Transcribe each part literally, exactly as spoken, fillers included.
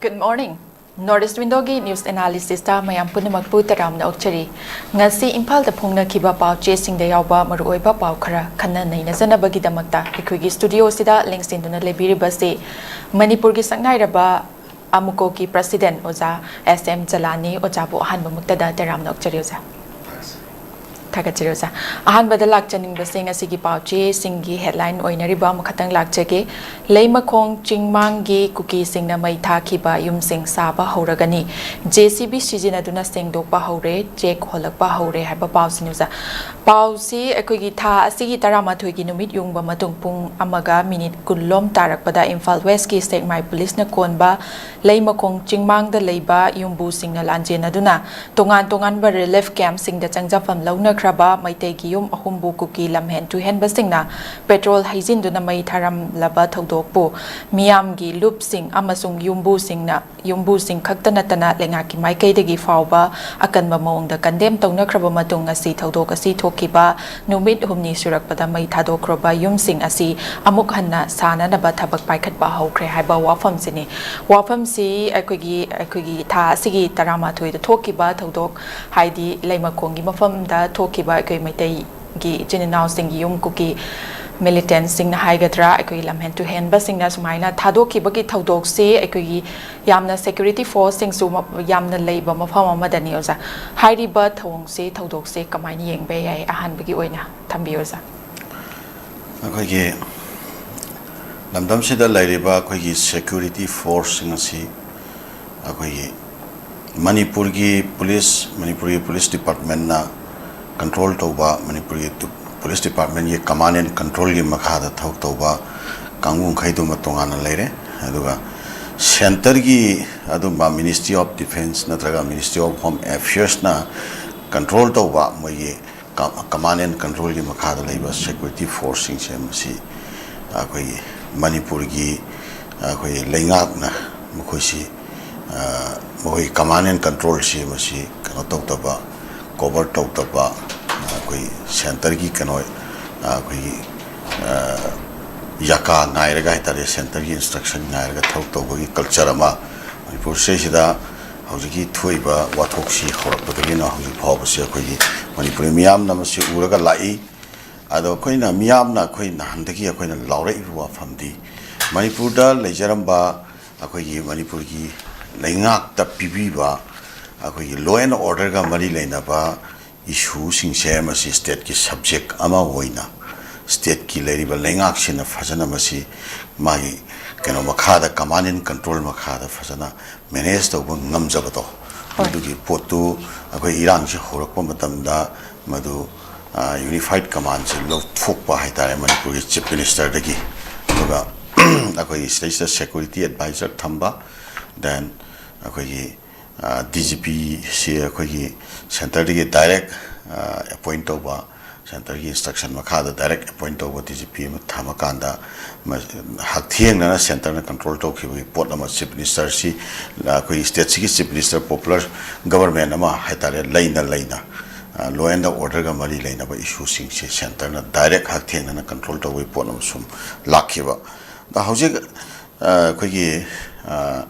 Good morning. North East Windowꯒꯤ news analysisꯇ ꯃꯌꯥꯝ ꯄꯨꯝꯅꯃꯛꯄꯨ ꯇꯔꯥꯝꯅ ꯑꯣꯛꯆꯔꯤ꯫ ꯉꯁꯤ ꯏꯝꯐꯥꯜꯗ ꯐꯣꯡꯅꯈꯤꯕ ꯄꯥꯎ ꯆꯦꯁꯤꯡꯗ ꯌꯥꯎꯕ ꯃꯔꯨꯑꯣꯏꯕ ꯄꯥꯎ ꯈꯔ ꯈꯟꯅ ꯅꯩꯅꯖꯅꯕꯒꯤꯗꯃꯛꯇ ꯑꯩꯈꯣꯏꯒꯤ studioꯁꯤꯗ ꯂꯦꯡꯁꯤꯟꯗꯨꯅ ꯂꯩꯕꯤꯔꯤꯕꯁꯤ ꯃꯅꯤꯄꯨꯔꯒꯤ ꯁꯛꯅꯥꯏꯔꯕ ꯑꯃꯨꯀꯣꯒꯤ president ꯑꯣꯖꯥ ꯑꯦꯁ ꯑꯦꯝ ꯖꯂꯥꯅꯤ꯫ ꯑꯣꯖꯥꯕꯨ ꯑꯍꯥꯟꯕꯃꯛꯇꯗ ꯇꯔꯥꯝꯅ ꯑꯣꯛꯆꯔꯤ ꯑꯣꯖꯥ꯫ ꯊꯥꯒꯠꯆꯔꯤ ꯑꯣꯖꯥ꯫ ꯑꯍꯥꯟꯕꯗ ꯂꯥꯛꯆꯅꯤꯡꯕꯁꯦ ꯉꯁꯤꯒꯤ ꯄꯥꯎ ꯆꯦꯁꯤꯡꯒꯤ headline ꯑꯣꯏꯅꯔꯤꯕ ꯑꯃꯈꯛꯇꯪ ꯂꯥꯛꯆꯒꯦ꯫ ꯂꯩꯃꯈꯣꯡ ꯆꯤꯡꯃꯥꯡꯒꯤ ꯀꯨꯀꯤꯁꯤꯡꯅ ꯃꯩ ꯊꯥꯈꯤꯕ ꯌꯨꯝꯁꯤꯡ ꯁꯥꯕ ꯍꯧꯔꯒꯅꯤ꯫ ꯖꯦ ꯁꯤ ꯕꯤ ꯁꯤꯖꯤꯟꯅꯗꯨꯅ ꯁꯦꯡꯗꯣꯛꯄ ꯍꯧꯔꯦ, ꯆꯦꯛ ꯍꯣꯜꯂꯛꯄ ꯍꯧꯔꯦ ꯍꯥꯏꯕ ꯄꯥꯎꯁꯤꯅꯤ ꯑꯣꯖꯥ꯫ ꯄꯥꯎꯁꯤ ꯑꯩꯈꯣꯏꯒꯤ ꯊꯥ ꯑꯁꯤꯒꯤ ꯇꯔꯥꯃꯥꯊꯣꯏꯒꯤ ꯅꯨꯃꯤꯠ ꯌꯨꯡꯕ ꯃꯇꯨꯡ ꯄꯨꯡ ꯑꯃꯒ ꯃꯤꯅꯤꯠ ꯀꯨꯟ ꯂꯣꯝ ꯇꯥꯔꯛꯄꯗ ꯏꯝꯐꯥꯜ ꯋꯦꯁꯀꯤ ꯁꯦꯛꯃꯥꯏ ꯄꯨꯂꯤꯁꯅ ꯀꯣꯟꯕ ꯂꯩꯃꯈꯣꯡ ꯆꯤꯡꯃꯥꯡꯗ ꯂꯩꯕ ꯌꯨꯝꯕꯨꯁꯤꯡꯅ ꯂꯥꯟꯖꯦꯟꯅꯗꯨꯅ ꯇꯣꯉꯥꯟ ꯇꯣꯉꯥꯟꯕ relief campꯁꯤꯡꯗ ꯆꯪꯖꯐꯝ ꯂꯧꯅꯈ꯭ꯔꯕ ꯃꯩꯇꯩꯒꯤ ꯌꯨꯝ ꯑꯍꯨꯝꯕꯨ ꯀꯨꯀꯤ ꯂꯝꯍꯦꯟ ꯇꯨꯍꯦꯟꯕꯁꯤꯡꯅ petrol ꯍꯩꯖꯤꯟꯗꯨꯅ ꯃꯩ ꯊꯥꯔꯝꯂꯕ ꯊꯧꯗꯣꯛꯄꯨ ꯃꯤꯌꯥꯝꯒꯤ ꯂꯨꯞꯁꯤꯡ ꯑꯃꯁꯨꯡ ꯌꯨꯝꯕꯨꯁꯤꯡꯅ, ꯌꯨꯝꯕꯨꯁꯤꯡ ꯈꯛꯇ ꯅꯠꯇꯅ ꯂꯩꯉꯥꯛꯀꯤ ꯃꯥꯏꯀꯩꯗꯒꯤ ꯐꯥꯎꯕ ꯑꯀꯟꯕ ꯃꯑꯣꯡꯗ condemn ꯇꯧꯅꯈ꯭ꯔꯕ ꯃꯇꯨꯡ ꯉꯁꯤ ꯊꯧꯗꯣꯛ ꯑꯁꯤ ꯊꯣꯛꯈꯤꯕ ꯅꯨꯃꯤꯠ ꯍꯨꯝꯅꯤ ꯁꯨꯔꯛꯄꯗ ꯃꯩ ꯊꯥꯗꯣꯛꯈ꯭ꯔꯕ ꯌꯨꯝꯁꯤꯡ ꯑꯁꯤ ꯑꯃꯨꯛ ꯍꯟꯅ ꯁꯥꯅꯅꯕ ꯊꯕꯛ ꯄꯥꯏꯈꯠꯄ ꯍꯧꯈ꯭ꯔꯦ ꯍꯥꯏꯕ ꯋꯥꯐꯝꯁꯤꯅꯤ꯫ ꯋꯥꯐꯝꯁꯤ ꯑꯩꯈꯣꯏꯒꯤ, ꯑꯩꯈꯣꯏꯒꯤ ꯊꯥ ꯑꯁꯤꯒꯤ ꯇꯔꯥꯃꯥꯊꯣꯏꯗ ꯊꯣꯛꯈꯤꯕ ꯊꯧꯗꯣꯛ, ꯍꯥꯏꯗꯤ ꯂꯩꯃꯈꯣꯡꯒꯤ ꯃꯐꯝꯗ ꯊꯣꯛꯈꯤꯕ ꯑꯩꯈꯣꯏ ꯃꯩꯇꯩꯒꯤ ꯏꯆꯤꯟ ꯏꯅꯥꯎꯁꯤꯡꯒꯤ ꯌꯨꯝ ꯀꯨꯀꯤ militantꯁꯤꯡꯅ ꯍꯥꯏꯒꯗ꯭ꯔꯥ, ꯑꯩꯈꯣꯏꯒꯤ ꯂꯝꯍꯦꯟ ꯇꯨꯍꯦꯟꯕꯁꯤꯡꯅ ꯁꯨꯃꯥꯏꯅ ꯊꯥꯗꯣꯛꯈꯤꯕꯒꯤ ꯊꯧꯗꯣꯛꯁꯤ ꯑꯩꯈꯣꯏꯒꯤ ꯌꯥꯝꯅ security forceꯁꯤꯡꯁꯨ ꯃ-, ꯌꯥꯝꯅ ꯂꯩꯕ ꯃꯐꯝ ꯑꯃꯗꯅꯤ ꯑꯣꯖꯥ꯫ ꯍꯥꯏꯔꯤꯕ ꯊꯧꯑꯣꯡꯁꯤ, ꯊꯧꯗꯣꯛꯁꯤ ꯀꯃꯥꯏꯅ ꯌꯦꯡꯕ ꯌꯥꯏ? ꯑꯍꯥꯟꯕꯒꯤ ꯑꯣꯏꯅ ꯊꯝꯕꯤꯌꯨ ꯑꯣꯖꯥ꯫ ꯑꯩꯈꯣꯏꯒꯤ ꯂꯝꯗꯝꯁꯤꯗ ꯂꯩꯔꯤꯕ ꯑꯩꯈꯣꯏꯒꯤ security forceꯁꯤꯡ ꯑꯁꯤ ꯑꯩꯈꯣꯏꯒꯤ ꯃꯅꯤꯄꯨꯔꯒꯤ ꯄꯨꯂꯤꯁ, ꯃꯅꯤꯄꯨꯔꯒꯤ ꯄꯨꯂꯤꯁ departmentꯅ control ꯇꯧꯕ, ꯃꯅꯤꯄꯨꯔꯒꯤ ꯇꯨ-, police departmentꯀꯤ command and controlꯒꯤ ꯃꯈꯥꯗ ꯊꯕꯛ ꯇꯧꯕ ꯀꯥꯡꯕꯨ ꯃꯈꯩꯗꯨꯃ ꯇꯣꯉꯥꯟꯅ ꯂꯩꯔꯦ꯫ ꯑꯗꯨꯒ centreꯒꯤ ꯑꯗꯨꯝꯕ Ministry of Defence ꯅꯠꯇ꯭ꯔꯒ Ministry of Home Affairsꯅ control ꯇꯧꯕ ꯃꯣꯏꯒꯤ ꯀ-, command and controlꯒꯤ ꯃꯈꯥꯗ ꯂꯩꯕ security forceꯁꯤꯡꯁꯦ ꯃꯁꯤ ꯑꯩꯈꯣꯏꯒꯤ ꯃꯅꯤꯄꯨꯔꯒꯤ ꯑꯩꯈꯣꯏꯒꯤ ꯂꯩꯉꯥꯛꯅ ꯃꯈꯣꯏꯁꯤ, ꯑ, ꯃꯈꯣꯏꯒꯤ command and controlꯁꯤ ꯃꯁꯤ ꯀꯩꯅꯣ ꯇꯧꯗꯕ, cover ꯇꯧꯗꯕ, ꯑꯩꯈꯣꯏ centreꯒꯤ ꯀꯩꯅꯣ, ꯑꯩꯈꯣꯏꯒꯤ, ꯑ, ꯌꯥꯀꯥ ꯉꯥꯏꯔꯒ ꯍꯥꯏꯇꯥꯔꯦ, centreꯒꯤ instruction ꯉꯥꯏꯔꯒ ꯊꯕꯛ ꯇꯧꯕꯒꯤ culture ꯑꯃ ꯃꯅꯤꯄꯨꯔꯁꯤꯗꯩꯁꯤꯗ ꯍꯧꯖꯤꯛꯀꯤ ꯊꯣꯛꯏꯕ ꯋꯥꯊꯣꯛꯁꯤ ꯍꯧꯔꯛꯄꯗꯒꯤꯅ ꯍꯧꯖꯤꯛ ꯐꯥꯎꯕꯁꯤ ꯑꯩꯈꯣꯏꯒꯤ ꯃꯅꯤꯄꯨꯔꯤ ꯃꯤꯌꯥꯝꯅ ꯃꯁꯤ ꯎꯔꯒ ꯂꯥꯛꯏ꯫ ꯑꯗꯣ ꯑꯩꯈꯣꯏꯅ ꯃꯤꯌꯥꯝꯅ ꯑꯩꯈꯣꯏ ꯅꯍꯥꯟꯗꯒꯤ ꯑꯩꯈꯣꯏꯅ ꯂꯥꯎꯔꯛꯏꯕ ꯋꯥꯐꯝꯗꯤ, ꯃꯅꯤꯄꯨꯔꯗ ꯂꯩꯖꯔꯝꯕ ꯑꯩꯈꯣꯏꯒꯤ ꯃꯅꯤꯄꯨꯔꯒꯤ ꯂꯩꯉꯥꯛꯇ ꯄꯤꯕꯤꯕ ꯑꯩꯈꯣꯏꯒꯤ law and order ꯒ ꯃꯔꯤ ꯂꯩꯅꯕ issue ꯁꯤꯡꯁꯦ ꯃꯁꯤ state ꯀꯤ subject ꯑꯃ ꯑꯣꯏꯅ state ꯀꯤ ꯂꯩꯔꯤꯕ ꯂꯩꯉꯥꯛꯁꯤꯅ ꯐꯖꯅ ꯃꯁꯤ ꯃꯥꯒꯤ ꯀꯩꯅꯣ ꯃꯈꯥꯗ, command and control ꯃꯈꯥꯗ ꯐꯖꯅ manage ꯇꯧꯕ ꯉꯝꯖꯕꯗꯣ, ꯍꯣꯏ꯫ ꯃꯗꯨꯒꯤ ꯄꯣꯠꯇꯨ ꯑꯩꯈꯣꯏ ꯏꯔꯥꯡꯁꯤ ꯍꯧꯔꯛꯄ ꯃꯇꯝꯗ ꯃꯗꯨ, ꯑ, unified command ꯁꯦ ꯂꯧꯊꯣꯛꯄ ꯍꯥꯏꯇꯥꯔꯦ, ꯃꯅꯤꯄꯨꯔꯒꯤ Chief Minister ꯗꯒꯤ꯫ ꯑꯗꯨꯒ ꯑꯩꯈꯣꯏꯒꯤ ꯁꯤꯗꯩꯁꯤꯗ security adviser ꯊꯝꯕ, then ꯑꯩꯈꯣꯏꯒꯤ, ꯑ, D G P ꯁꯤ ꯑꯩꯈꯣꯏꯒꯤ centre ꯗꯒꯤ direct, ꯑ, appoint ꯇꯧꯕ, centre ꯒꯤ instruction ꯃꯈꯥꯗ direct appoint ꯇꯧꯕ D G P ꯑꯃ ꯊꯝꯃꯀꯥꯟꯗ, ꯃ-, ꯍꯛꯊꯦꯡꯅꯅ centre ꯅ control ꯇꯧꯈꯤꯕꯒꯤ ꯄꯣꯠ ꯑꯃ Chief Minister ꯁꯤ, ꯑꯩꯈꯣꯏꯒꯤ state ꯁꯤꯒꯤ Chief Minister, popular government ꯑꯃ ꯍꯥꯏꯇꯥꯔꯦ, ꯂꯩꯅ ꯂꯩꯅ, ꯑ, law and order ꯒ ꯃꯔꯤ ꯂꯩꯅꯕ issue ꯁꯤꯡꯁꯦ centre ꯅ direct ꯍꯛꯊꯦꯡꯅꯅ control ꯇꯧꯕꯒꯤ ꯄꯣꯠ ꯑꯃ ꯁꯨꯝ ꯂꯥꯛꯈꯤꯕ꯫ ꯑꯗ ꯍꯧꯖꯤꯛ, ꯑ, ꯑꯩꯈꯣꯏꯒꯤ, ꯑ,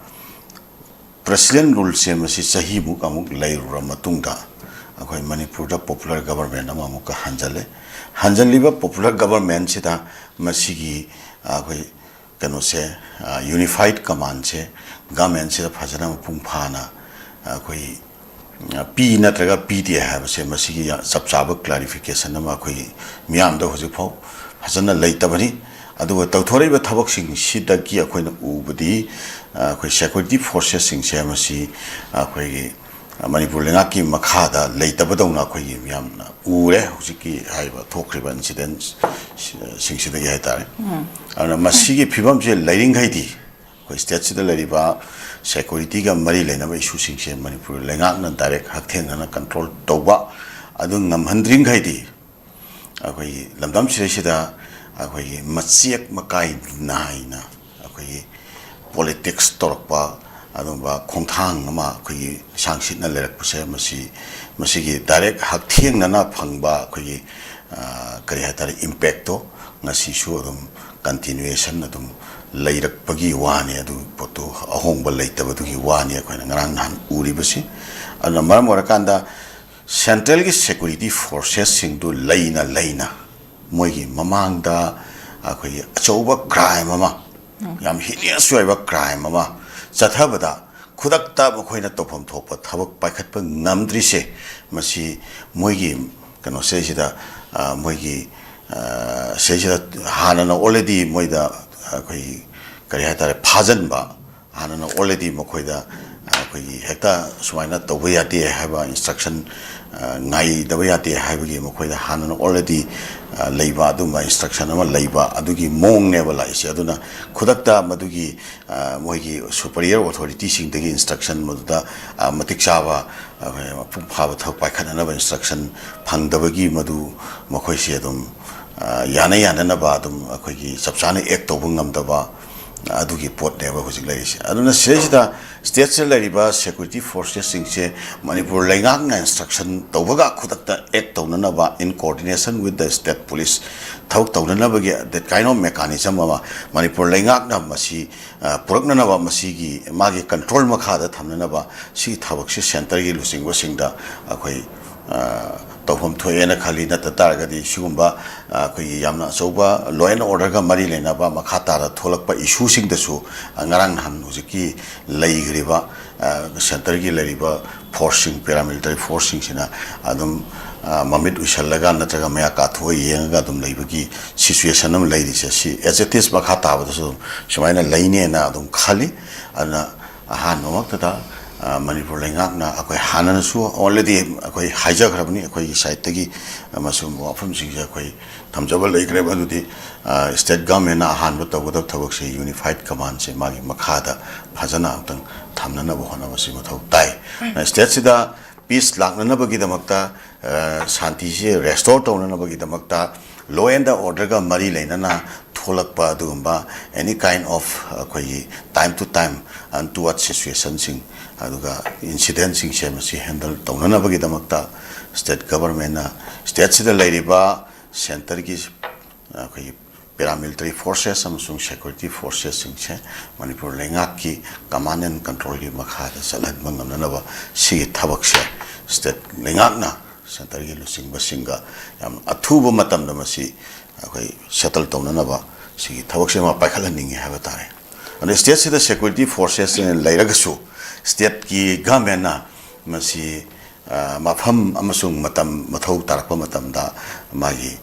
President rule ꯁꯦ ꯃꯁꯤ ꯆꯍꯤꯃꯨꯛ ꯑꯃꯨꯛ ꯂꯩꯔꯨꯔ ꯃꯇꯨꯡꯗ ꯑꯩꯈꯣꯏ ꯃꯅꯤꯄꯨꯔꯗ popular government ꯑꯃ ꯑꯃꯨꯛꯀ ꯍꯟꯖꯜꯂꯦ꯫ ꯍꯟꯖꯜꯂꯤꯕ popular government ꯁꯤꯗ ꯃꯁꯤꯒꯤ, ꯑ, ꯑꯩꯈꯣꯏ ꯀꯩꯅꯣꯁꯦ, ꯑ, unified command ꯁꯦ government ꯁꯤꯗ ꯐꯖꯅ ꯃꯄꯨꯡ ꯐꯥꯅ ꯑꯩꯈꯣꯏ, ꯑ, ꯄꯤ ꯅꯠꯇ꯭ꯔꯒ ꯄꯤꯗꯦ ꯍꯥꯏꯕꯁꯦ ꯃꯁꯤꯒꯤ ꯌꯥ-, ꯆꯞ ꯆꯥꯕ clarification ꯑꯃ ꯑꯩꯈꯣꯏ ꯃꯤꯌꯥꯝꯗ ꯍꯧꯖꯤꯛꯐꯥꯎ ꯐꯖꯅ ꯂꯩꯇꯕꯅꯤ꯫ ꯑꯗꯨꯒ ꯇꯧꯊꯣꯔꯛꯏꯕ ꯊꯕꯛꯁꯤꯡꯁꯤꯗꯒꯤ ꯑꯩꯈꯣꯏꯅ ꯎꯕꯗꯤ, ꯑ, ꯑꯩꯈꯣꯏ security forces ꯁꯤꯡꯁꯦ ꯃꯁꯤ ꯑꯩꯈꯣꯏꯒꯤ ꯃꯅꯤꯄꯨꯔ ꯂꯩꯉꯥꯛꯀꯤ ꯃꯈꯥꯗ ꯂꯩꯇꯕꯗꯧꯅ ꯑꯩꯈꯣꯏꯒꯤ ꯃꯤꯌꯥꯝꯅ ꯎꯔꯦ, ꯍꯧꯖꯤꯛꯀꯤ ꯍꯥꯏꯔꯤꯕ ꯊꯣꯛꯈ꯭ꯔꯤꯕ incident ꯁꯤꯡꯁꯤꯗꯒꯤ ꯍꯥꯏꯇꯥꯔꯦ꯫ ꯑꯗꯨꯅ ꯃꯁꯤꯒꯤ ꯐꯤꯕꯝꯁꯦ ꯂꯩꯔꯤꯡꯈꯩꯗꯤ, ꯑꯩꯈꯣꯏ state ꯁꯤꯗ ꯂꯩꯔꯤꯕ security ꯒ ꯃꯔꯤ ꯂꯩꯅꯕ issue ꯁꯤꯡꯁꯦ ꯃꯅꯤꯄꯨꯔ ꯂꯩꯉꯥꯛꯅ direct ꯍꯛꯊꯦꯡꯅꯅ control ꯇꯧꯕ ꯑꯗꯨ ꯉꯝꯍꯟꯗ꯭ꯔꯤꯡꯈꯩꯗꯤ, ꯑꯩꯈꯣꯏꯒꯤ ꯂꯝꯗꯝ ꯁꯤꯗꯩꯁꯤꯗ ꯑꯩꯈꯣꯏꯒꯤ ꯃꯆꯦꯛ ꯃꯀꯥꯏ ꯅꯥꯏꯅ ꯑꯩꯈꯣꯏꯒꯤ politics ꯇꯧꯔꯛꯄ ꯑꯗꯨꯒꯨꯝꯕ ꯈꯣꯡꯊꯥꯡ ꯑꯃ ꯑꯩꯈꯣꯏꯒꯤ ꯂꯤꯁꯥꯡ ꯁꯤꯠꯅ ꯂꯩꯔꯛꯄꯁꯦ, ꯃꯁꯤ, ꯃꯁꯤꯒꯤ direct ꯍꯛꯊꯦꯡꯅꯅ ꯐꯪꯕ ꯑꯩꯈꯣꯏꯒꯤ, ꯑ, ꯀꯔꯤ ꯍꯥꯏꯇꯥꯔꯦ, impact ꯇꯣ ꯉꯁꯤꯁꯨ ꯑꯗꯨꯝ continuation ꯑꯗꯨꯝ ꯂꯩꯔꯛꯄꯒꯤ ꯋꯥꯅꯤ꯫ ꯑꯗꯨ ꯄꯣꯠꯇꯨ ꯑꯍꯣꯡꯕ ꯂꯩꯇꯕꯗꯨꯒꯤ ꯋꯥꯅꯤ ꯑꯩꯈꯣꯏꯅ ꯉꯔꯥꯡ ꯅꯍꯥꯟ ꯎꯔꯤꯕꯁꯤ꯫ ꯑꯗꯨꯅ ꯃꯔꯝ ꯑꯣꯏꯔꯀꯥꯟꯗ central ꯒꯤ security forces ꯁꯤꯡꯗꯨ ꯂꯩꯅ ꯂꯩꯅ ꯃꯣꯏꯒꯤ ꯃꯃꯥꯡꯗ ꯑꯩꯈꯣꯏꯒꯤ ꯑꯆꯧꯕ crime ꯑꯃ, ꯌꯥꯝ heinous ꯑꯣꯏꯕ crime ꯑꯃ ꯆꯠꯊꯕꯗ ꯈꯨꯗꯛꯇ ꯃꯈꯣꯏꯅ ꯇꯧꯐꯝ ꯊꯣꯛꯄ ꯊꯕꯛ ꯄꯥꯏꯈꯠꯄ ꯉꯝꯗ꯭ꯔꯤꯁꯦ, ꯃꯁꯤ ꯃꯣꯏꯒꯤ ꯀꯩꯅꯣꯁꯤꯗꯩꯁꯤꯗ, ꯑ, ꯃꯣꯏꯒꯤ, ꯑ, ꯁꯤꯗꯩꯁꯤꯗ ꯍꯥꯟꯅꯅ already ꯃꯣꯏꯗ ꯑꯩꯈꯣꯏꯒꯤ ꯀꯔꯤ ꯍꯥꯏꯇꯥꯔꯦ, ꯐꯥꯖꯟꯕ, ꯍꯥꯟꯅꯅ already ꯃꯈꯣꯏꯗ ꯑꯩꯈꯣꯏꯒꯤ ꯍꯦꯛꯇ ꯁꯨꯃꯥꯏꯅ ꯇꯧꯕ ꯌꯥꯗꯦ ꯍꯥꯏꯕ instruction, ꯑ, ꯉꯥꯏꯗꯕ ꯌꯥꯗꯦ ꯍꯥꯏꯕꯒꯤ ꯃꯈꯣꯏꯗ ꯍꯥꯟꯅꯅ already, ꯑ, ꯂꯩꯕ ꯑꯗꯨꯝꯕ instruction ꯑꯃ ꯂꯩꯕ ꯑꯗꯨꯒꯤ ꯃꯑꯣꯡꯅꯦꯕ ꯂꯥꯛꯏꯁꯦ꯫ ꯑꯗꯨꯅ ꯈꯨꯗꯛꯇ ꯃꯗꯨꯒꯤ, ꯑ, ꯃꯣꯏꯒꯤ superior authority ꯁꯤꯡꯗꯒꯤ instruction ꯃꯗꯨꯗ, ꯑ, ꯃꯇꯤꯛ ꯆꯥꯕ, ꯑ, ꯃꯄꯨꯡ ꯐꯥꯕ ꯊꯕꯛ ꯄꯥꯏꯈꯠꯅꯅꯕ instruction ꯐꯪꯗꯕꯒꯤ ꯃꯗꯨ ꯃꯈꯣꯏꯁꯦ ꯑꯗꯨꯝ, ꯑ, ꯌꯥꯅ ꯌꯥꯅꯅꯕ ꯑꯗꯨꯝ ꯑꯩꯈꯣꯏꯒꯤ ꯆꯞ ꯆꯥꯅ act ꯇꯧꯕ ꯉꯝꯗꯕ ꯑꯗꯨꯒꯤ ꯄꯣꯠꯅꯦꯕ ꯍꯧꯖꯤꯛ ꯂꯩꯔꯤꯁꯦ꯫ ꯑꯗꯨꯅ ꯁꯤꯗꯩꯁꯤꯗ state ꯁꯤꯗ ꯂꯩꯔꯤꯕ security forces ꯁꯤꯡꯁꯦ ꯃꯅꯤꯄꯨꯔ ꯂꯩꯉꯥꯛꯅ instruction ꯇꯧꯕꯒ ꯈꯨꯗꯛꯇ act ꯇꯧꯅꯅꯕ, in coordination with the state police, ꯊꯕꯛ ꯇꯧꯅꯅꯕꯒꯤ that kind of mechanism ꯑꯃ ꯃꯅꯤꯄꯨꯔ ꯂꯩꯉꯥꯛꯅ ꯃꯁꯤ, ꯑ, ꯄꯨꯔꯛꯅꯅꯕ, ꯃꯁꯤꯒꯤ ꯃꯥꯒꯤ control ꯃꯈꯥꯗ ꯊꯝꯅꯅꯕ ꯁꯤꯒꯤ ꯊꯕꯛꯁꯤ centre ꯒꯤ ꯂꯨꯆꯤꯡꯕꯁꯤꯡꯗ ꯑꯩꯈꯣꯏ, ꯑ, ꯇꯧꯐꯝ ꯊꯣꯛꯑꯦꯅ ꯈꯜꯂꯤ꯫ ꯅꯠꯇ ꯇꯥꯔꯒꯗꯤ ꯁꯤꯒꯨꯝꯕ, ꯑ, ꯑꯩꯈꯣꯏꯒꯤ ꯌꯥꯝꯅ ꯑꯆꯧꯕ law and order ꯒ ꯃꯔꯤ ꯂꯩꯅꯕ ꯃꯈꯥ ꯇꯥꯔ ꯊꯣꯛꯂꯛꯄ issue ꯁꯤꯡꯗꯁꯨ, ꯑ, ꯉꯔꯥꯡ ꯅꯍꯥꯟ ꯍꯧꯖꯤꯛꯀꯤ ꯂꯩꯈ꯭ꯔꯤꯕ, ꯑ, centre ꯒꯤ ꯂꯩꯔꯤꯕ force ꯁꯤꯡ, paramilitary force ꯁꯤꯡꯁꯤꯅ ꯑꯗꯨꯝ, ꯑ, ꯃꯃꯤꯠ ꯎꯏꯁꯜꯂꯒ ꯅꯠꯇ꯭ꯔꯒ ꯃꯌꯥ ꯀꯥꯊꯣꯛꯑ ꯌꯦꯡꯉꯒ ꯑꯗꯨꯝ ꯂꯩꯕꯒꯤ situation ꯑꯃ ꯂꯩꯔꯤꯁꯦ, ꯁꯤ as it is ꯃꯈꯥ ꯇꯥꯕꯗꯁꯨ ꯑꯗꯨꯝ ꯁꯨꯃꯥꯏꯅ ꯂꯩꯅꯦꯅ ꯑꯗꯨꯝ ꯈꯜꯂꯤ꯫ ꯑꯗꯨꯅ ꯑꯍꯥꯟꯕꯃꯛꯇꯗ, ꯑ, ꯃꯅꯤꯄꯨꯔ ꯂꯩꯉꯥꯛꯅ ꯑꯩꯈꯣꯏ ꯍꯥꯟꯅꯅꯁꯨ already ꯑꯩꯈꯣꯏ ꯍꯥꯏꯖꯈ꯭ꯔꯕꯅꯤ, ꯑꯩꯈꯣꯏꯒꯤ side ꯇꯒꯤ, ꯑ, ꯃꯁꯤꯒꯨꯝꯕ ꯋꯥꯐꯝꯁꯤꯡꯁꯦ ꯑꯩꯈꯣꯏ ꯊꯝꯖꯕ ꯂꯩꯈ꯭ꯔꯦ꯫ ꯃꯗꯨꯗꯤ, ꯑ, state government ꯅ ꯑꯍꯥꯟꯕ ꯇꯧꯒꯗꯕ ꯊꯕꯛꯁꯦ unified command ꯁꯦ ꯃꯥꯒꯤ ꯃꯈꯥꯗ ꯐꯖꯅ ꯑꯃꯨꯛꯇꯪ ꯊꯝꯅꯅꯕ ꯍꯣꯠꯅꯕꯁꯤ ꯃꯊꯧ ꯇꯥꯏ꯫ State ꯁꯤꯗ peace ꯂꯥꯛꯅꯅꯕꯒꯤꯗꯃꯛꯇ, ꯑ, ꯁꯥꯟꯇꯤꯁꯤ restore ꯇꯧꯅꯅꯕꯒꯤꯗꯃꯛꯇ law and order ꯒ ꯃꯔꯤ ꯂꯩꯅꯅ ꯊꯣꯛꯂꯛꯄ ꯑꯗꯨꯒꯨꯝꯕ any kind of ꯑꯩꯈꯣꯏꯒꯤ time to time untoward situation ꯁꯤꯡ, ꯑꯗꯨꯒ incident ꯁꯤꯡꯁꯦ ꯃꯁꯤ handle ꯇꯧꯅꯅꯕꯒꯤꯗꯃꯛꯇ state government ꯅ state ꯁꯤꯗ ꯂꯩꯔꯤꯕ centre ꯒꯤ ꯑꯩꯈꯣꯏꯒꯤ paramilitary forces ꯑꯃꯁꯨꯡ security forcesꯁꯤꯡꯁꯦ ꯃꯅꯤꯄꯨꯔ ꯂꯩꯉꯥꯛꯀꯤ command and controlꯒꯤ ꯃꯈꯥꯗ ꯆꯠꯍꯟꯕ ꯉꯝꯅꯅꯕ ꯁꯤꯒꯤ ꯊꯕꯛꯁꯦ state ꯂꯩꯉꯥꯛꯅ centreꯒꯤ ꯂꯨꯆꯤꯡꯕꯁꯤꯡꯒ ꯌꯥꯝ ꯑꯊꯨꯕ ꯃꯇꯝꯗ ꯃꯁꯤ ꯑꯩꯈꯣꯏ settle ꯇꯧꯅꯅꯕ ꯁꯤꯒꯤ ꯊꯕꯛꯁꯦ ꯑꯃ ꯄꯥꯏꯈꯠꯍꯟꯅꯤꯡꯉꯤ ꯍꯥꯏꯕ ꯇꯥꯔꯦ꯫ ꯑꯗꯣ stateꯁꯤꯗ security forces ꯂꯩꯔꯒꯁꯨ stateꯀꯤ governmentꯅ ꯃꯁꯤ ꯃꯐꯝ ꯑꯃꯁꯨꯡ ꯃꯇꯝ ꯃꯊꯧ ꯇꯥꯔꯛꯄ ꯃꯇꯝꯗ ꯃꯥꯒꯤ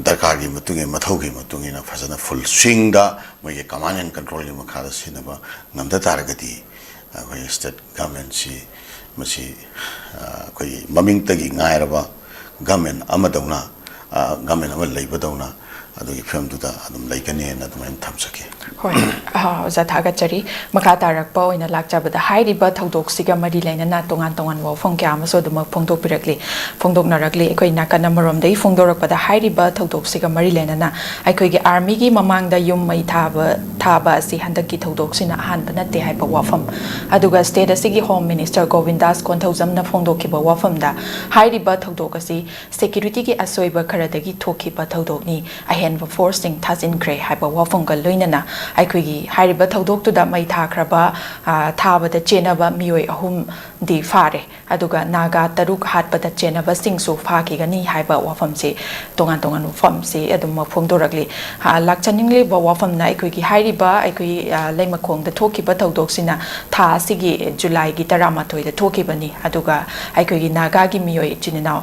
ꯗꯔꯀꯥꯔꯒꯤ ꯃꯇꯨꯡ ꯏꯟꯅ, ꯃꯊꯧꯒꯤ ꯃꯇꯨꯡ ꯏꯟꯅ ꯐꯖꯅ full swingꯗ ꯃꯣꯏꯒꯤ command and controlꯒꯤ ꯃꯈꯥꯗ ꯁꯤꯖꯤꯟꯅꯕ ꯉꯝꯗ ꯇꯥꯔꯒꯗꯤ ꯑꯩꯈꯣꯏ state governmentꯁꯤ ꯃꯁꯤ ꯑꯩꯈꯣꯏꯒꯤ ꯃꯃꯤꯡꯇꯒꯤ ꯉꯥꯏꯔꯕ government ꯑꯃꯗꯧꯅ, government ꯑꯃ ꯂꯩꯕꯗꯧꯅ ꯑꯗꯨꯒꯤ ꯐꯤꯕꯝꯗꯨꯗ ꯑꯗꯨꯝ ꯂꯩꯒꯅꯤꯅ ꯑꯗꯨꯃꯥꯏꯅ ꯊꯝꯖꯒꯦ꯫ ꯍꯣꯏ, ꯑꯣꯖꯥ ꯊꯥꯒꯠꯆꯔꯤ꯫ ꯃꯈꯥ ꯇꯥꯔꯛꯄ ꯑꯣꯏꯅ ꯂꯥꯛꯆꯕꯗ, ꯍꯥꯏꯔꯤꯕ ꯊꯧꯗꯣꯛꯁꯤꯒ ꯃꯔꯤ ꯂꯩꯅꯅ ꯇꯣꯉꯥꯟ ꯇꯣꯉꯥꯟꯕ ꯋꯥꯐꯝ ꯀꯌꯥ ꯑꯃꯁꯨ ꯑꯗꯨꯃꯛ ꯐꯣꯡꯗꯣꯛꯄꯤꯔꯛꯂꯤ ꯐꯣꯡꯗꯣꯛꯅꯔꯛꯂꯤ꯫ ꯑꯩꯈꯣꯏ ꯅꯥꯀꯟ ꯑꯃꯔꯣꯝꯗꯒꯤ ꯐꯣꯡꯗꯣꯔꯛꯄꯗ, ꯍꯥꯏꯔꯤꯕ ꯊꯧꯗꯣꯛꯁꯤꯒ ꯃꯔꯤ ꯂꯩꯅꯅ ꯑꯩꯈꯣꯏꯒꯤ armyꯒꯤ ꯃꯃꯥꯡꯗ ꯌꯨꯝ ꯃꯩ ꯊꯥꯕ ꯊꯥꯕ ꯑꯁꯤ ꯍꯟꯗꯛꯀꯤ ꯊꯧꯗꯣꯛꯁꯤꯅ ꯑꯍꯥꯟꯕ ꯅꯠꯇꯦ ꯍꯥꯏꯕ ꯋꯥꯐꯝ, ꯑꯗꯨꯒ state ꯑꯁꯤꯒꯤ Home Minister ꯒꯣꯕꯤꯟꯗꯥꯁ ꯀꯣꯟꯊꯧꯖꯝꯅ ꯐꯣꯡꯗꯣꯛꯈꯤꯕ ꯋꯥꯐꯝꯗ, ꯍꯥꯏꯔꯤꯕ ꯊꯧꯗꯣꯛ ꯑꯁꯤ securityꯒꯤ ꯑꯁꯣꯏꯕ ꯈꯔꯗꯒꯤ ꯊꯣꯛꯈꯤꯕ ꯊꯧꯗꯣꯛꯅꯤ, ꯑꯍꯦꯟꯕ forceꯁꯤꯡ ꯊꯥꯖꯤꯟꯈ꯭ꯔꯦ ꯍꯥꯏꯕ ꯋꯥꯐꯝꯒ ꯂꯣꯏꯅꯅ ꯑꯩꯈꯣꯏꯒꯤ ꯍꯥꯏꯔꯤꯕ ꯊꯧꯗꯣꯛꯇꯨꯗ ꯃꯩ ꯊꯥꯈ꯭ꯔꯕ, ꯊꯥꯕꯗ ꯆꯦꯟꯅꯕ ꯃꯤꯑꯣꯏ ꯑꯍꯨꯝꯗꯤ ꯐꯥꯔꯦ꯫ ꯑꯗꯨꯒ ꯅꯥꯒꯥ ꯇꯔꯨꯛ ꯍꯥꯠꯄꯗ ꯆꯦꯟꯅꯕꯁꯤꯡꯁꯨ ꯐꯥꯈꯤꯒꯅꯤ ꯍꯥꯏꯕ ꯋꯥꯐꯝꯁꯤ, ꯇꯣꯉꯥꯟ ꯇꯣꯉꯥꯟꯕ ꯋꯥꯐꯝꯁꯤ ꯑꯗꯨꯝꯃꯛ ꯐꯣꯡꯗꯣꯔꯛꯂꯤ꯫ ꯂꯥꯛꯆꯅꯤꯡꯂꯤꯕ ꯋꯥꯐꯝꯅ, ꯑꯩꯈꯣꯏꯒꯤ ꯍꯥꯏꯔꯤꯕ ꯑꯩꯈꯣꯏ ꯂꯩꯃꯈꯣꯡꯗ ꯊꯣꯛꯈꯤꯕ ꯊꯧꯗꯣꯛꯁꯤꯅ ꯊꯥ ꯑꯁꯤꯒꯤ ꯖꯨꯂꯥꯏꯒꯤ ꯇꯔꯥꯃꯥꯊꯣꯏꯗ ꯊꯣꯛꯈꯤꯕꯅꯤ꯫ ꯑꯗꯨꯒ ꯑꯩꯈꯣꯏꯒꯤ ꯅꯥꯒꯥꯒꯤ ꯃꯤꯑꯣꯏ ꯏꯆꯤꯟ ꯏꯅꯥꯎ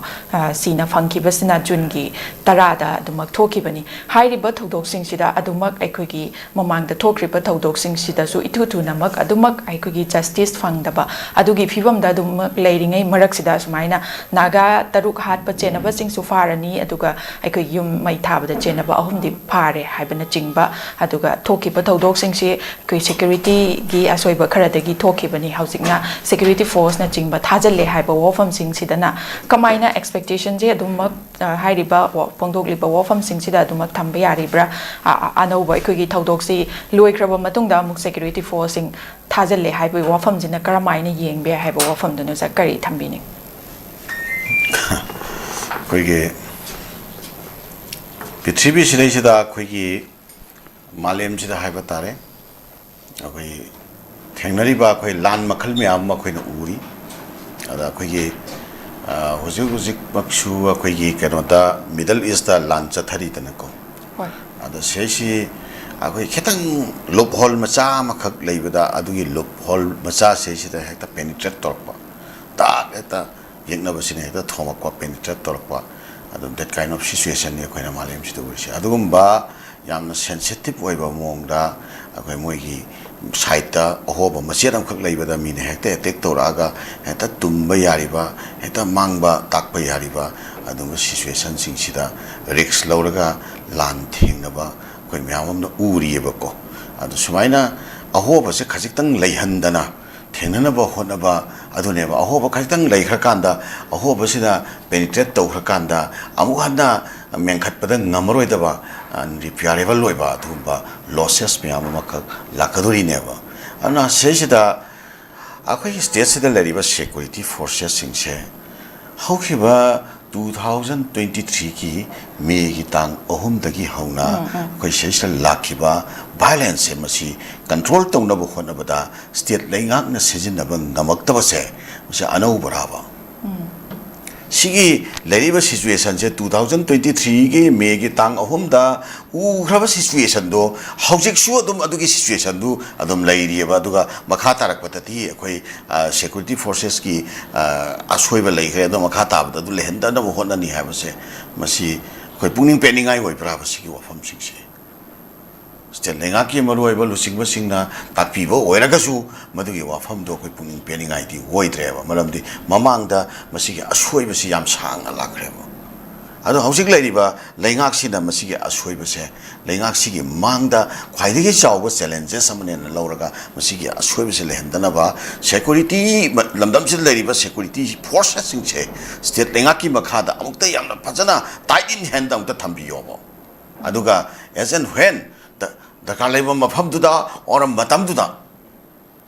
ꯁꯤꯅ ꯐꯪꯈꯤꯕꯁꯤꯅ ꯖꯨꯟꯒꯤ ꯇꯔꯥꯗ ꯑꯗꯨꯃꯛ ꯊꯣꯛꯈꯤꯕꯅꯤ꯫ ꯍꯥꯏꯔꯤꯕ ꯊꯧꯗꯣꯛꯁꯤꯡꯁꯤꯗ ꯑꯗꯨꯃꯛ ꯑꯩꯈꯣꯏꯒꯤ ꯃꯃꯥꯡꯗ ꯊꯣꯛꯈ꯭ꯔꯤꯕ ꯊꯧꯗꯣꯛꯁꯤꯡꯁꯤꯗꯁꯨ ꯏꯊꯨ ꯊꯨꯅꯃꯛ ꯑꯗꯨꯃꯛ ꯑꯩꯈꯣꯏꯒꯤ justice ꯐꯪꯗꯕ ꯑꯗꯨꯒꯤ ꯐꯤꯕꯝꯗ ꯑꯗꯨꯃꯛ ꯂꯩꯔꯤꯉꯩ ꯃꯔꯛꯁꯤꯗ, ꯁꯨꯃꯥꯏꯅ ꯅꯥꯒꯥ ꯇꯔꯨꯛ ꯍꯥꯠꯄ ꯆꯦꯟꯅꯕꯁꯤꯡꯁꯨ ꯐꯥꯔꯅꯤ, ꯑꯗꯨꯒ ꯑꯩꯈꯣꯏ ꯌꯨꯝ ꯃꯩ ꯊꯥꯕꯗ ꯆꯦꯟꯅꯕ ꯑꯍꯨꯝꯗꯤ ꯐꯥꯔꯦ ꯍꯥꯏꯕꯅꯆꯤꯡꯕ, ꯑꯗꯨꯒ ꯊꯣꯛꯈꯤꯕ ꯊꯧꯗꯣꯛꯁꯤꯡꯁꯤ ꯑꯩꯈꯣꯏ securityꯒꯤ ꯑꯁꯣꯏꯕ ꯈꯔꯗꯒꯤ ꯊꯣꯛꯈꯤꯕꯅꯤ꯫ ꯍꯧꯖꯤꯛꯅ security forceꯅꯆꯤꯡꯕ ꯊꯥꯖꯤꯜꯂꯦ ꯍꯥꯏꯕ ꯋꯥꯐꯝꯁꯤꯡꯁꯤꯗꯅ ꯀꯃꯥꯏꯅ expectationꯁꯦ ꯑꯗꯨꯃꯛ ꯍꯥꯏꯔꯤꯕ ꯐꯣꯡꯗꯣꯛꯂꯤꯕ ꯋꯥꯐꯝꯁꯤꯡꯁꯤꯗ ꯑꯗꯨꯃꯛ ꯊꯝꯕ ꯌꯥꯔꯤꯕ꯭ꯔꯥ? ꯑꯅꯧꯕ ꯑꯩꯈꯣꯏꯒꯤ ꯊꯧꯗꯣꯛꯁꯤ ꯂꯣꯏꯈ꯭ꯔꯕ ꯃꯇꯨꯡꯗ ꯑꯃꯨꯛ security forceꯁꯤꯡ ꯊꯥꯖꯤꯜꯂꯦ ꯍꯥꯏꯕꯒꯤ ꯋꯥꯐꯝꯁꯤꯅ ꯀꯔꯝꯍꯥꯏꯅ ꯌꯦꯡꯕ ꯌꯥꯏ ꯍꯥꯏꯕ ꯋꯥꯐꯝꯗꯨꯅ ꯑꯣꯖꯥ ꯀꯔꯤ ꯊꯝꯕꯤꯅꯤꯡ? ꯑꯩꯈꯣꯏꯒꯤ ꯄ꯭ꯔꯤꯊꯤꯕꯤꯁꯤꯗꯩꯁꯤꯗ ꯑꯩꯈꯣꯏꯒꯤ ꯃꯥꯂꯦꯝꯁꯤꯗ ꯍꯥꯏꯕ ꯇꯥꯔꯦ, ꯑꯩꯈꯣꯏ ꯊꯦꯡꯅꯔꯤꯕ ꯑꯩꯈꯣꯏ ꯂꯥꯟ ꯃꯈꯜ ꯃꯌꯥꯝ ꯑꯃ ꯑꯩꯈꯣꯏꯅ ꯎꯔꯤ꯫ ꯑꯗ ꯑꯩꯈꯣꯏꯒꯤ, ꯑ, ꯍꯧꯖꯤꯛ ꯍꯧꯖꯤꯛꯃꯛꯁꯨ ꯑꯩꯈꯣꯏꯒꯤ ꯀꯩꯅꯣꯗ, ꯃꯤꯗꯜ ꯏꯁꯇ ꯂꯥꯟ ꯆꯠꯊꯔꯤꯗꯅꯀꯣ꯫ ꯍꯣꯏ꯫ ꯑꯗ ꯁꯤꯁꯤ ꯑꯩꯈꯣꯏ ꯈꯤꯇꯪ ꯂꯨꯞ ꯍꯣꯜ ꯃꯆꯥ ꯑꯃꯈꯛ ꯂꯩꯕꯗ, ꯑꯗꯨꯒꯤ ꯂꯨꯞ ꯍꯣꯜ ꯃꯆꯥꯁꯤꯗꯩꯁꯤꯗ ꯍꯦꯛꯇ ꯄꯦꯅꯤꯇ꯭ꯔꯦꯠ ꯇꯧꯔꯛꯄ, ꯇꯥꯛ ꯍꯦꯛꯇ ꯌꯦꯛꯅꯕꯁꯤꯅ ꯍꯦꯛꯇ ꯊꯣꯝꯃꯛꯄ, ꯄꯦꯅꯤꯇ꯭ꯔꯦꯠ ꯇꯧꯔꯛꯄ, ꯑꯗꯨꯝ that kind of situationꯅꯤ ꯑꯩꯈꯣꯏꯅ ꯃꯥꯂꯦꯝꯁꯤꯗ ꯎꯔꯤꯁꯦ꯫ ꯑꯗꯨꯒꯨꯝꯕ ꯌꯥꯝꯅ ꯁꯦꯟꯁꯤꯇꯤꯞ ꯑꯣꯏꯕ ꯃꯑꯣꯡꯗ ꯑꯩꯈꯣꯏ ꯃꯣꯏꯒꯤ ꯁꯥꯏꯠꯇ ꯑꯍꯣꯕ ꯃꯆꯦꯠ ꯑꯃꯈꯛ ꯂꯩꯕꯗ ꯃꯤꯅ ꯍꯦꯛꯇ ꯑꯦꯇꯦꯛ ꯇꯧꯔꯛꯑꯒ ꯍꯦꯛꯇ ꯇꯨꯝꯕ ꯌꯥꯔꯤꯕ, ꯍꯦꯛꯇ ꯃꯥꯡꯕ ꯇꯥꯛꯄ ꯌꯥꯔꯤꯕ ꯑꯗꯨꯒꯨꯝꯕ ꯁꯤꯆꯨꯋꯦꯁꯟꯁꯤꯡꯁꯤꯗ ꯔꯤꯛꯁ ꯂꯧꯔꯒ ꯂꯥꯟ ꯊꯦꯡꯅꯕ ꯑꯩꯈꯣꯏ ꯃꯌꯥꯝ ꯑꯃꯅ ꯎꯔꯤꯑꯕꯀꯣ꯫ ꯑꯗꯨ ꯁꯨꯃꯥꯏꯅ ꯑꯍꯣꯕꯁꯦ ꯈꯖꯤꯛꯇꯪ ꯂꯩꯍꯟꯗꯅ ꯊꯦꯡꯅꯅꯕ ꯍꯣꯠꯅꯕ ꯑꯗꯨꯅꯦꯕ꯫ ꯑꯍꯣꯕ ꯈꯖꯤꯛꯇꯪ ꯂꯩꯈ꯭ꯔꯀꯥꯟꯗ, ꯑꯍꯣꯕꯁꯤꯅ ꯄꯦꯅꯤꯇ꯭ꯔꯦꯠ ꯇꯧꯈ꯭ꯔꯀꯥꯟꯗ ꯑꯃꯨꯛ ꯍꯟꯅ ꯃꯦꯟꯈꯠꯄꯗ ꯉꯝꯃꯔꯣꯏꯗꯕ, ꯑꯟꯔꯤꯄꯤꯌꯥꯔꯦꯕꯜ ꯑꯣꯏꯕ ꯑꯗꯨꯒꯨꯝꯕ ꯂꯣꯁꯦꯁ ꯃꯌꯥꯝ ꯑꯃꯈꯛ ꯂꯥꯛꯀꯗꯣꯔꯤꯅꯦꯕ꯫ ꯑꯗꯨꯅ ꯁꯤꯁꯤꯗ ꯑꯩꯈꯣꯏꯒꯤ ꯁ꯭ꯇꯦꯠꯁꯤꯗ ꯂꯩꯔꯤꯕ ꯁꯦꯀ꯭ꯌꯨꯔꯤꯇꯤ ꯐꯣꯔꯁꯦꯁꯁꯤꯡꯁꯦ ꯍꯧꯈꯤꯕ two thousand twenty threeꯒꯤ ꯃꯦꯒꯤ ꯇꯥꯡ ꯑꯍꯨꯝꯗꯒꯤ ꯍꯧꯅ ꯎꯝ, ꯎꯝ꯫ ꯑꯩꯈꯣꯏ ꯁꯤꯗꯩꯁꯤꯗ ꯂꯥꯛꯈꯤꯕ ꯚꯥꯏꯂꯦꯟꯁꯁꯦ, ꯃꯁꯤ ꯀꯟꯇ꯭ꯔꯣꯜ ꯇꯧꯅꯕ ꯍꯣꯠꯅꯕꯗ ꯁ꯭ꯇꯦꯠ ꯂꯩꯉꯥꯛꯅ ꯁꯤꯖꯤꯟꯅꯕ ꯉꯝꯃꯛꯇꯕꯁꯦ, ꯃꯁꯤ ꯑꯅꯧꯕꯔꯕ? ꯎꯝ꯫ ꯁꯤꯒꯤ ꯂꯩꯔꯤꯕ ꯁꯤꯆꯨꯋꯦꯁꯟꯁꯦ two thousand twenty threeꯒꯤ ꯃꯦꯒꯤ ꯇꯥꯡ ꯑꯍꯨꯝꯗ ꯎꯈ꯭ꯔꯕ ꯁꯤꯆꯨꯋꯦꯁꯟꯗꯣ ꯍꯧꯖꯤꯛꯁꯨ ꯑꯗꯨꯝ ꯑꯗꯨꯒꯤ ꯁꯤꯆꯨꯋꯦꯁꯟꯗꯨ ꯑꯗꯨꯝ ꯂꯩꯔꯤꯑꯕ꯫ ꯑꯗꯨꯒ ꯃꯈꯥ ꯇꯥꯔꯛꯄꯗꯗꯤ ꯑꯩꯈꯣꯏ, ꯑ, ꯁꯦꯀ꯭ꯌꯨꯔꯤꯇꯤ ꯐꯣꯔꯁꯦꯁꯀꯤ, ꯑ, ꯑꯁꯣꯏꯕ ꯂꯩꯈ꯭ꯔꯦ, ꯑꯗꯣ ꯃꯈꯥ ꯇꯥꯕꯗ ꯑꯗꯨ ꯂꯩꯍꯟꯗꯅꯕ ꯍꯣꯠꯅꯅꯤ ꯍꯥꯏꯕꯁꯦ, ꯃꯁꯤ ꯑꯩꯈꯣꯏ ꯄꯨꯛꯅꯤꯡ ꯄꯦꯟꯅꯤꯡꯉꯥꯏ ꯑꯣꯏꯕ꯭ꯔꯥꯕ ꯁꯤꯒꯤ ꯋꯥꯐꯝꯁꯤꯡꯁꯦ? ꯁ꯭ꯇꯦꯠ ꯂꯩꯉꯥꯛꯀꯤ ꯃꯔꯨꯑꯣꯏꯕ ꯂꯨꯆꯤꯡꯕꯁꯤꯡꯅ ꯇꯥꯛꯄꯤꯕ ꯑꯣꯏꯔꯒꯁꯨ, ꯃꯗꯨꯒꯤ ꯋꯥꯐꯝꯗꯣ ꯑꯩꯈꯣꯏ ꯄꯨꯛꯅꯤꯡ ꯄꯦꯟꯅꯤꯡꯉꯥꯏꯗꯤ ꯑꯣꯏꯗ꯭ꯔꯦꯕ꯫ ꯃꯔꯝꯗꯤ ꯃꯃꯥꯡꯗ ꯃꯁꯤꯒꯤ ꯑꯁꯣꯏꯕꯁꯤ ꯌꯥꯝ ꯁꯥꯡꯅ ꯂꯥꯛꯈ꯭ꯔꯦꯕ꯫ ꯑꯗꯣ ꯍꯧꯖꯤꯛ ꯂꯩꯔꯤꯕ ꯂꯩꯉꯥꯛꯁꯤꯅ ꯃꯁꯤꯒꯤ ꯑꯁꯣꯏꯕꯁꯦ ꯂꯩꯉꯥꯛꯁꯤꯒꯤ ꯃꯥꯡꯗ ꯈ꯭ꯋꯥꯏꯗꯒꯤ ꯆꯥꯎꯕ ꯆꯦꯂꯦꯟꯖꯦꯁ ꯑꯃꯅꯦꯅ ꯂꯧꯔꯒ, ꯃꯁꯤꯒꯤ ꯑꯁꯣꯏꯕꯁꯦ ꯂꯩꯍꯟꯗꯅꯕ ꯁꯦꯀ꯭ꯌꯨꯔꯤꯇꯤ ꯃ-, ꯂꯝꯗꯝꯁꯤꯗ ꯂꯩꯔꯤꯕ ꯁꯦꯀ꯭ꯌꯨꯔꯤꯇꯤ ꯐꯣꯔꯁꯦꯁꯁꯤꯡꯁꯦ ꯁ꯭ꯇꯦꯠ ꯂꯩꯉꯥꯛꯀꯤ ꯃꯈꯥꯗ ꯑꯃꯨꯛꯇ ꯌꯥꯝꯅ ꯐꯖꯅ tight in handꯗ ꯑꯃꯨꯛꯇ ꯊꯝꯕꯤꯌꯣꯕ꯫ ꯑꯗꯨꯒ as and when ꯗ-, ꯗꯔꯀꯥꯔ ꯂꯩꯕ ꯃꯐꯝꯗꯨꯗ or ꯃꯇꯝꯗꯨꯗ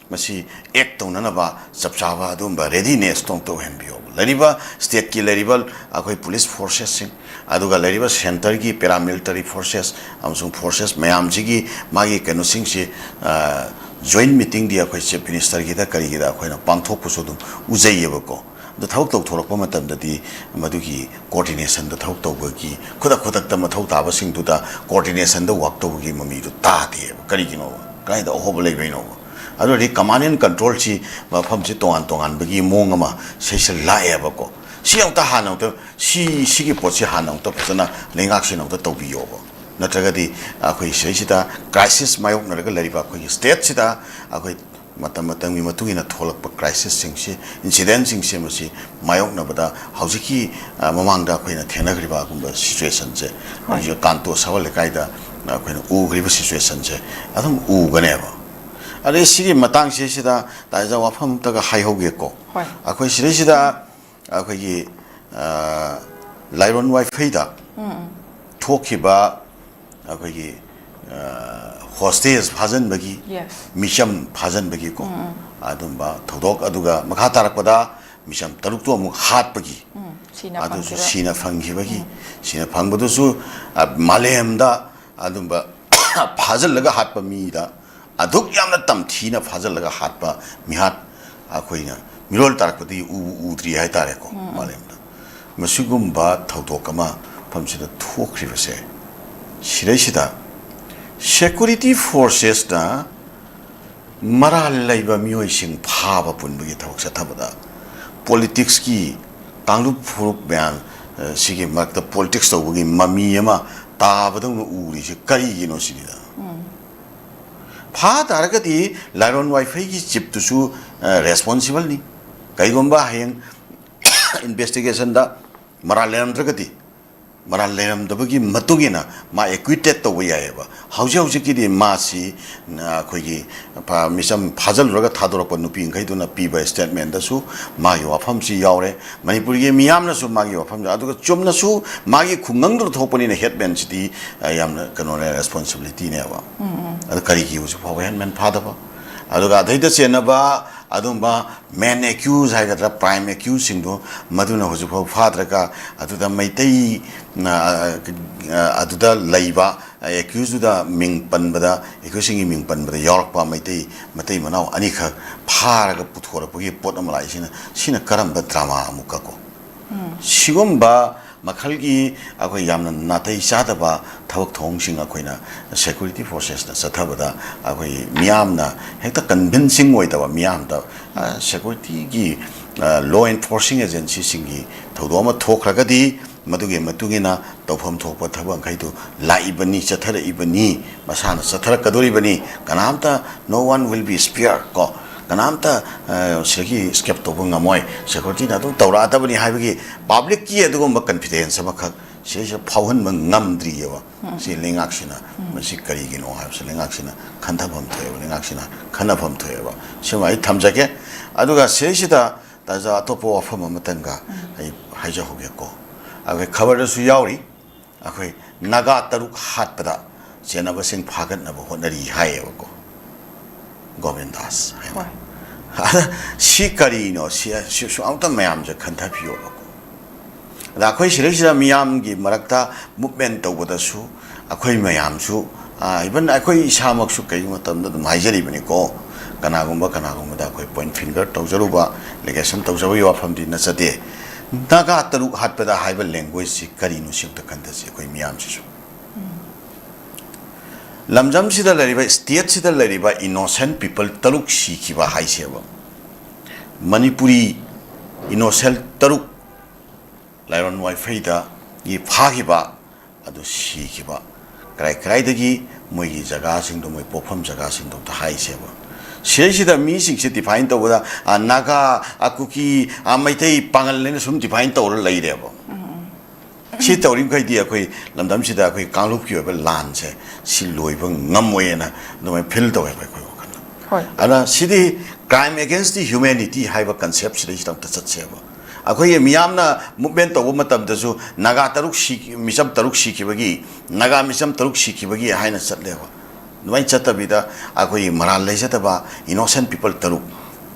ꯃꯁꯤ ꯑꯦꯛ ꯇꯧꯅꯅꯕ ꯆꯞ ꯆꯥꯕ ꯑꯗꯨꯒꯨꯝꯕ ꯔꯦꯗꯤꯅꯦꯁꯇꯣ ꯑꯃꯨꯛꯇ ꯑꯣꯏꯍꯟꯕꯤꯌꯣꯕ꯫ ꯂꯩꯔꯤꯕ ꯁ꯭ꯇꯦꯠꯀꯤ ꯂꯩꯔꯤꯕ ꯑꯩꯈꯣꯏ ꯄꯨꯂꯤꯁ ꯐꯣꯔꯁꯦꯁꯁꯤꯡ, ꯑꯗꯨꯒ ꯂꯩꯔꯤꯕ centreꯒꯤ paramilitary forces ꯑꯃꯁꯨꯡ forces ꯃꯌꯥꯝꯁꯤꯒꯤ ꯃꯥꯒꯤ ꯀꯩꯅꯣꯁꯤꯡꯁꯤ, ꯑ, joint meetingꯗꯤ ꯑꯩꯈꯣꯏ Chief Ministerꯒꯤꯗ ꯀꯔꯤꯒꯤꯗ ꯑꯩꯈꯣꯏꯅ ꯄꯥꯡꯊꯣꯛꯄꯁꯨ ꯑꯗꯨꯝ ꯎꯖꯩꯌꯦꯕꯀꯣ꯫ ꯑꯗꯣ ꯊꯕꯛ ꯇꯧꯊꯣꯔꯛꯄ ꯃꯇꯝꯗꯗꯤ ꯃꯗꯨꯒꯤ coordinationꯗ ꯊꯕꯛ ꯇꯧꯕꯒꯤ, ꯈꯨꯗꯛ ꯈꯨꯗꯛꯇ ꯃꯊꯧ ꯇꯥꯕꯁꯤꯡꯗꯨꯗ coordinationꯗ work ꯇꯧꯕꯒꯤ ꯃꯃꯤꯗꯨ ꯇꯥꯗꯦꯕ꯫ ꯀꯔꯤꯒꯤꯅꯣꯕ? ꯀꯗꯥꯏꯗ ꯑꯍꯣꯕ ꯂꯩꯕꯩꯅꯣꯕ? ꯑꯗꯨ ꯑꯣꯏꯔꯗꯤ command and controlꯁꯤ ꯃꯐꯝꯁꯤ ꯇꯣꯉꯥꯟ ꯇꯣꯉꯥꯟꯕꯒꯤ ꯃꯑꯣꯡ ꯑꯃ ꯁꯤꯁꯦ ꯂꯥꯛꯑꯦꯕꯀꯣ꯫ ꯁꯤ ꯑꯃꯨꯛꯇ ꯍꯥꯟꯅ ꯑꯃꯨꯛꯇ, ꯁꯤ, ꯁꯤꯒꯤ ꯄꯣꯠꯁꯤ ꯍꯥꯟꯅ ꯑꯃꯨꯛꯇ ꯐꯖꯅ ꯂꯩꯉꯥꯛꯁꯤꯅ ꯑꯃꯨꯛꯇ ꯇꯧꯕꯤꯌꯣꯕ꯫ ꯅꯠꯇ꯭ꯔꯒꯗꯤ ꯑꯩꯈꯣꯏ ꯁꯤꯗꯩꯁꯤꯗ crisis ꯃꯥꯌꯣꯛꯅꯔꯒ ꯂꯩꯔꯤꯕ ꯑꯩꯈꯣꯏꯒꯤ stateꯁꯤꯗ ꯑꯩꯈꯣꯏ ꯃꯇꯝ ꯃꯇꯝꯒꯤ ꯃꯇꯨꯡ ꯏꯟꯅ ꯊꯣꯛꯂꯛꯄ crisisꯁꯤꯡꯁꯤ, incidentꯁꯤꯡꯁꯦ ꯃꯁꯤ ꯃꯥꯌꯣꯛꯅꯕꯗ ꯍꯧꯖꯤꯛꯀꯤ, ꯑ, ꯃꯃꯥꯡꯗ ꯑꯩꯈꯣꯏꯅ ꯊꯦꯡꯅꯈ꯭ꯔꯤꯕ ꯑꯗꯨꯒꯨꯝꯕ situationꯁꯦ, ꯍꯣꯏ꯫ ꯍꯧꯖꯤꯛ ꯀꯥꯟꯇꯣ ꯁꯕꯜ ꯂꯩꯀꯥꯏꯗ ꯑꯩꯈꯣꯏꯅ ꯎꯈ꯭ꯔꯤꯕ situationꯁꯦ ꯑꯗꯨꯝ ꯎꯒꯅꯦꯕ꯫ ꯑꯗꯩ ꯁꯤꯒꯤ ꯃꯇꯥꯡꯁꯤꯁꯤꯗ ꯇꯥꯏꯖ ꯋꯥꯐꯝ ꯑꯝꯇꯒ ꯍꯥꯏꯍꯧꯒꯦꯀꯣ꯫ ꯍꯣꯏ꯫ ꯑꯩꯈꯣꯏ ꯁꯤꯗꯩꯁꯤꯗ ꯑꯩꯈꯣꯏꯒꯤ, ꯑ, ꯂꯥꯏꯔꯣꯟ ꯋꯥꯏꯐꯩꯗ ꯎꯝ, ꯎꯝ꯫ ꯊꯣꯛꯈꯤꯕ ꯑꯩꯈꯣꯏꯒꯤ, ꯑ, hostage ꯐꯥꯖꯤꯟꯕꯒꯤ, Yes. ꯃꯤꯆꯝ ꯐꯥꯖꯤꯟꯕꯒꯤꯀꯣ, ꯎꯝ, ꯎꯝ꯫ ꯑꯗꯨꯝꯕ ꯊꯧꯗꯣꯛ, ꯑꯗꯨꯒ ꯃꯈꯥ ꯇꯥꯔꯛꯄꯗ ꯃꯤꯆꯝ ꯇꯔꯨꯛꯇꯣ ꯑꯃꯨꯛ ꯍꯥꯠꯄꯒꯤ, ꯎꯝ, ꯁꯤꯅ ꯑꯗꯨꯁꯨ ꯐꯪꯈꯤꯕ꯫ ꯁꯤꯅ ꯐꯪꯈꯤꯕꯒꯤ, ꯎꯝ꯫ ꯁꯤꯅ ꯐꯪꯕꯗꯨꯁꯨ, ꯑ, ꯃꯥꯂꯦꯝꯗ ꯑꯗꯨꯝꯕ ꯐꯥꯖꯤꯜꯂꯒ ꯍꯥꯠꯄ ꯃꯤꯗ ꯑꯗꯨꯛ ꯌꯥꯝꯅ ꯇꯝꯊꯤꯅ ꯐꯥꯖꯤꯜꯂꯒ ꯍꯥꯠꯄ ꯃꯤꯍꯥꯠ ꯑꯩꯈꯣꯏꯅ ꯃꯤꯔꯣꯜ ꯇꯥꯔꯛꯄꯗꯒꯤ ꯎꯕꯨ ꯎꯗ꯭ꯔꯤ ꯍꯥꯏꯇꯥꯔꯦꯀꯣ, ꯎꯝ꯫ ꯃꯥꯂꯦꯝꯗ꯫ ꯃꯁꯤꯒꯨꯝꯕ ꯊꯧꯗꯣꯛ ꯑꯃ ꯃꯐꯝꯁꯤꯗ ꯊꯣꯛꯈ꯭ꯔꯤꯕꯁꯦ, ꯁꯤꯗꯩꯁꯤꯗ security forcesꯅ ꯃꯔꯥꯜ ꯂꯩꯕ ꯃꯤꯑꯣꯏꯁꯤꯡ ꯐꯥꯕ ꯄꯨꯟꯕꯒꯤ ꯊꯕꯛ ꯆꯠꯊꯕꯗ politicsꯀꯤ ꯀꯥꯡꯂꯨꯞ ꯐꯨꯔꯨꯞ ꯃꯌꯥꯝ, ꯑ, ꯁꯤꯒꯤ ꯃꯔꯛꯇ politics ꯇꯧꯕꯒꯤ ꯃꯃꯤ ꯑꯃ ꯇꯥꯕꯗꯧꯅ ꯎꯔꯤꯁꯦ ꯀꯔꯤꯒꯤꯅꯣ ꯁꯤꯅꯤꯗ꯫ ꯎꯝ꯫ ꯐꯥ ꯇꯥꯔꯒꯗꯤ ꯂꯥꯏꯔꯣꯟ ꯋꯥꯏꯐꯩꯒꯤ chiefꯇꯨꯁꯨ, ꯑ, responsibleꯅꯤ꯫ ꯀꯩꯒꯨꯝꯕ ꯍꯌꯦꯡ investigationꯗ ꯃꯔꯥꯜ ꯂꯩꯔꯝꯗ꯭ꯔꯒꯗꯤ, ꯃꯔꯥꯜ ꯂꯩꯔꯝꯗꯕꯒꯤ ꯃꯇꯨꯡ ꯏꯟꯅ ꯃꯥ acquitted ꯇꯧꯕ ꯌꯥꯏꯑꯕ꯫ ꯍꯧꯖꯤꯛ ꯍꯧꯖꯤꯛꯀꯤꯗꯤ ꯃꯥꯁꯤ, ꯑ, ꯑꯩꯈꯣꯏꯒꯤ ꯐꯥ-, ꯃꯤꯆꯝ ꯐꯥꯖꯤꯜꯂꯨꯔꯒ ꯊꯥꯗꯣꯔꯛꯄ ꯅꯨꯄꯤꯈꯩꯗꯨꯅ ꯄꯤꯕ statementꯗꯁꯨ ꯃꯥꯒꯤ ꯋꯥꯐꯝꯁꯤ ꯌꯥꯎꯔꯦ꯫ ꯃꯅꯤꯄꯨꯔꯒꯤ ꯃꯤꯌꯥꯝꯅꯁꯨ ꯃꯥꯒꯤ ꯋꯥꯐꯝꯗ, ꯑꯗꯨꯒ ꯆꯨꯝꯅꯁꯨ ꯃꯥꯒꯤ ꯈꯨꯡꯒꯪꯗꯨꯗ ꯊꯣꯛꯄꯅꯤꯅ headmanꯁꯤꯗꯤ, ꯑ, ꯌꯥꯝꯅ ꯀꯩꯅꯣꯅꯦ, responsibilityꯅꯦꯕ꯫ ꯎꯝ, ꯎꯝ꯫ ꯑꯗꯨ ꯀꯔꯤꯒꯤ ꯍꯧꯖꯤꯛ ꯐꯥꯎꯕ headman ꯐꯥꯗꯕ? ꯑꯗꯨꯒ ꯑꯗꯩꯗ ꯆꯦꯟꯅꯕ ꯑꯗꯨꯝꯕ main accused ꯍꯥꯏꯒꯗ꯭ꯔꯥ, prime accused ꯁꯤꯡꯗꯣ, ꯃꯗꯨꯅ ꯍꯧꯖꯤꯛꯐꯥꯎ ꯐꯥꯗ꯭ꯔꯒ, ꯑꯗꯨꯗ ꯃꯩꯇꯩ, ꯑ, ꯑ, ꯑꯗꯨꯗ ꯂꯩꯕ accused ꯗꯨꯗ ꯃꯤꯡ ꯄꯟꯕꯗ, accused ꯁꯤꯡꯒꯤ ꯃꯤꯡ ꯄꯟꯕꯗ ꯌꯥꯎꯔꯛꯄ ꯃꯩꯇꯩ, ꯃꯇꯩ ꯃꯅꯥꯎ ꯑꯅꯤꯈꯛ ꯐꯥꯔꯒ ꯄꯨꯊꯣꯔꯛꯄꯒꯤ ꯄꯣꯠ ꯑꯃ ꯂꯥꯛꯏꯁꯤꯅ, ꯁꯤꯅ ꯀꯔꯝꯕ drama ꯑꯃꯨꯛꯀ ꯀꯣ? ꯁꯤꯒꯨꯝꯕ ꯃꯈꯜꯒꯤ ꯑꯩꯈꯣꯏ ꯌꯥꯝꯅ ꯅꯥꯇꯩ ꯆꯥꯗꯕ ꯊꯕꯛ ꯊꯧꯑꯣꯡꯁꯤꯡ ꯑꯩꯈꯣꯏꯅ security forces ꯅ ꯆꯠꯊꯕꯗ, ꯑꯩꯈꯣꯏ ꯃꯤꯌꯥꯝꯅ ꯍꯦꯛꯇ convincing ꯑꯣꯏꯗꯕ, ꯃꯤꯌꯥꯝꯗ, ꯑ, security ꯒꯤ, ꯑ, law enforcing agency ꯁꯤꯡꯒꯤ ꯊꯧꯗꯣꯛ ꯑꯃ ꯊꯣꯛꯈ꯭ꯔꯒꯗꯤ, ꯃꯗꯨꯒꯤ ꯃꯇꯨꯡ ꯏꯟꯅ ꯇꯧꯐꯝ ꯊꯣꯛꯄ ꯊꯕꯛ ꯃꯈꯩꯗꯨ ꯂꯥꯛꯏꯕꯅꯤ, ꯆꯠꯊꯔꯛꯏꯕꯅꯤ, ꯃꯁꯥꯅ ꯆꯠꯊꯔꯛꯀꯗꯣꯔꯤꯕꯅꯤ꯫ ꯀꯅꯥꯝꯇ, no one will be spared ꯀꯣ, ꯀꯅꯥꯝꯇ, ꯑ, ꯁꯤꯗꯒꯤ escape ꯇꯧꯕ ꯉꯝꯃꯣꯏ, security ꯅ ꯑꯗꯨꯝ ꯇꯧꯔꯛꯑꯗꯕꯅꯤ ꯍꯥꯏꯕꯒꯤ public ꯀꯤ ꯑꯗꯨꯒꯨꯝꯕ confidence ꯑꯃꯈꯛ ꯁꯤꯗꯩꯁꯤꯗ ꯐꯥꯎꯍꯟꯕ ꯉꯝꯗ꯭ꯔꯤꯑꯕ꯫ ꯁꯤ ꯂꯩꯉꯥꯛꯁꯤꯅ, ꯃꯁꯤ ꯀꯔꯤꯒꯤꯅꯣ ꯍꯥꯏꯕꯁꯤ ꯂꯩꯉꯥꯛꯁꯤꯅ ꯈꯟꯊꯐꯝ ꯊꯣꯛꯑꯦꯕ, ꯂꯩꯉꯥꯛꯁꯤꯅ ꯈꯟꯅꯐꯝ ꯊꯣꯛꯑꯦꯕ꯫ ꯁꯤꯃ ꯑꯩ ꯊꯝꯖꯒꯦ꯫ ꯑꯗꯨꯒ ꯁꯤꯗꯩꯁꯤꯗ ꯇꯥꯖꯥ, ꯑꯇꯣꯞꯄ ꯋꯥꯐꯝ ꯑꯃꯇꯪꯒ ꯑꯩ ꯍꯥꯏꯖꯍꯧꯒꯦꯀꯣ꯫ ꯑꯩꯈꯣꯏ ꯈꯕꯔꯗꯁꯨ ꯌꯥꯎꯔꯤ, ꯑꯩꯈꯣꯏ ꯅꯥꯒꯥ ꯇꯔꯨꯛ ꯍꯥꯠꯄꯗ ꯆꯦꯟꯅꯕꯁꯤꯡ ꯐꯥꯒꯠꯅꯕ ꯍꯣꯠꯅꯔꯤ ꯍꯥꯏꯌꯦꯕꯀꯣ, ꯒꯣꯕꯤꯟꯗꯥꯁ ꯍꯥꯏꯅ꯫ ꯍꯣꯏ꯫ ꯑꯗ ꯁꯤ ꯀꯔꯤꯅꯣ? ꯁꯤ, ꯁꯤꯁꯨ ꯑꯝꯇ ꯃꯌꯥꯝꯁꯦ ꯈꯟꯊꯕꯤꯌꯣꯕꯀꯣ꯫ ꯑꯗ ꯑꯩꯈꯣꯏ ꯁꯤꯗꯩꯁꯤꯗ ꯃꯤꯌꯥꯝꯒꯤ ꯃꯔꯛꯇ movement ꯇꯧꯕꯗꯁꯨ ꯑꯩꯈꯣꯏ ꯃꯌꯥꯝꯁꯨ, ꯑ, even ꯑꯩꯈꯣꯏ ꯏꯁꯥꯃꯛꯁꯨ ꯀꯩꯒꯨꯝꯕ ꯃꯇꯝꯗ ꯑꯗꯨꯝ ꯍꯥꯏꯖꯔꯤꯕꯅꯤꯀꯣ, ꯀꯅꯥꯒꯨꯝꯕ, ꯀꯅꯥꯒꯨꯝꯕꯗ ꯑꯩꯈꯣꯏ point finger ꯇꯧꯖꯔꯨꯕ, allegation ꯇꯧꯖꯕꯒꯤ ꯋꯥꯐꯝꯗꯤ ꯅꯠꯆꯗꯦ꯫ ꯅꯥꯒꯥ ꯇꯔꯨꯛ ꯍꯥꯠꯄꯗ ꯍꯥꯏꯕ language ꯁꯤ ꯀꯔꯤꯅꯣ ꯁꯤ ꯑꯝꯇ ꯈꯟꯊꯁꯤ ꯑꯩꯈꯣꯏ ꯃꯤꯌꯥꯝꯁꯤꯁꯨ꯫ ꯂꯝꯗꯝꯁꯤꯗ ꯂꯩꯔꯤꯕ, state ꯁꯤꯗ ꯂꯩꯔꯤꯕ innocent people ꯇꯔꯨꯛ ꯁꯤꯈꯤꯕ ꯍꯥꯏꯁꯦꯕ, ꯃꯅꯤꯄꯨꯔꯤ innocent ꯇꯔꯨꯛ ꯂꯥꯏꯔꯣꯟ ꯋꯥꯏꯐꯩꯗꯒꯤ ꯐꯥꯈꯤꯕ ꯑꯗꯨ ꯁꯤꯈꯤꯕ, ꯀꯔꯥꯏ ꯀꯔꯥꯏꯗꯒꯤ ꯃꯣꯏꯒꯤ ꯖꯒꯥꯁꯤꯡꯗꯣ, ꯃꯣꯏ ꯄꯣꯛꯐꯝ ꯖꯒꯥꯁꯤꯡꯗꯣ ꯑꯝꯇ ꯍꯥꯏꯁꯦꯕ꯫ ꯁꯤꯗꯩꯁꯤꯗ ꯃꯤꯁꯤꯡꯁꯦ define ꯇꯧꯕꯗ, ꯑ, ꯅꯥꯒꯥ, ꯑ, ꯀꯨꯀꯤ, ꯑ, ꯃꯩꯇꯩ, ꯄꯥꯉꯜ ꯍꯥꯏꯅ ꯁꯨꯝ define ꯇꯧꯔ ꯂꯩꯔꯦꯕ꯫ ꯁꯤ ꯇꯧꯔꯤꯃꯈꯩꯗꯤ ꯑꯩꯈꯣꯏ ꯂꯝꯗꯝꯁꯤꯗ ꯑꯩꯈꯣꯏ ꯀꯥꯡꯂꯨꯞꯀꯤ ꯑꯣꯏꯕ ꯂꯥꯟꯁꯦ ꯁꯤ ꯂꯣꯏꯕ ꯉꯝꯃꯣꯏꯅ ꯑꯗꯨꯃꯥꯏꯅ feel ꯇꯧꯋꯦꯕ ꯑꯩꯈꯣꯏ ꯋꯥꯈꯜꯗ꯫ ꯍꯣꯏ꯫ ꯑꯗꯨꯅ ꯁꯤꯗꯤ crime against the humanity ꯍꯥꯏꯕ concept ꯁꯤꯗꯩꯁꯤꯗ ꯑꯝꯇ ꯆꯠꯁꯦꯕ꯫ ꯑꯩꯈꯣꯏꯒꯤ ꯃꯤꯌꯥꯝꯅ movement ꯇꯧꯕ ꯃꯇꯝꯗꯁꯨ ꯅꯥꯒꯥ ꯇꯔꯨꯛ ꯁꯤ-, ꯃꯤꯆꯝ ꯇꯔꯨꯛ ꯁꯤꯈꯤꯕꯒꯤ, ꯅꯥꯒꯥ ꯃꯤꯆꯝ ꯇꯔꯨꯛ ꯁꯤꯈꯤꯕꯒꯤ ꯍꯥꯏꯅ ꯆꯠꯂꯦꯕ꯫ ꯑꯗꯨꯃꯥꯏꯅ ꯆꯠꯇꯕꯤꯗ ꯑꯩꯈꯣꯏꯒꯤ ꯃꯔꯥꯜ ꯂꯩꯖꯗꯕ innocent people ꯇꯔꯨꯛ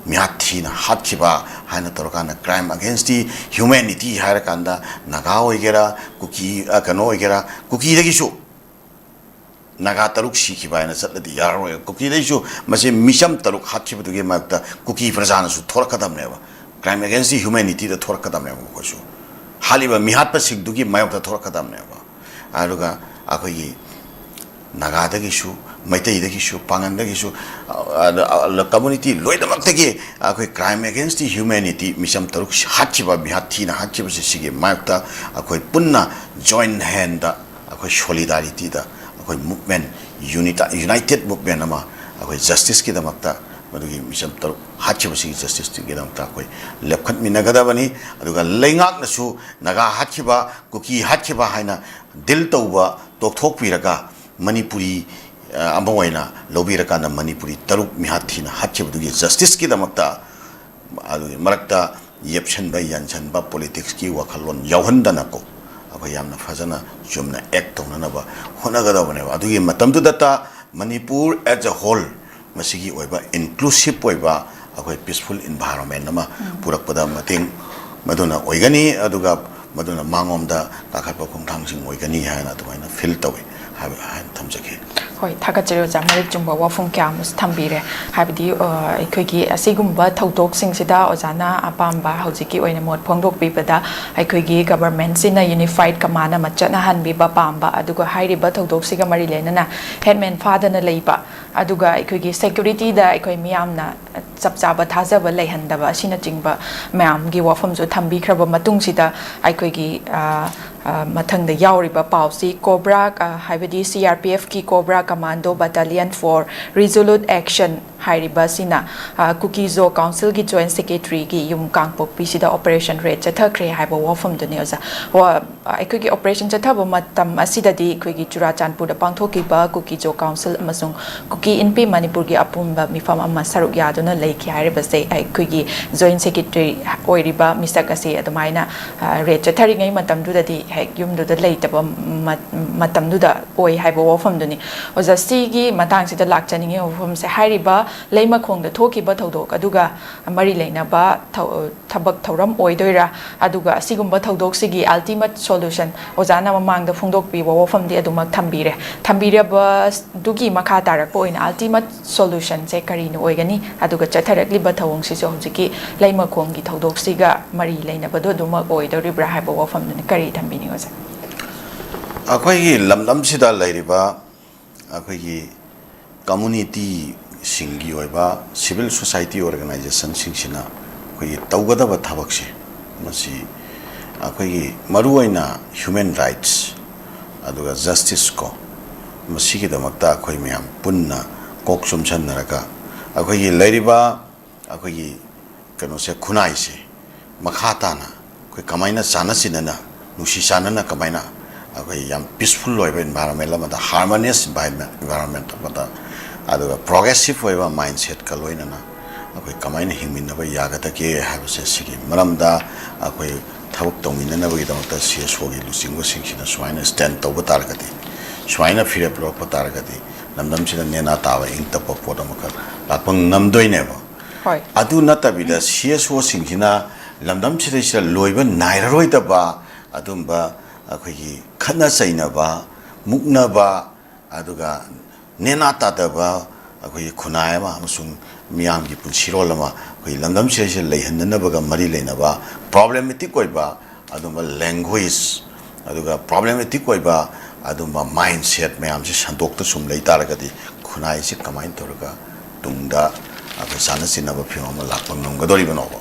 ꯃꯤꯍꯥꯠ ꯊꯤꯅ ꯍꯥꯠꯈꯤꯕ ꯍꯥꯏꯅ ꯇꯧꯔꯀꯥꯟꯗ, crime against the humanity ꯍꯥꯏꯔꯀꯥꯟꯗ, ꯅꯥꯒꯥ ꯑꯣꯏꯒꯦꯔꯥ, ꯀꯨꯀꯤ, ꯑ, ꯀꯩꯅꯣ ꯑꯣꯏꯒꯦꯔꯥ, ꯀꯨꯀꯤꯗꯒꯤꯁꯨ, ꯅꯥꯒꯥ ꯇꯔꯨꯛ ꯁꯤꯈꯤꯕ ꯍꯥꯏꯅ ꯆꯠꯂꯗꯤ ꯌꯥꯔꯔꯣꯏ꯫ ꯀꯨꯀꯤꯗꯩꯁꯨ ꯃꯁꯤ ꯃꯤꯆꯝ ꯇꯔꯨꯛ ꯍꯥꯠꯈꯤꯕꯗꯨꯒꯤ ꯃꯔꯛꯇ ꯀꯨꯀꯤ ꯄ꯭ꯔꯖꯥꯅꯁꯨ ꯊꯣꯔꯛꯀꯗꯕꯅꯦꯕ꯫ Crime against the humanityꯗ ꯊꯣꯔꯛꯀꯗꯕꯅꯦꯕ ꯃꯈꯣꯏꯁꯨ꯫ ꯍꯥꯠꯂꯤꯕ ꯃꯤꯍꯥꯠꯄꯁꯤꯡꯗꯨꯒꯤ ꯃꯥꯌꯣꯛꯇ ꯊꯣꯔꯛꯀꯗꯕꯅꯦꯕ꯫ ꯑꯗꯨꯒ ꯑꯩꯈꯣꯏꯒꯤ ꯅꯥꯒꯥꯗꯒꯤꯁꯨ, ꯃꯩꯇꯩꯗꯒꯤꯁꯨ, ꯄꯥꯉꯟꯗꯒꯤꯁꯨ, ꯑ, ꯑ, community ꯂꯣꯏꯅꯃꯛꯇꯒꯤ ꯑꯩꯈꯣꯏ crime against the humanity, ꯃꯤꯆꯝ ꯇꯔꯨꯛ ꯍꯥꯠꯈꯤꯕ, ꯃꯤꯍꯥꯠ ꯊꯤꯅ ꯍꯥꯠꯈꯤꯕꯁꯤ, ꯁꯤꯒꯤ ꯃꯥꯌꯣꯛꯇ ꯑꯩꯈꯣꯏ ꯄꯨꯟꯅ joint handꯗ ꯑꯩꯈꯣꯏ solidarityꯗ ꯑꯩꯈꯣꯏ movement, unita-, united movement ꯑꯃ ꯑꯩꯈꯣꯏ justiceꯀꯤꯗꯃꯛꯇ, ꯃꯗꯨꯒꯤ ꯃꯤꯆꯝ ꯇꯔꯨꯛ ꯍꯥꯠꯈꯤꯕꯁꯤꯒꯤ justiceꯀꯤꯗꯃꯛꯇ ꯑꯩꯈꯣꯏ ꯂꯦꯞꯈꯠꯃꯤꯟꯅꯒꯗꯕꯅꯤ꯫ ꯑꯗꯨꯒ ꯂꯩꯉꯥꯛꯅꯁꯨ ꯅꯥꯒꯥ ꯍꯥꯠꯈꯤꯕ, ꯀꯨꯀꯤ ꯍꯥꯠꯈꯤꯕ ꯍꯥꯏꯅ deal ꯇꯧꯕ ꯇꯣꯛꯊꯣꯛꯄꯤꯔꯒ, ꯃꯅꯤꯄꯨꯔꯤ, ꯑ, ꯑꯃ ꯑꯣꯏꯅ ꯂꯧꯕꯤꯔꯀꯥꯟꯗ, ꯃꯅꯤꯄꯨꯔꯤ ꯇꯔꯨꯛ ꯃꯤꯍꯥꯠ ꯊꯤꯅ ꯍꯥꯠꯈꯤꯕꯗꯨꯒꯤ justiceꯀꯤꯗꯃꯛꯇ, ꯑꯗꯨꯒꯤ ꯃꯔꯛꯇ ꯌꯦꯞꯁꯟꯕ, ꯌꯥꯟꯁꯟꯕ, politicsꯀꯤ ꯋꯥꯈꯜꯂꯣꯟ ꯌꯥꯎꯍꯟꯗꯅꯀꯣ, ꯑꯩꯈꯣꯏ ꯌꯥꯝꯅ ꯐꯖꯅ ꯆꯨꯝꯅ act ꯇꯧꯅꯅꯕ ꯍꯣꯠꯅꯒꯗꯕꯅꯦꯕ꯫ ꯑꯗꯨꯒꯤ ꯃꯇꯝꯗꯨꯗꯇ ꯃꯅꯤꯄꯨꯔ as a whole ꯃꯁꯤꯒꯤ ꯑꯣꯏꯕ inclusive ꯑꯣꯏꯕ ꯑꯩꯈꯣꯏ peaceful environment ꯑꯃ ꯄꯨꯔꯛꯄꯗ ꯃꯇꯦꯡ ꯃꯗꯨꯅ ꯑꯣꯏꯒꯅꯤ꯫ ꯑꯗꯨꯒ ꯃꯗꯨꯅ ꯃꯥꯡꯂꯣꯝꯗ ꯀꯥꯈꯠꯄ ꯈꯣꯡꯊꯥꯡꯁꯤꯡ ꯑꯣꯏꯒꯅꯤ ꯍꯥꯏꯅ ꯑꯗꯨꯃꯥꯏꯅ feel ꯇꯧꯏ ꯍꯥꯏꯕ ꯍꯥꯏꯅ ꯊꯝꯖꯒꯦ꯫ ꯍꯣꯏ, ꯊꯥꯒꯠꯆꯔꯤ ꯑꯣꯖꯥ꯫ ꯃꯔꯤꯛ ꯆꯨꯝꯕ ꯋꯥꯐꯝ ꯀꯌꯥ ꯑꯃꯁꯨ ꯊꯝꯕꯤꯔꯦ꯫ ꯍꯥꯏꯕꯗꯤ, ꯑ, ꯑꯩꯈꯣꯏꯒꯤ ꯑꯁꯤꯒꯨꯝꯕ ꯊꯧꯗꯣꯛꯁꯤꯡꯁꯤꯗ ꯑꯣꯖꯥꯅ ꯑꯄꯥꯝꯕ ꯍꯧꯖꯤꯛꯀꯤ ꯑꯣꯏꯅ ꯃꯣꯠ ꯐꯣꯡꯗꯣꯛꯄꯤꯕꯗ, ꯑꯩꯈꯣꯏꯒꯤ governmentꯁꯤꯅ unified command ꯑꯃ ꯆꯠꯅꯍꯟꯕꯤꯕ ꯄꯥꯝꯕ, ꯑꯗꯨꯒ ꯍꯥꯏꯔꯤꯕ ꯊꯧꯗꯣꯛꯁꯤꯒ ꯃꯔꯤ ꯂꯩꯅꯅ headman ꯐꯥꯗꯅ ꯂꯩꯕ, ꯑꯗꯨꯒ ꯑꯩꯈꯣꯏꯒꯤ securityꯗ ꯑꯩꯈꯣꯏ ꯃꯤꯌꯥꯝꯅ ꯆꯞ ꯆꯥꯕ ꯊꯥꯖꯕ ꯂꯩꯍꯟꯗꯕ ꯑꯁꯤꯅꯆꯤꯡꯕ ꯃꯌꯥꯝꯒꯤ ꯋꯥꯐꯝꯁꯨ ꯊꯝꯕꯤꯈ꯭ꯔꯕ ꯃꯇꯨꯡꯁꯤꯗ, ꯑꯩꯈꯣꯏꯒꯤ, ꯑ, ꯑ, ꯃꯊꯪꯗ ꯌꯥꯎꯔꯤꯕ ꯄꯥꯎꯁꯤ, COBRA, ꯑ, ꯍꯥꯏꯕꯗꯤ CRPFꯀꯤ COBRA Commando Battalion for Resolute Action ꯍꯥꯏꯔꯤꯕꯁꯤꯅ, ꯑ, ꯀꯨꯀꯤ-ꯖꯣ councilꯒꯤ joint secretaryꯒꯤ ꯌꯨꯝ ꯀꯥꯡꯄꯣꯛꯄꯤꯁꯤꯗ operation raid ꯆꯠꯊꯈ꯭ꯔꯦ ꯍꯥꯏꯕ ꯋꯥꯐꯝꯗꯨꯅꯤ ꯑꯣꯖꯥ꯫ ꯋꯥ-, ꯑꯩꯈꯣꯏꯒꯤ operation ꯆꯠꯊꯕ ꯃꯇꯝ ꯑꯁꯤꯗꯗꯤ ꯑꯩꯈꯣꯏꯒꯤ ꯆꯨꯔꯥꯆꯥꯟꯄꯨꯔꯗ ꯄꯥꯡꯊꯣꯛꯈꯤꯕ ꯀꯨꯀꯤ-ꯖꯣ council ꯑꯃꯁꯨꯡ ꯀꯨꯀꯤ ꯏꯟꯄꯤ ꯃꯅꯤꯄꯨꯔꯒꯤ ꯑꯄꯨꯟꯕ ꯃꯤꯐꯝ ꯑꯃ ꯁꯔꯨꯛ ꯌꯥꯗꯨꯅ ꯂꯩꯈꯤ ꯍꯥꯏꯔꯤꯕꯁꯦ, ꯑꯩꯈꯣꯏꯒꯤ joint secretary ꯑꯣꯏꯔꯤꯕ ꯃꯤꯁꯛ ꯑꯁꯤ ꯑꯗꯨꯃꯥꯏꯅ, ꯑ, raid ꯆꯠꯊꯔꯤꯉꯩ ꯃꯇꯝꯗꯨꯗꯗꯤ ꯍꯦꯛ ꯌꯨꯝꯗꯨꯗ ꯂꯩꯇꯕ ꯃ-, ꯃꯇꯝꯗꯨꯗ ꯑꯣꯏ ꯍꯥꯏꯕ ꯋꯥꯐꯝꯗꯨꯅꯤ꯫ ꯑꯣꯖꯥ, ꯁꯤꯒꯤ ꯃꯇꯥꯡꯁꯤꯗ ꯂꯥꯛꯆꯅꯤꯡꯉꯤ ꯋꯥꯐꯝꯁꯦ, ꯍꯥꯏꯔꯤꯕ ꯂꯩꯃꯈꯣꯡꯗ ꯊꯣꯛꯈꯤꯕ ꯊꯧꯗꯣꯛ ꯑꯗꯨꯒ ꯃꯔꯤ ꯂꯩꯅꯕ ꯊꯧ-, ꯊꯕꯛ ꯊꯧꯔꯝ ꯑꯣꯏꯗꯣꯏꯔꯥ? ꯑꯗꯨꯒ ꯑꯁꯤꯒꯨꯝꯕ ꯊꯧꯗꯣꯛꯁꯤꯒꯤ ultimate solution ꯑꯣꯖꯥꯅ ꯃꯃꯥꯡꯗ ꯐꯣꯡꯗꯣꯛꯄꯤꯕ ꯋꯥꯐꯝꯗꯤ ꯑꯗꯨꯃꯛ ꯊꯝꯕꯤꯔꯦ꯫ ꯊꯝꯕꯤꯔꯕꯗꯨꯒꯤ ꯃꯈꯥ ꯇꯥꯔꯛꯄ ꯑꯣꯏꯅ ultimate solutionꯁꯦ ꯀꯔꯤꯅ ꯑꯣꯏꯒꯅꯤ? ꯑꯗꯨꯒ ꯆꯠꯊꯔꯛꯂꯤꯕ ꯊꯧꯑꯣꯡꯁꯤꯁꯨ ꯍꯧꯖꯤꯛꯀꯤ ꯂꯩꯃꯈꯣꯡꯒꯤ ꯊꯧꯗꯣꯛꯁꯤꯒ ꯃꯔꯤ ꯂꯩꯅꯕꯗꯣ ꯑꯗꯨꯃꯛ ꯑꯣꯏꯗꯧꯔꯤꯕ꯭ꯔꯥ ꯍꯥꯏꯕ ꯋꯥꯐꯝꯗꯨꯅ ꯀꯔꯤ ꯊꯝꯕꯤꯅꯤꯡꯕꯁꯦ? ꯑꯩꯈꯣꯏꯒꯤ ꯂꯝꯗꯝꯁꯤꯗ ꯂꯩꯔꯤꯕ ꯑꯩꯈꯣꯏꯒꯤ communityꯁꯤꯡꯒꯤ ꯑꯣꯏꯕ civil society organizationꯁꯤꯡꯁꯤꯅ ꯑꯩꯈꯣꯏꯒꯤ ꯇꯧꯒꯗꯕ ꯊꯕꯛꯁꯦ, ꯃꯁꯤ ꯑꯩꯈꯣꯏꯒꯤ ꯃꯔꯨꯑꯣꯏꯅ human rights ꯑꯗꯨꯒ justice ꯀꯣ, ꯃꯁꯤꯒꯤꯗꯃꯛꯇ ꯑꯩꯈꯣꯏ ꯃꯌꯥꯝ ꯄꯨꯟꯅ ꯀꯣꯛ ꯆꯨꯝꯁꯟꯅꯔꯒ ꯑꯩꯈꯣꯏꯒꯤ ꯂꯩꯔꯤꯕ ꯑꯩꯈꯣꯏꯒꯤ ꯀꯩꯅꯣꯁꯦ, ꯈꯨꯟꯅꯥꯏꯁꯦ ꯃꯈꯥ ꯇꯥꯅ ꯑꯩꯈꯣꯏ ꯀꯃꯥꯏꯅ ꯆꯥꯟꯅ ꯆꯤꯟꯅꯅ, ꯅꯨꯡꯁꯤ ꯆꯥꯟꯅꯅ ꯀꯃꯥꯏꯅ ꯑꯩꯈꯣꯏ ꯌꯥꯝ peaceful ꯑꯣꯏꯕ environment ꯑꯃꯗ, harmonious environment ꯑꯃꯗ, ꯑꯗꯨꯒ progressive ꯑꯣꯏꯕ mindsetꯀ ꯂꯣꯏꯅꯅ ꯑꯩꯈꯣꯏ ꯀꯃꯥꯏꯅ ꯍꯤꯡꯃꯤꯟꯅꯕ ꯌꯥꯒꯗꯒꯦ ꯍꯥꯏꯕꯁꯦ, ꯁꯤꯒꯤ ꯃꯔꯝꯗ ꯑꯩꯈꯣꯏ ꯊꯕꯛ ꯇꯧꯃꯤꯟꯅꯅꯕꯒꯤꯗꯃꯛꯇ CSOꯒꯤ ꯂꯨꯆꯤꯡꯕꯁꯤꯡꯁꯤꯅ ꯁꯨꯃꯥꯏꯅ stand ꯇꯧꯕ ꯇꯥꯔꯒꯗꯤ, ꯁꯨꯃꯥꯏꯅ ꯐꯤꯔꯦꯞ ꯂꯧꯔꯛꯄ ꯇꯥꯔꯒꯗꯤ, ꯂꯝꯗꯝꯁꯤꯗ ꯅꯦꯅꯥ ꯇꯥꯕ ꯏꯪ ꯇꯞꯄ ꯄꯣꯠ ꯑꯃꯈꯛ ꯂꯥꯛꯄ ꯉꯝꯗꯣꯏꯅꯦꯕ꯫ ꯍꯣꯏ꯫ ꯑꯗꯨ ꯅꯠꯇꯕꯤꯗ CSOꯁꯤꯡꯁꯤꯅ ꯂꯝꯗꯝꯁꯤꯗꯩꯁꯤꯗ ꯂꯣꯏꯕ ꯅꯥꯏꯔꯔꯣꯏꯗꯕ ꯑꯗꯨꯝꯕ ꯑꯩꯈꯣꯏꯒꯤ ꯈꯠꯅ ꯆꯩꯅꯕ, ꯃꯨꯛꯅꯕ, ꯑꯗꯨꯒ ꯅꯦꯅꯥ ꯇꯥꯗꯕ ꯑꯩꯈꯣꯏꯒꯤ ꯈꯨꯟꯅꯥꯏ ꯑꯃ ꯑꯃꯁꯨꯡ ꯃꯤꯌꯥꯝꯒꯤ ꯄꯨꯟꯁꯤꯔꯣꯜ ꯑꯃ ꯑꯩꯈꯣꯏ ꯂꯝꯗꯝꯁꯤꯗꯩꯁꯤꯗ ꯂꯩꯍꯟꯅꯅꯕꯒ ꯃꯔꯤ ꯂꯩꯅꯕ problematic ꯑꯣꯏꯕ ꯑꯗꯨꯝꯕ language, ꯑꯗꯨꯒ problematic ꯑꯣꯏꯕ ꯑꯗꯨꯝꯕ mindset ꯃꯌꯥꯝꯁꯤ ꯁꯟꯗꯣꯛꯇ ꯁꯨꯝ ꯂꯩ ꯇꯥꯔꯒꯗꯤ ꯈꯨꯟꯅꯥꯏꯁꯤ ꯀꯃꯥꯏꯅ ꯇꯧꯔꯒ ꯇꯨꯡꯗ ꯑꯩꯈꯣꯏ ꯆꯥꯟꯅ ꯆꯤꯟꯅꯕ ꯐꯤꯕꯝ ꯑꯃ ꯂꯥꯛꯄ ꯉꯝꯒꯗꯧꯔꯤꯕꯅꯣꯕ?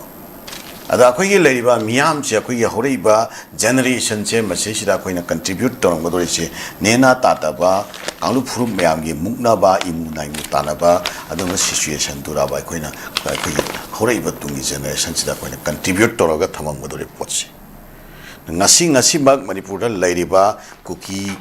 ꯑꯗ ꯑꯩꯈꯣꯏꯒꯤ ꯂꯩꯔꯤꯕ ꯃꯤꯌꯥꯝꯁꯦ, ꯑꯩꯈꯣꯏꯒꯤ ꯍꯧꯔꯛꯏꯕ generationꯁꯦ, ꯃꯁꯤꯁꯤꯗ ꯑꯩꯈꯣꯏꯅ contribute ꯇꯧꯔꯝꯒꯗꯧꯔꯤꯁꯦ ꯅꯦꯅꯥ ꯇꯥꯗꯕ, ꯀꯥꯡꯂꯨꯞ ꯐꯨꯔꯨꯞ ꯃꯌꯥꯝꯒꯤ ꯃꯨꯛꯅꯕ, ꯏꯃꯨ ꯅꯥꯏꯃꯨ ꯇꯥꯅꯕ ꯑꯗꯨꯝꯕ situationꯗꯨꯔꯕ ꯑꯩꯈꯣꯏꯅ, ꯑꯩꯈꯣꯏꯒꯤ ꯍꯧꯔꯛꯏꯕ ꯇꯨꯡꯒꯤ generationꯁꯤꯗ ꯑꯩꯈꯣꯏꯅ contribute ꯇꯧꯔꯒ ꯊꯝꯃꯝꯒꯗꯧꯔꯤꯕ ꯄꯣꯠꯁꯦ? ꯉꯁꯤ, ꯉꯁꯤꯃꯛ ꯃꯅꯤꯄꯨꯔꯗ ꯂꯩꯔꯤꯕ ꯀꯨꯀꯤ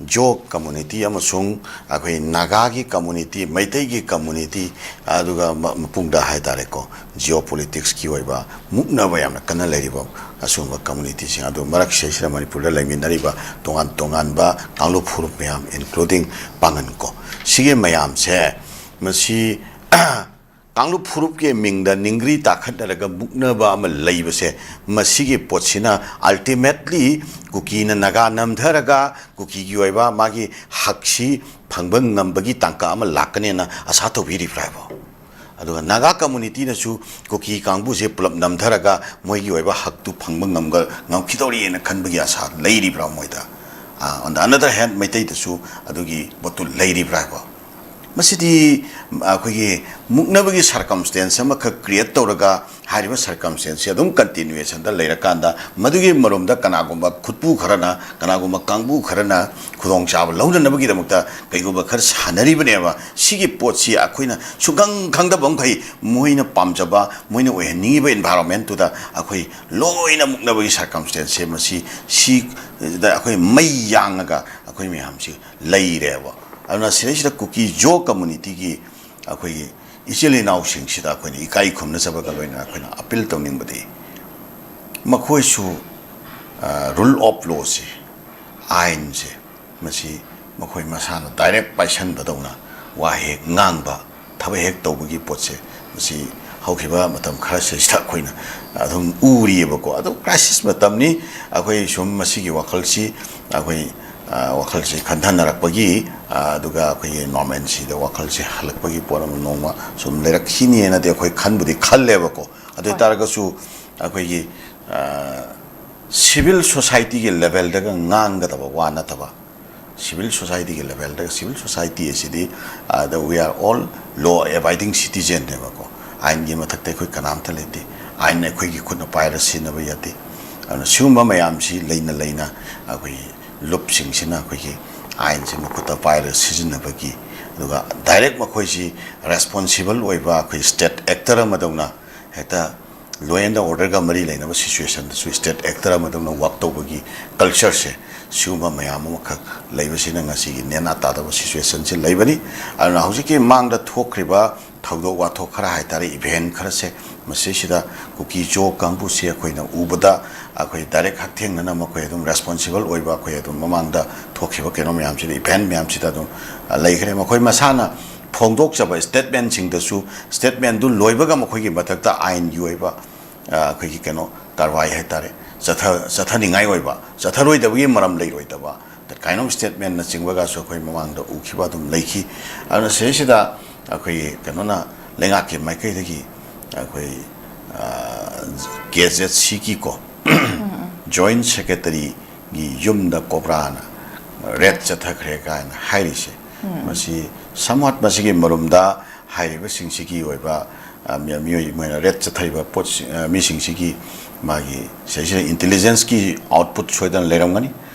ꯖꯣ ꯀꯝꯃꯨꯅꯤꯇꯤ ꯑꯃꯁꯨꯡ ꯑꯩꯈꯣꯏ ꯅꯥꯒꯥꯒꯤ ꯀꯝꯃꯨꯅꯤꯇꯤ, ꯃꯩꯇꯩꯒꯤ ꯀꯝꯃꯨꯅꯤꯇꯤ, ꯑꯗꯨꯒ ꯃ-, ꯃꯄꯨꯡꯗ ꯍꯥꯏ ꯇꯥꯔꯦꯀꯣ, ꯖꯤꯑꯣ ꯄꯣꯂꯤꯇꯤꯛꯁꯀꯤ ꯑꯣꯏꯕ ꯃꯨꯛꯅꯕ ꯌꯥꯝꯅ ꯀꯟꯅ ꯂꯩꯔꯤꯕ ꯑꯁꯤꯒꯨꯝꯕ ꯀꯝꯃꯨꯅꯤꯇꯤꯁꯤꯡ ꯑꯗꯨ ꯃꯔꯛꯁꯤꯗꯩꯁꯤꯗ ꯃꯅꯤꯄꯨꯔꯗ ꯂꯩꯃꯤꯟꯅꯔꯤꯕ ꯇꯣꯉꯥꯟ ꯇꯣꯉꯥꯟꯕ ꯀꯥꯡꯂꯨꯞ ꯐꯨꯔꯨꯞ ꯃꯌꯥꯝ, including ꯄꯥꯡꯒꯟ ꯀꯣ, ꯁꯤꯒꯤ ꯃꯌꯥꯝꯁꯦ ꯃꯁꯤ ꯀꯥꯡꯂꯨꯞ ꯐꯨꯔꯨꯞꯀꯤ ꯃꯤꯡꯗ ꯅꯤꯡꯒ꯭ꯔꯤ ꯇꯥꯈꯠꯅꯔꯒ ꯃꯨꯛꯅꯕ ꯑꯃ ꯂꯩꯕꯁꯦ, ꯃꯁꯤꯒꯤ ꯄꯣꯠꯁꯤꯅ ultimately ꯀꯨꯀꯤꯅ ꯅꯥꯒꯥ ꯅꯝꯊꯔꯒ ꯀꯨꯀꯤꯒꯤ ꯑꯣꯏꯕ ꯃꯥꯒꯤ ꯍꯛꯁꯤ ꯐꯪꯕ ꯉꯝꯕꯒꯤ ꯇꯥꯡꯀꯛ ꯑꯃ ꯂꯥꯛꯀꯅꯦꯅ ꯑꯁꯥ ꯇꯧꯕꯤꯔꯤꯕ꯭ꯔꯥ ꯍꯥꯏꯕ? ꯑꯗꯨꯒ ꯅꯥꯒꯥ ꯀꯝꯃꯨꯅꯤꯇꯤꯅꯁꯨ ꯀꯨꯀꯤ ꯀꯥꯡꯕꯨꯁꯦ ꯄꯨꯂꯞ ꯅꯝꯊꯔꯒ ꯃꯣꯏꯒꯤ ꯑꯣꯏꯕ ꯍꯛꯇꯨ ꯐꯪꯕ ꯉꯝꯒ-, ꯉꯝꯈꯤꯗꯧꯔꯤꯑꯅ ꯈꯟꯕꯒꯤ ꯑꯁꯥ ꯂꯩꯔꯤꯕ꯭ꯔꯥ ꯃꯣꯏꯗ? ꯑꯥ, on the other hand, ꯃꯩꯇꯩꯗꯁꯨ ꯑꯗꯨꯒꯤ ꯄꯣꯠꯇꯨ ꯂꯩꯔꯤꯕ꯭ꯔꯥ ꯍꯥꯏꯕ? ꯃꯁꯤꯗꯤ ꯑꯩꯈꯣꯏꯒꯤ ꯃꯨꯛꯅꯕꯒꯤ circumstance ꯑꯃꯈꯛ create ꯇꯧꯔꯒ ꯍꯥꯏꯔꯤꯕ circumstanceꯁꯤ ꯑꯗꯨꯝ continuationꯗ ꯂꯩꯔꯀꯥꯟꯗ ꯃꯗꯨꯒꯤ ꯃꯔꯨꯝꯗ ꯀꯅꯥꯒꯨꯝꯕ ꯈꯨꯠꯄꯨ ꯈꯔꯅ, ꯀꯅꯥꯒꯨꯝꯕ ꯀꯥꯡꯕꯨ ꯈꯔꯅ ꯈꯨꯗꯣꯡꯆꯥꯕ ꯂꯧꯅꯅꯕꯒꯤꯗꯃꯛꯇ ꯀꯩꯒꯨꯝꯕ ꯈꯔ ꯁꯥꯟꯅꯔꯤꯕꯅꯦꯕ꯫ ꯁꯤꯒꯤ ꯄꯣꯠꯁꯤ ꯑꯩꯈꯣꯏꯅ ꯁꯨꯡꯈꯪ ꯈꯪꯗꯕ ꯃꯈꯩ ꯃꯣꯏꯅ ꯄꯥꯝꯖꯕ, ꯃꯣꯏꯅ ꯑꯣꯏꯍꯟꯅꯤꯡꯉꯤꯕ environmentꯇꯨꯗ ꯑꯩꯈꯣꯏ ꯂꯣꯏꯅ ꯃꯨꯛꯅꯕꯒꯤ circumstanceꯁꯦ ꯃꯁꯤ, ꯁꯤꯗ ꯑꯩꯈꯣꯏ ꯃꯩ ꯌꯥꯡꯉꯒ ꯑꯩꯈꯣꯏ ꯃꯌꯥꯝꯁꯤ ꯂꯩꯔꯦꯕ꯫ ꯑꯗꯨꯅ ꯁꯤꯗꯩꯁꯤꯗ ꯀꯨꯀꯤ ꯖꯣ ꯀꯝꯃꯨꯅꯤꯇꯤꯒꯤ ꯑꯩꯈꯣꯏꯒꯤ ꯏꯆꯤꯜ ꯏꯅꯥꯎꯁꯤꯡꯁꯤꯗ ꯑꯩꯈꯣꯏꯅ ꯏꯀꯥꯏ ꯈꯨꯝꯅꯖꯕꯒ ꯂꯣꯏꯅꯅ ꯑꯩꯈꯣꯏꯅ appeal ꯇꯧꯅꯤꯡꯕꯗꯤ, ꯃꯈꯣꯏꯁꯨ, ꯑ, rule of lawꯁꯦ, ꯑꯥꯏꯟꯁꯦ, ꯃꯁꯤ ꯃꯈꯣꯏ ꯃꯁꯥꯅ direct ꯄꯥꯏꯁꯟꯕꯗꯧꯅ ꯋꯥ ꯍꯦꯛ ꯉꯥꯡꯕ, ꯊꯕꯛ ꯍꯦꯛ ꯇꯧꯕꯒꯤ ꯄꯣꯠꯁꯦ, ꯃꯁꯤ ꯍꯧꯈꯤꯕ ꯃꯇꯝ ꯈꯔꯁꯤꯗꯩꯁꯤꯗ ꯑꯩꯈꯣꯏꯅ ꯑꯗꯨꯝ ꯎꯔꯤꯑꯕꯀꯣ꯫ ꯑꯗꯨ crisis ꯃꯇꯝꯅꯤ, ꯑꯩꯈꯣꯏ ꯁꯨꯝ ꯃꯁꯤꯒꯤ ꯋꯥꯈꯜꯁꯤ ꯑꯩꯈꯣꯏ, ꯑ, ꯋꯥꯈꯜꯁꯤ ꯈꯟꯊꯅꯔꯛꯄꯒꯤ, ꯑ, ꯑꯗꯨꯒ ꯑꯩꯈꯣꯏꯒꯤ normalcyꯗ ꯋꯥꯈꯜꯁꯤ ꯍꯜꯂꯛꯄꯒꯤ ꯄꯣꯠ ꯑꯃ ꯅꯣꯡꯃ ꯁꯨꯝ ꯂꯩꯔꯛꯈꯤꯅꯦꯅꯗꯤ ꯑꯩꯈꯣꯏ ꯈꯟꯕꯨꯗꯤ ꯈꯜꯂꯦꯕꯀꯣ꯫ ꯑꯗꯨ ꯍꯣꯏ꯫ ꯑꯣꯏꯇꯥꯔꯒꯁꯨ ꯑꯩꯈꯣꯏꯒꯤ, ꯑ, civil societyꯒꯤ levelꯗꯒ ꯉꯥꯡꯒꯗꯕ ꯋꯥ ꯅꯠꯇꯕ, civil societyꯒꯤ levelꯗ, civil society ꯑꯁꯤꯗꯤ, ꯑꯗ we are all law abiding citizenꯅꯦꯕꯀꯣ꯫ ꯑꯥꯏꯟꯒꯤ ꯃꯊꯛꯇ ꯑꯩꯈꯣꯏ ꯀꯅꯥꯝꯇ ꯂꯩꯇꯦ꯫ ꯑꯥꯏꯟ ꯑꯩꯈꯣꯏꯒꯤ ꯈꯨꯠꯅ ꯄꯥꯏꯔ ꯁꯤꯖꯤꯟꯅꯕ ꯌꯥꯗꯦ꯫ ꯑꯗꯨꯅ ꯁꯤꯒꯨꯝꯕ ꯃꯌꯥꯝꯁꯤ ꯂꯩꯅ ꯂꯩꯅ ꯑꯩꯈꯣꯏꯒꯤ ꯂꯨꯞꯁꯤꯡꯁꯤꯅ ꯑꯩꯈꯣꯏꯒꯤ ꯑꯥꯏꯟꯁꯤ ꯃꯈꯨꯠꯇ ꯄꯥꯏꯔ ꯁꯤꯖꯤꯟꯅꯕꯒꯤ, ꯑꯗꯨꯒ direct ꯃꯈꯣꯏꯁꯤ responsible ꯑꯣꯏꯕ ꯑꯩꯈꯣꯏ state actor ꯑꯃꯗꯧꯅ ꯍꯦꯛꯇ law and orderꯒ ꯃꯔꯤ ꯂꯩꯅꯕ situationꯗꯁꯨ state actor ꯑꯃꯗꯧꯅ work ꯇꯧꯕꯒꯤ cultureꯁꯦ, ꯁꯤꯒꯨꯝꯕ ꯃꯌꯥꯝ ꯑꯃꯈꯛ ꯂꯩꯕꯁꯤꯅ ꯉꯁꯤꯒꯤ ꯅꯦꯅꯥ ꯇꯥꯗꯕ ꯁꯤꯆꯨꯋꯦꯁꯟꯁꯤ ꯂꯩꯕꯅꯤ꯫ ꯑꯗꯨꯅ ꯍꯧꯖꯤꯛꯀꯤ ꯃꯥꯡꯗ ꯊꯣꯛꯈ꯭ꯔꯤꯕ ꯊꯧꯗꯣꯛ ꯋꯥꯊꯣꯛ ꯈꯔ ꯍꯥꯏꯇꯥꯔꯦ, ꯏꯚꯦꯟ ꯈꯔꯁꯦ, ꯃꯁꯤꯁꯤꯗ ꯀꯨꯀꯤ ꯖꯣ ꯀꯥꯡꯕꯨꯁꯤ ꯑꯩꯈꯣꯏꯅ ꯎꯕꯗ ꯑꯩꯈꯣꯏ ꯗꯥꯏꯔꯦꯛ ꯍꯛꯊꯦꯡꯅꯅ ꯃꯈꯣꯏ ꯑꯗꯨꯝ ꯔꯦꯁꯄꯣꯟꯁꯤꯕꯜ ꯑꯣꯏꯕ, ꯑꯩꯈꯣꯏ ꯑꯗꯨꯝ ꯃꯃꯥꯡꯗ ꯊꯣꯛꯈꯤꯕ ꯀꯩꯅꯣ ꯃꯌꯥꯝꯁꯤꯗ, ꯏꯚꯦꯟ ꯃꯌꯥꯝꯁꯤꯗ ꯑꯗꯨꯝ ꯂꯩꯈ꯭ꯔꯦ꯫ ꯃꯈꯣꯏ ꯃꯁꯥꯅ ꯐꯣꯡꯗꯣꯛꯆꯕ ꯁ꯭ꯇꯦꯠꯃꯦꯟꯁꯤꯡꯗꯁꯨ, ꯁ꯭ꯇꯦꯠꯃꯦꯟꯗꯨ ꯂꯣꯏꯕꯒ ꯃꯈꯣꯏꯒꯤ ꯃꯊꯛꯇ ꯑꯥꯏꯟꯒꯤ ꯑꯣꯏꯕ ꯑ, ꯑꯩꯈꯣꯏꯒꯤ ꯀꯩꯅꯣ ꯀꯥꯔꯋꯥꯏ ꯍꯥꯏꯇꯥꯔꯦ, ꯆꯠꯊ-, ꯆꯠꯊꯅꯤꯡꯉꯥꯏ ꯑꯣꯏꯕ, ꯆꯠꯊꯔꯣꯏꯗꯕꯒꯤ ꯃꯔꯝ ꯂꯩꯔꯣꯏꯗꯕ, that kind of statement ꯅꯆꯤꯡꯕꯒꯁꯨ ꯑꯩꯈꯣꯏ ꯃꯃꯥꯡꯗ ꯎꯈꯤꯕ ꯑꯗꯨꯝ ꯂꯩꯈꯤ꯫ ꯑꯗꯨꯅ ꯁꯤꯗꯩꯁꯤꯗ ꯑꯩꯈꯣꯏꯒꯤ ꯀꯩꯅꯣꯅ, ꯂꯩꯉꯥꯛꯀꯤ ꯃꯥꯏꯀꯩꯗꯒꯤ ꯑꯩꯈꯣꯏ, ꯑ, ꯀꯦ ꯖꯦꯠ ꯁꯤꯒꯤꯀꯣ, ꯖꯣꯏꯟ ꯁꯦꯀ꯭ꯔꯦꯇꯔꯤꯒꯤ ꯌꯨꯝꯗ ꯀꯣꯕ꯭ꯔꯥꯅ ꯔꯦꯠ ꯆꯠꯊꯈ꯭ꯔꯦ ꯀꯥꯏꯅ ꯍꯥꯏꯔꯤꯁꯦ, ꯃꯁꯤ ꯁꯝꯍꯥꯠ ꯃꯁꯤꯒꯤ ꯃꯔꯨꯝꯗ ꯍꯥꯏꯔꯤꯕꯁꯤꯡꯁꯤꯒꯤ ꯑꯣꯏꯕ, ꯑ, ꯃꯤ-, ꯃꯤꯑꯣꯏ, ꯃꯣꯏꯅ ꯔꯦꯠ ꯆꯠꯊꯔꯤꯕ ꯄꯣꯠꯁꯤ-, ꯑ, ꯃꯤꯁꯤꯡꯁꯤꯒꯤ ꯃꯥꯒꯤ ꯁꯤꯗꯩꯁꯤꯗ ꯏꯟꯇꯦꯂꯤꯖꯦꯟꯁꯀꯤ ꯑꯥꯎꯠꯄꯨꯠ ꯁꯣꯏꯗꯅ ꯂꯩꯔꯝꯒꯅꯤ꯫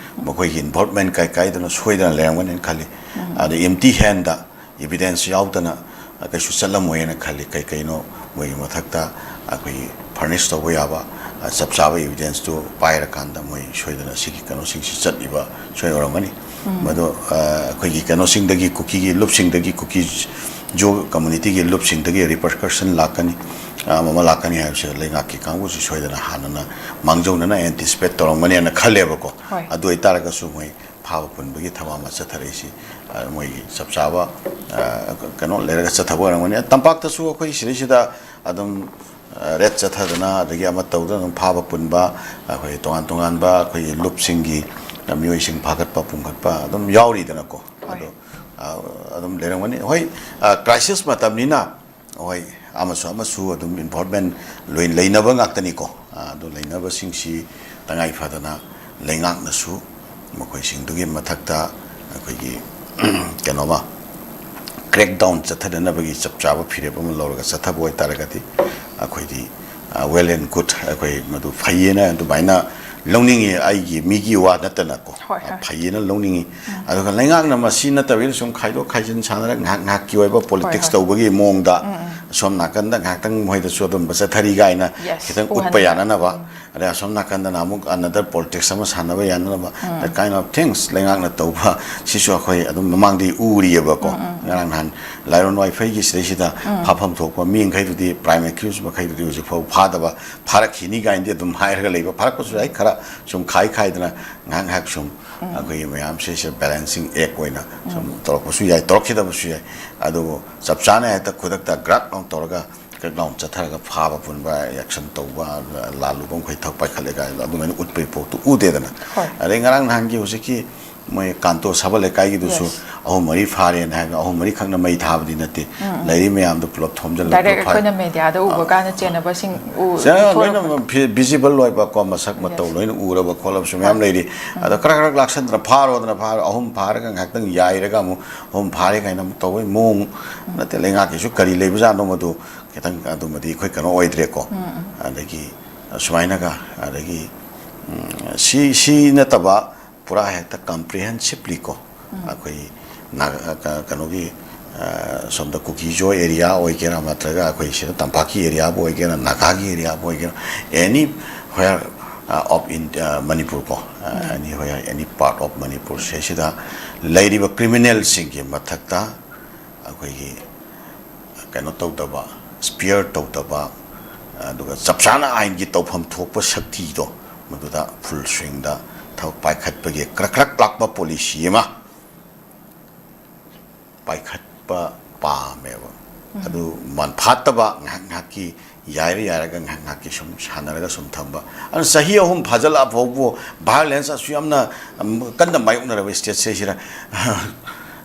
ꯃꯈꯣꯏꯒꯤ ꯏꯟꯚꯣꯜꯕꯃꯦꯟ ꯀꯥꯏ ꯀꯥꯏꯗꯅ ꯁꯣꯏꯗꯅ ꯂꯩꯔꯝꯒꯅꯤꯅ ꯈꯜꯂꯤ꯫ ꯑꯗ ꯑꯦꯝꯇꯤ ꯍꯦꯟꯗ, ꯏꯚꯤꯗꯦꯟꯁ ꯌꯥꯎꯗꯅ ꯀꯩꯁꯨ ꯆꯠꯂꯝꯃꯣꯏꯅ ꯈꯜꯂꯤ꯫ ꯀꯩ ꯀꯩꯅꯣ ꯃꯣꯏꯒꯤ ꯃꯊꯛꯇ ꯑꯩꯈꯣꯏꯒꯤ ꯐꯔꯅꯤꯁ ꯇꯧꯕ ꯌꯥꯕ, ꯑ, ꯆꯞ ꯆꯥꯕ ꯏꯚꯤꯗꯦꯟꯁꯇꯨ ꯄꯥꯏꯔꯀꯥꯟꯗ ꯃꯣꯏ ꯁꯣꯏꯗꯅ ꯁꯤꯒꯤ ꯀꯩꯅꯣꯁꯤꯡꯁꯤ ꯆꯠꯂꯤꯕ ꯁꯣꯏ ꯑꯣꯏꯔꯝꯒꯅꯤ꯫ ꯃꯗꯨ, ꯑ, ꯑꯩꯈꯣꯏꯒꯤ ꯀꯩꯅꯣꯁꯤꯡꯗꯒꯤ, ꯀꯨꯀꯤꯒꯤ ꯂꯨꯞꯁꯤꯡꯗꯒꯤ, ꯀꯨꯀꯤ ꯖꯣ ꯀꯝꯃꯨꯅꯤꯇꯤꯒꯤ ꯂꯨꯞꯁꯤꯡꯗꯒꯤ ꯔꯤꯄꯔꯀꯁꯟ ꯂꯥꯛꯀꯅꯤ, ꯑ, ꯑꯃ ꯑꯃ ꯂꯥꯛꯀꯅꯤ ꯍꯥꯏꯕꯁꯦ ꯂꯩꯉꯥꯛꯀꯤ ꯀꯥꯡꯕꯨꯁꯤ ꯁꯣꯏꯗꯅ ꯍꯥꯟꯅꯅ ꯃꯥꯡꯖꯧꯅꯅ ꯑꯦꯟꯇꯤꯁꯤꯄꯦꯠ ꯇꯧꯔꯝꯒꯅꯤꯅ ꯈꯜꯂꯦꯕꯀꯣ꯫ ꯍꯣꯏ꯫ ꯑꯗꯨ ꯑꯣꯏꯇꯥꯔꯒꯁꯨ ꯃꯣꯏ ꯐꯥꯕ ꯄꯨꯟꯕꯒꯤ ꯊꯕꯛ ꯑꯃ ꯆꯠꯊꯔꯛꯏꯁꯤ, ꯑ, ꯃꯣꯏꯒꯤ ꯆꯞ ꯆꯥꯕ, ꯑ, ꯀꯩꯅꯣ ꯂꯩꯔꯒ ꯆꯠꯊꯕ ꯑꯣꯏꯔꯝꯒꯅꯤ꯫ ꯇꯝꯄꯥꯛꯇꯁꯨ ꯑꯩꯈꯣꯏ ꯁꯤꯗꯩꯁꯤꯗ ꯑꯗꯨꯝ, ꯑ, ꯔꯦꯠ ꯆꯠꯊꯗꯅ, ꯑꯗꯒꯤ ꯑꯃ ꯇꯧꯗꯅ ꯑꯗꯨꯝ ꯐꯥꯕ ꯄꯨꯟꯕ, ꯑꯩꯈꯣꯏ ꯇꯣꯉꯥꯟ ꯇꯣꯉꯥꯟꯕ ꯑꯩꯈꯣꯏꯒꯤ ꯂꯨꯞꯁꯤꯡꯒꯤ, ꯑ, ꯃꯤꯑꯣꯏꯁꯤꯡ ꯐꯥꯒꯠꯄ ꯄꯨꯝꯈꯠꯄ ꯑꯗꯨꯝ ꯌꯥꯎꯔꯤꯗꯅꯀꯣ꯫ ꯍꯣꯏ꯫ ꯑꯗꯣ, ꯑ, ꯑꯗꯨꯝ ꯂꯩꯔꯝꯒꯅꯤ꯫ ꯍꯣꯏ, ꯑ, ꯀ꯭ꯔꯥꯏꯁꯤꯁ ꯃꯇꯝꯅꯤꯅ, ꯍꯣꯏ, ꯑꯃꯁꯨ ꯑꯃꯁꯨ ꯑꯗꯨꯝ ꯏꯟꯚꯣꯜꯕꯃꯦꯟ ꯂꯣꯏ ꯂꯩꯅꯕ ꯉꯥꯛꯇꯅꯤꯀꯣ꯫ ꯑ, ꯑꯗꯨ ꯂꯩꯅꯕꯁꯤꯡꯁꯤ ꯇꯉꯥꯏ ꯐꯗꯅ ꯂꯩꯉꯥꯛꯅꯁꯨ ꯃꯈꯣꯏꯁꯤꯡꯗꯨꯒꯤ ꯃꯊꯛꯇ ꯑꯩꯈꯣꯏꯒꯤ ꯀꯩꯅꯣꯃ ꯀ꯭ꯔꯦꯛ ꯗꯥꯎꯟ ꯆꯠꯊꯗꯅꯕꯒꯤ ꯆꯞ ꯆꯥꯕ ꯐꯤꯔꯦꯞ ꯑꯃ ꯂꯧꯔꯒ ꯆꯠꯊꯕ ꯑꯣꯏꯇꯥꯔꯒꯗꯤ ꯑꯩꯈꯣꯏꯗꯤ, ꯑ, well and good, ꯑꯩꯈꯣꯏ ꯃꯗꯨ ꯐꯩꯌꯦꯅ ꯑꯗꯨꯃꯥꯏꯅ ꯂꯧꯅꯤꯡꯉꯤ꯫ ꯑꯩꯒꯤ ꯃꯤꯒꯤ ꯋꯥ ꯅꯠꯇꯅꯀꯣ, ꯍꯣꯏ, ꯑ, ꯍꯣꯏ꯫ ꯐꯩꯌꯦꯅ ꯂꯧꯅꯤꯡꯉꯤ꯫ ꯑꯗꯨꯒ ꯂꯩꯉꯥꯛꯅ ꯃꯁꯤ ꯅꯠꯇꯕꯤꯗ ꯁꯨꯝ ꯈꯥꯏꯗꯣꯛ ꯈꯥꯏꯖꯤꯟ ꯁꯥꯟꯅꯔꯒ ꯉꯥꯏꯍꯥꯛ ꯉꯥꯏꯍꯥꯛꯀꯤ ꯑꯣꯏꯕ ꯄꯣꯂꯤꯇꯤꯛꯁ ꯍꯣꯏ꯫ ꯇꯧꯕꯒꯤ ꯃꯑꯣꯡꯗ ꯑꯁꯣꯝ ꯅꯥꯀꯟꯗ ꯉꯥꯏꯍꯥꯛꯇꯪ ꯃꯣꯏꯗꯁꯨ ꯑꯗꯨꯝꯕ ꯆꯠꯊꯔꯤ ꯀꯥꯏꯅ Yes, ꯈꯤꯇꯪ ꯎꯠꯄ ꯎꯍꯟꯕ꯫ ꯌꯥꯅꯅꯕ, ꯑꯗꯩ ꯑꯁꯣꯝ ꯅꯥꯀꯟꯗꯅ ꯑꯃꯨꯛ another politics ꯑꯃ ꯁꯥꯟꯅꯕ ꯌꯥꯅꯅꯕ, that kind of things ꯂꯩꯉꯥꯛꯅ ꯇꯧꯕ ꯁꯤꯁꯨ ꯑꯩꯈꯣꯏ ꯑꯗꯨꯝ ꯃꯃꯥꯡꯗꯤ ꯎꯔꯤꯑꯕꯀꯣ꯫ ꯉꯔꯥꯡ ꯅꯍꯥꯟ ꯂꯥꯏꯔꯣꯟ ꯋꯥꯏꯐꯩꯒꯤ ꯁꯤꯗꯩꯁꯤꯗ ꯐꯥꯐꯝ ꯊꯣꯛꯄ ꯃꯤꯈꯩꯗꯨꯗꯤ, prime accused ꯃꯈꯩꯗꯨꯗꯤ ꯍꯧꯖꯤꯛ ꯐꯥꯎ ꯐꯥꯗꯕ, ꯐꯥꯔꯛꯈꯤꯅꯤ ꯀꯥꯏꯅꯗꯤ ꯑꯗꯨꯝ ꯍꯥꯏꯔꯒ ꯂꯩꯕ, ꯐꯥꯔꯛꯄꯁꯨ ꯌꯥꯏ, ꯈꯔ ꯁꯨꯝ ꯈꯥꯏ ꯈꯥꯏꯗꯅ ꯉꯥꯏꯍꯥꯛ ꯉꯥꯏꯍꯥꯛ ꯁꯨꯝ ꯑꯩꯈꯣꯏꯒꯤ ꯃꯌꯥꯝꯁꯦ ꯁꯦ balancing act ꯑꯣꯏꯅ ꯁꯨꯝ ꯇꯧꯔꯛꯄꯁꯨ ꯌꯥꯏ, ꯇꯧꯔꯛꯈꯤꯗꯕꯁꯨ ꯌꯥꯏ꯫ ꯑꯗꯨꯕꯨ ꯆꯞ ꯆꯥꯅ ꯍꯦꯛꯇ ꯈꯨꯗꯛꯇ ꯒ꯭ꯔꯥꯛ ꯂꯥꯎ ꯇꯧꯔꯒ ꯀ꯭ꯔꯦꯛ ꯗꯥꯎꯟ ꯆꯠꯊꯔꯒ ꯐꯥꯕ ꯄꯨꯟꯕ, action ꯇꯧꯕ, ꯂꯥꯜꯂꯨꯕ ꯃꯈꯩ ꯊꯕꯛ ꯄꯥꯏꯈꯠꯂꯦ ꯀꯥꯏꯅ ꯑꯗꯨꯃꯥꯏꯅ ꯎꯠꯄꯒꯤ ꯄꯣꯠꯇꯨ ꯎꯗꯦꯗꯅ꯫ ꯍꯣꯏ꯫ ꯑꯗꯩ ꯉꯔꯥꯡ ꯅꯍꯥꯟꯒꯤ ꯍꯧꯖꯤꯛꯀꯤ ꯃꯣꯏ ꯀꯥꯟꯇꯣ ꯁꯥꯕ ꯂꯩꯀꯥꯏꯒꯤꯗꯨꯁꯨ Yes. ꯑꯍꯨꯝ ꯃꯔꯤ ꯐꯥꯔꯦꯅ ꯍꯥꯏꯔꯒ ꯑꯍꯨꯝ ꯃꯔꯤ ꯈꯛꯅ ꯃꯩ ꯊꯥꯕꯗꯤ ꯅꯠꯇꯦ꯫ ꯂꯩꯔꯤ ꯃꯌꯥꯝꯗꯣ ꯄꯨꯂꯞ ꯊꯣꯝꯖꯤꯜꯂꯒ Direct ꯄꯨꯂꯞ ꯐꯥ- ꯑꯩꯈꯣꯏꯅ media ꯗ ꯎꯕ ꯀꯥꯟꯗ ꯆꯦꯟꯅꯕꯁꯤꯡ ꯎ- ꯁꯦ, ꯎꯊꯣꯔꯛꯄ꯫ ꯂꯣꯏꯅ ꯐꯤ- visible ꯑꯣꯏꯕ ꯀꯣ, ꯃꯁꯛ ꯃꯇꯧ Yes. ꯂꯣꯏꯅ ꯎꯔꯕ ꯈꯣꯠꯂꯕꯁꯨ ꯃꯌꯥꯝ ꯂꯩꯔꯤ꯫ ꯑꯗꯣ ꯈꯔ ꯈꯔ ꯂꯥꯛꯁꯟꯗꯅ ꯐꯥꯔꯣꯗꯅ ꯐꯥꯔ ꯑꯍꯨꯝ ꯐꯥꯔꯒ ꯉꯥꯏꯍꯥꯛꯇꯪ ꯌꯥꯏꯔꯒ ꯑꯃꯨꯛ ꯑꯍꯨꯝ ꯐꯥꯔꯦ ꯀꯥꯏꯅ ꯑꯃꯨꯛ ꯇꯧꯕꯒꯤ ꯃꯑꯣꯡ ꯅꯠꯇꯦ꯫ ꯂꯩꯉꯥꯛꯀꯤꯁꯨ ꯀꯔꯤ ꯂꯩꯕꯖꯥꯠꯅꯣ ꯃꯗꯨ ꯈꯤꯇꯪ ꯑꯗꯨꯃꯗꯤ ꯑꯩꯈꯣꯏ ꯀꯩꯅꯣ ꯑꯣꯏꯗ꯭ꯔꯦꯀꯣ꯫ ꯑꯗꯒꯤ ꯁꯨꯃꯥꯏꯅꯒ, ꯑꯗꯒꯤ ꯎꯝ, ꯁꯤ ꯁꯤ ꯅꯠꯇꯕ ꯄꯨꯔꯥ ꯍꯦꯛꯇ comprehensively ꯀꯣ, ꯑꯩꯈꯣꯏ ꯅꯥꯒ-, ꯀ-, ꯀꯩꯅꯣꯒꯤ, ꯑ, ꯁꯣꯝꯗ ꯀꯨꯀꯤꯖꯣ area ꯑꯣꯏꯒꯦꯔꯥ, ꯅꯠꯇ꯭ꯔꯒ ꯑꯩꯈꯣꯏ ꯁꯤꯗ ꯇꯝꯄꯥꯛꯀꯤ area ꯕꯨ ꯑꯣꯏꯒꯦꯔꯥ, ꯅꯥꯒꯥꯒꯤ area ꯕꯨ ꯑꯣꯏꯒꯦꯔꯥ, any where, ꯑ, of India, ꯃꯅꯤꯄꯨꯔ ꯀꯣ, ꯑ, any where, any part of Manipur ꯁꯤꯁꯤꯗ ꯂꯩꯔꯤꯕ criminal ꯁꯤꯡꯒꯤ ꯃꯊꯛꯇ ꯑꯩꯈꯣꯏꯒꯤ ꯀꯩꯅꯣ ꯇꯧꯗꯕ, spare ꯇꯧꯗꯕ, ꯑꯗꯨꯒ ꯆꯞ ꯆꯥꯅ ꯑꯥꯏꯟꯒꯤ ꯇꯧꯐꯝ ꯊꯣꯛꯄ ꯁꯛꯇꯤꯗꯣ ꯃꯗꯨꯗ full swing ꯗ ꯊꯕꯛ ꯄꯥꯏꯈꯠꯄꯒꯤ ꯀ꯭ꯔꯛ ꯀ꯭ꯔꯛ ꯂꯥꯛꯄ policy ꯑꯃ ꯄꯥꯏꯈꯠꯄ ꯄꯥꯝꯃꯦꯕ꯫ ꯑꯗꯨ ꯃꯟꯐꯥꯠꯇꯕ ꯉꯥꯏꯍꯥꯛ ꯉꯥꯏꯍꯥꯛꯀꯤ ꯌꯥꯏꯔ ꯌꯥꯏꯔꯒ ꯉꯥꯏꯍꯥꯛ ꯉꯥꯏꯍꯥꯛꯀꯤ ꯁꯨꯝ ꯁꯥꯟꯅꯔꯒ ꯁꯨꯝ ꯊꯝꯕ꯫ ꯑꯗꯨꯅ ꯆꯍꯤ ꯑꯍꯨꯝ ꯐꯥꯖꯤꯜꯂꯛꯑ ꯐꯥꯎꯕ violence ꯑꯁꯨꯛ ꯌꯥꯝꯅ, ꯎꯝ, ꯀꯟꯅ ꯃꯥꯌꯣꯛꯅꯔꯕ state ꯁꯤꯗ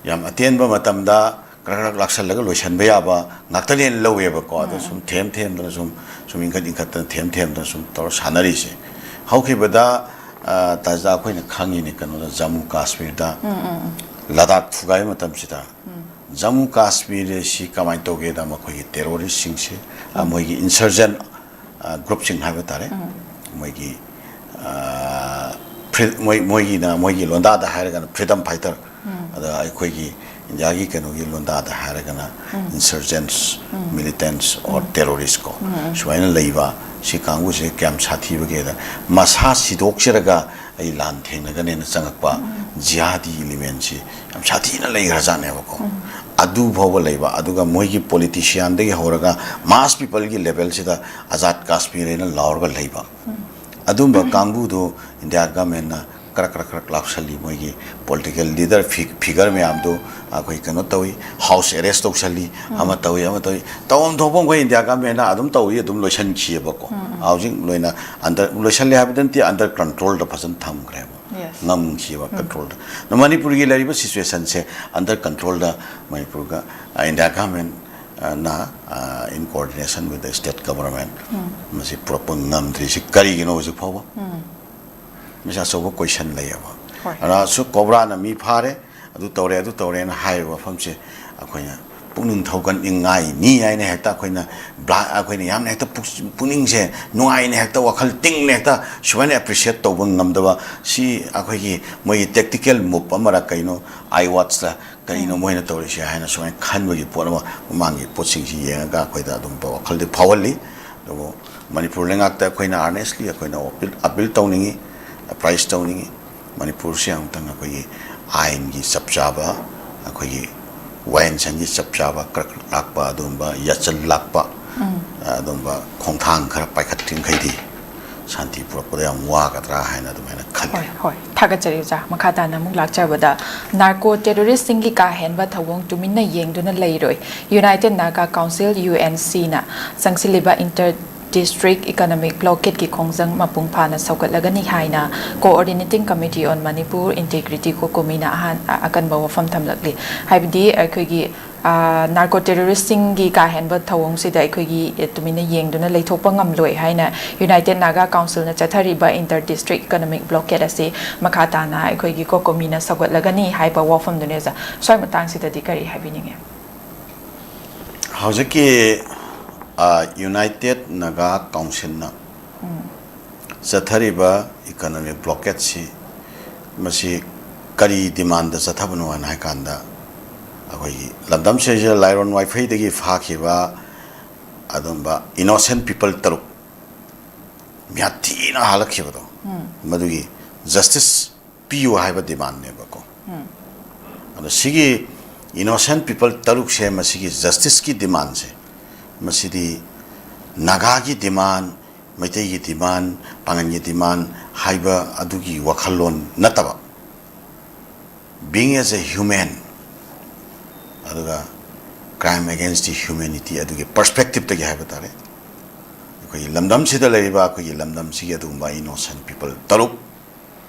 ꯌꯥꯝ ꯑꯇꯦꯟꯕ ꯃꯇꯝꯗ ꯀ꯭ꯔꯛ ꯀ꯭ꯔꯛ ꯂꯥꯛꯁꯜꯂꯒ ꯂꯣꯏꯁꯤꯟꯕ ꯌꯥꯕ ꯉꯥꯛꯇꯅꯦꯅ ꯂꯧꯋꯦꯕꯀꯣ꯫ ꯑꯗꯣ ꯁꯨꯝ ꯊꯦꯝ ꯊꯦꯝꯗꯅ ꯁꯨꯝ, ꯁꯨꯝ ꯏꯟꯈꯠ ꯏꯟꯈꯠꯇꯅ ꯊꯦꯝ ꯊꯦꯝꯗꯅ ꯁꯨꯝ ꯇꯧꯔ ꯁꯥꯟꯅꯔꯤꯁꯦ꯫ ꯍꯧꯈꯤꯕꯗ, ꯑ, ꯇꯥꯖꯥ, ꯑꯩꯈꯣꯏꯅ ꯈꯪꯉꯤꯅꯦ ꯀꯩꯅꯣꯗ, ꯖꯝꯃꯨ ꯀꯥꯁꯃꯤꯔꯗ ꯂꯗꯥꯛ ꯐꯨꯒꯥꯏꯕ ꯃꯇꯝꯁꯤꯗ, ꯖꯝꯃꯨ ꯀꯥꯁꯃꯤꯔꯁꯤ ꯀꯃꯥꯏꯅ ꯇꯧꯒꯦꯗ, ꯃꯈꯣꯏꯒꯤ terrorist ꯁꯤꯡꯁꯦ, ꯑ, ꯃꯣꯏꯒꯤ insurgent, ꯑ, group ꯁꯤꯡ ꯍꯥꯏꯕ ꯇꯥꯔꯦ, ꯃꯣꯏꯒꯤ, ꯑ, ꯐ꯭ꯔꯤ- ꯃꯣꯏ ꯃꯣꯏꯒꯤꯅ ꯃꯣꯏꯒꯤ ꯂꯣꯟꯗꯥꯗ ꯍꯥꯏꯔꯒꯅ freedom fighter, ꯑꯗ ꯑꯩꯈꯣꯏꯒꯤ ꯏꯟꯗꯤꯌꯥꯒꯤ ꯀꯩꯅꯣꯒꯤ ꯂꯣꯟꯗꯥꯗ ꯍꯥꯏꯔꯒꯅ insurgents, militants or terrorists ꯀꯣ, ꯁꯨꯃꯥꯏꯅ ꯂꯩꯕ꯫ ꯁꯤ ꯀꯥꯡꯕꯨꯁꯦ ꯀꯌꯥꯝ ꯁꯥꯊꯤꯕꯒꯦꯗ, ꯃꯁꯥ ꯁꯤꯗꯣꯛꯆꯔꯒ ꯑꯩ ꯂꯥꯟ ꯊꯦꯡꯅꯒꯅꯦꯅ ꯆꯪꯉꯛꯄ ꯖꯤꯍꯥꯗꯤ elementꯁꯤ ꯌꯥꯝ ꯁꯥꯊꯤꯅ ꯂꯩꯈ꯭ꯔꯖꯥꯠꯅꯦꯕꯀꯣ꯫ ꯑꯗꯨ ꯐꯥꯎꯕ ꯂꯩꯕ, ꯑꯗꯨꯒ ꯃꯣꯏꯒꯤ politicianꯗꯒꯤ ꯍꯧꯔꯒ mass peopleꯒꯤ levelꯁꯤꯗ ꯑꯖꯥꯗ ꯀꯥꯁꯃꯤꯔ ꯍꯥꯏꯅ ꯂꯥꯎꯔꯒ ꯂꯩꯕ꯫ ꯑꯗꯨꯝꯕ ꯀꯥꯡꯕꯨꯗꯨ ꯏꯟꯗꯤꯌꯥ ꯒꯃꯦꯟꯅ ꯀ꯭ꯔꯛ ꯀ꯭ꯔꯛ ꯀ꯭ꯔꯛ ꯂꯥꯎꯁꯜꯂꯤ꯫ ꯃꯣꯏꯒꯤ political leader, figure ꯃꯌꯥꯝꯗꯨ ꯑꯩꯈꯣꯏ ꯀꯩꯅꯣ ꯇꯧꯏ, house arrest ꯇꯧꯁꯜꯂꯤ, ꯑꯃ ꯇꯧꯏ, ꯑꯃ ꯇꯧꯏ, ꯇꯧꯐꯝ ꯊꯣꯛꯄ ꯑꯩꯈꯣꯏ ꯏꯟꯗꯤꯌꯥ ꯒꯃꯦꯟꯅ ꯑꯗꯨꯝ ꯇꯧꯏ, ꯑꯗꯨꯝ ꯂꯣꯏꯁꯤꯟꯈꯤꯑꯕꯀꯣ꯫ ꯍꯧꯖꯤꯛ ꯂꯣꯏꯅ under, ꯂꯣꯏꯁꯤꯜꯂꯦ ꯍꯥꯏꯕꯗꯤ ꯅꯠꯇꯦ, under controlꯗ ꯐꯖꯅ ꯊꯝꯈ꯭ꯔꯦꯕ꯫ Yes. ꯉꯝꯈꯤꯕ controlꯗ꯫ ꯑꯗꯣ ꯃꯅꯤꯄꯨꯔꯒꯤ ꯂꯩꯔꯤꯕ situationꯁꯦ under controlꯗ ꯃꯅꯤꯄꯨꯔꯒ, ꯑ, ꯏꯟꯗꯤꯌꯥ ꯒꯃꯦꯟꯅ, ꯑ, in coordination with the state government ꯃꯁꯤ ꯄꯨꯔꯛꯄ ꯉꯝꯗ꯭ꯔꯤꯁꯤ ꯀꯔꯤꯒꯤꯅꯣ ꯍꯧꯖꯤꯛ ꯐꯥꯎꯕ? ꯃꯁꯤ ꯑꯆꯧꯕ question ꯂꯩꯌꯦꯕ꯫ ꯍꯣꯏ꯫ ꯑꯗꯨꯅ ꯁꯨ ꯀꯣꯕ꯭ꯔꯥꯅ ꯃꯤ ꯐꯥꯔꯦ, ꯑꯗꯨ ꯇꯧꯔꯦ, ꯑꯗꯨ ꯇꯧꯔꯦꯅ ꯍꯥꯏꯔꯤꯕ ꯋꯥꯐꯝꯁꯦ ꯑꯩꯈꯣꯏꯅ ꯄꯨꯛꯅꯤꯡ ꯊꯧꯒꯠꯅꯤꯡꯉꯥꯏꯅꯤ ꯍꯥꯏꯅ ꯍꯦꯛꯇ ꯑꯩꯈꯣꯏꯅ ꯕ꯭ꯂꯥ-, ꯑꯩꯈꯣꯏꯅ ꯌꯥꯝꯅ ꯍꯦꯛꯇ ꯄꯨꯛ-, ꯄꯨꯛꯅꯤꯡꯁꯦ ꯅꯨꯡꯉꯥꯏꯅ ꯍꯦꯛꯇ, ꯋꯥꯈꯜ ꯇꯤꯡꯅ ꯍꯦꯛꯇ ꯁꯨꯃꯥꯏꯅ appreciate ꯇꯧꯕ ꯉꯝꯗꯕ, ꯁꯤ ꯑꯩꯈꯣꯏꯒꯤ ꯃꯣꯏꯒꯤ tactical move ꯑꯃꯔ ꯀꯩꯅꯣ, I watchꯇ ꯀꯔꯤꯅꯣ ꯃꯣꯏꯅ ꯇꯧꯔꯤꯁꯦ ꯍꯥꯏꯅ ꯁꯨꯃꯥꯏꯅ ꯈꯟꯕꯒꯤ ꯄꯣꯠ ꯑꯃ, ꯃꯃꯥꯡꯒꯤ ꯄꯣꯠꯁꯤꯡꯁꯤ ꯌꯦꯡꯉꯒ ꯑꯩꯈꯣꯏꯗ ꯑꯗꯨꯝꯕ ꯋꯥꯈꯜꯗꯤ ꯐꯥꯎꯍꯜꯂꯤ꯫ ꯑꯗꯨꯕꯨ ꯃꯅꯤꯄꯨꯔ ꯂꯩꯉꯥꯛꯇ ꯑꯩꯈꯣꯏꯅ earnestly ꯑꯩꯈꯣꯏꯅ appeal, appeal ꯇꯧꯅꯤꯡꯉꯤ, apprise ꯇꯧꯅꯤꯡꯉꯤ꯫ ꯃꯅꯤꯄꯨꯔꯁꯤ ꯑꯃꯨꯛꯇꯪ ꯑꯩꯈꯣꯏꯒꯤ ꯑꯥꯏꯟꯒꯤ ꯆꯞ ꯆꯥꯕ, ꯑꯩꯈꯣꯏꯒꯤ ꯋꯥꯌꯦꯜꯁꯪꯒꯤ ꯆꯞ ꯆꯥꯕ ꯀ꯭ꯔꯛ ꯂꯥꯛꯄ, ꯑꯗꯨꯒꯨꯝꯕ ꯌꯥꯆꯜ ꯂꯥꯛꯄ, ꯑꯗꯨꯒꯨꯝꯕ ꯈꯣꯡꯊꯥꯡ ꯈꯔ ꯄꯥꯏꯈꯠꯇ꯭ꯔꯤꯡꯈꯩꯗꯤ ꯁꯥꯟꯇꯤ ꯄꯨꯔꯛꯄꯗ ꯌꯥꯝ ꯋꯥꯒꯗ꯭ꯔꯥ ꯍꯥꯏꯅ ꯑꯗꯨꯃꯥꯏꯅ ꯈꯜꯂꯤ꯫ ꯍꯣꯏ, ꯍꯣꯏ꯫ ꯊꯥꯒꯠꯆꯔꯤ ꯑꯣꯖꯥ꯫ ꯃꯈꯥ ꯇꯥꯅ ꯑꯃꯨꯛ ꯂꯥꯛꯆꯕꯗ, narco terroristꯁꯤꯡꯒꯤ ꯀꯥ ꯍꯦꯟꯕ ꯊꯧꯑꯣꯡ ꯇꯨꯃꯤꯟꯅ ꯌꯦꯡꯗꯨꯅ ꯂꯩꯔꯣꯏ꯫ United Naga Council, UNCꯅ ꯆꯪꯁꯤꯜꯂꯤꯕ inter district economic blockadeꯀꯤ ꯈꯣꯡꯖꯪ ꯃꯄꯨꯡ ꯐꯥꯅ ꯁꯧꯒꯠꯂꯒꯅꯤ ꯍꯥꯏꯅ Coordinating Committee on Manipur Integrity, COCOMIꯅ ꯑꯍꯥꯟ-, ꯑ-, ꯑꯀꯟꯕ ꯋꯥꯐꯝ ꯊꯝꯂꯛꯂꯤ꯫ ꯍꯥꯏꯕꯗꯤ ꯑꯩꯈꯣꯏꯒꯤ, ꯑ, narco terroristꯁꯤꯡꯒꯤ ꯀꯥ ꯍꯦꯟꯕ ꯊꯧꯑꯣꯡꯁꯤꯗ ꯑꯩꯈꯣꯏꯒꯤ, ꯑ, ꯇꯨꯃꯤꯟꯅ ꯌꯦꯡꯗꯨꯅ ꯂꯩꯊꯣꯛꯄ ꯉꯝꯂꯣꯏ ꯍꯥꯏꯅ United Naga Councilꯅ ꯆꯠꯊꯔꯤꯕ inter district economic blockade ꯑꯁꯤ ꯃꯈꯥ ꯇꯥꯅ ꯑꯩꯈꯣꯏꯒꯤ COCOMIꯅ ꯁꯧꯒꯠꯂꯒꯅꯤ ꯍꯥꯏꯕ ꯋꯥꯐꯝꯗꯨꯅꯤ ꯑꯣꯖꯥ꯫ ꯁ꯭ꯋꯥꯏ ꯃꯇꯥꯡꯁꯤꯗꯗꯤ ꯀꯔꯤ ꯍꯥꯏꯕꯤꯅꯤꯡꯉꯤ? ꯍꯧꯖꯤꯛꯀꯤ, ꯑ, United Naga Councilꯅ ꯆꯠꯊꯔꯤꯕ ꯏꯀꯣꯅꯣꯃꯤꯛ ꯕ꯭ꯂꯣꯀꯦꯠꯁꯤ ꯃꯁꯤ ꯀꯔꯤ ꯗꯤꯃꯥꯟꯗ ꯆꯠꯊꯕꯅꯣ ꯍꯥꯏꯅ ꯍꯥꯏ ꯀꯥꯟꯗ, ꯑꯩꯈꯣꯏꯒꯤ ꯂꯝꯗꯝꯁꯤꯗ ꯂꯥꯏꯔꯣꯟ ꯋꯥꯏꯐꯩꯗꯒꯤ ꯐꯥꯈꯤꯕ ꯑꯗꯨꯝꯕ ꯏꯅꯣꯁꯦꯟ ꯄꯤꯄꯜ ꯇꯔꯨꯛ ꯃꯤꯌꯥꯊꯤꯅ ꯍꯥꯠꯂꯛꯈꯤꯕꯗꯣ, ꯃꯗꯨꯒꯤ ꯖꯁꯇꯤꯁ ꯄꯤꯌꯨ ꯍꯥꯏꯕ ꯗꯤꯃꯥꯟꯅꯦꯕꯀꯣ꯫ ꯑꯗꯣ ꯁꯤꯒꯤ ꯏꯅꯣꯁꯦꯟ ꯄꯤꯄꯜ ꯇꯔꯨꯛꯁꯦ, ꯃꯁꯤꯒꯤ ꯖꯁꯇꯤꯁꯀꯤ ꯗꯤꯃꯥꯟꯁꯦ, ꯃꯁꯤꯗꯤ ꯅꯥꯒꯥꯒꯤ ꯗꯤꯃꯥꯟ, ꯃꯩꯇꯩꯒꯤ ꯗꯤꯃꯥꯟ, ꯄꯥꯉꯜꯒꯤ ꯗꯤꯃꯥꯟ ꯍꯥꯏꯕ ꯑꯗꯨꯒꯤ ꯋꯥꯈꯜꯂꯣꯟ ꯅꯠꯇꯕ, being as a human, ꯑꯗꯨꯒ crime against the humanity ꯑꯗꯨꯒꯤ ꯄꯔꯁꯄꯦꯛꯇꯤꯞꯇꯒꯤ ꯍꯥꯏꯕ ꯇꯥꯔꯦ, ꯑꯩꯈꯣꯏꯒꯤ ꯂꯝꯗꯝꯁꯤꯗ ꯂꯩꯔꯤꯕ ꯑꯩꯈꯣꯏꯒꯤ ꯂꯝꯗꯝꯁꯤꯒꯤ ꯑꯗꯨꯒꯨꯝꯕ ꯏꯅꯣꯁꯦꯟ ꯄꯤꯄꯜ ꯇꯔꯨꯛ,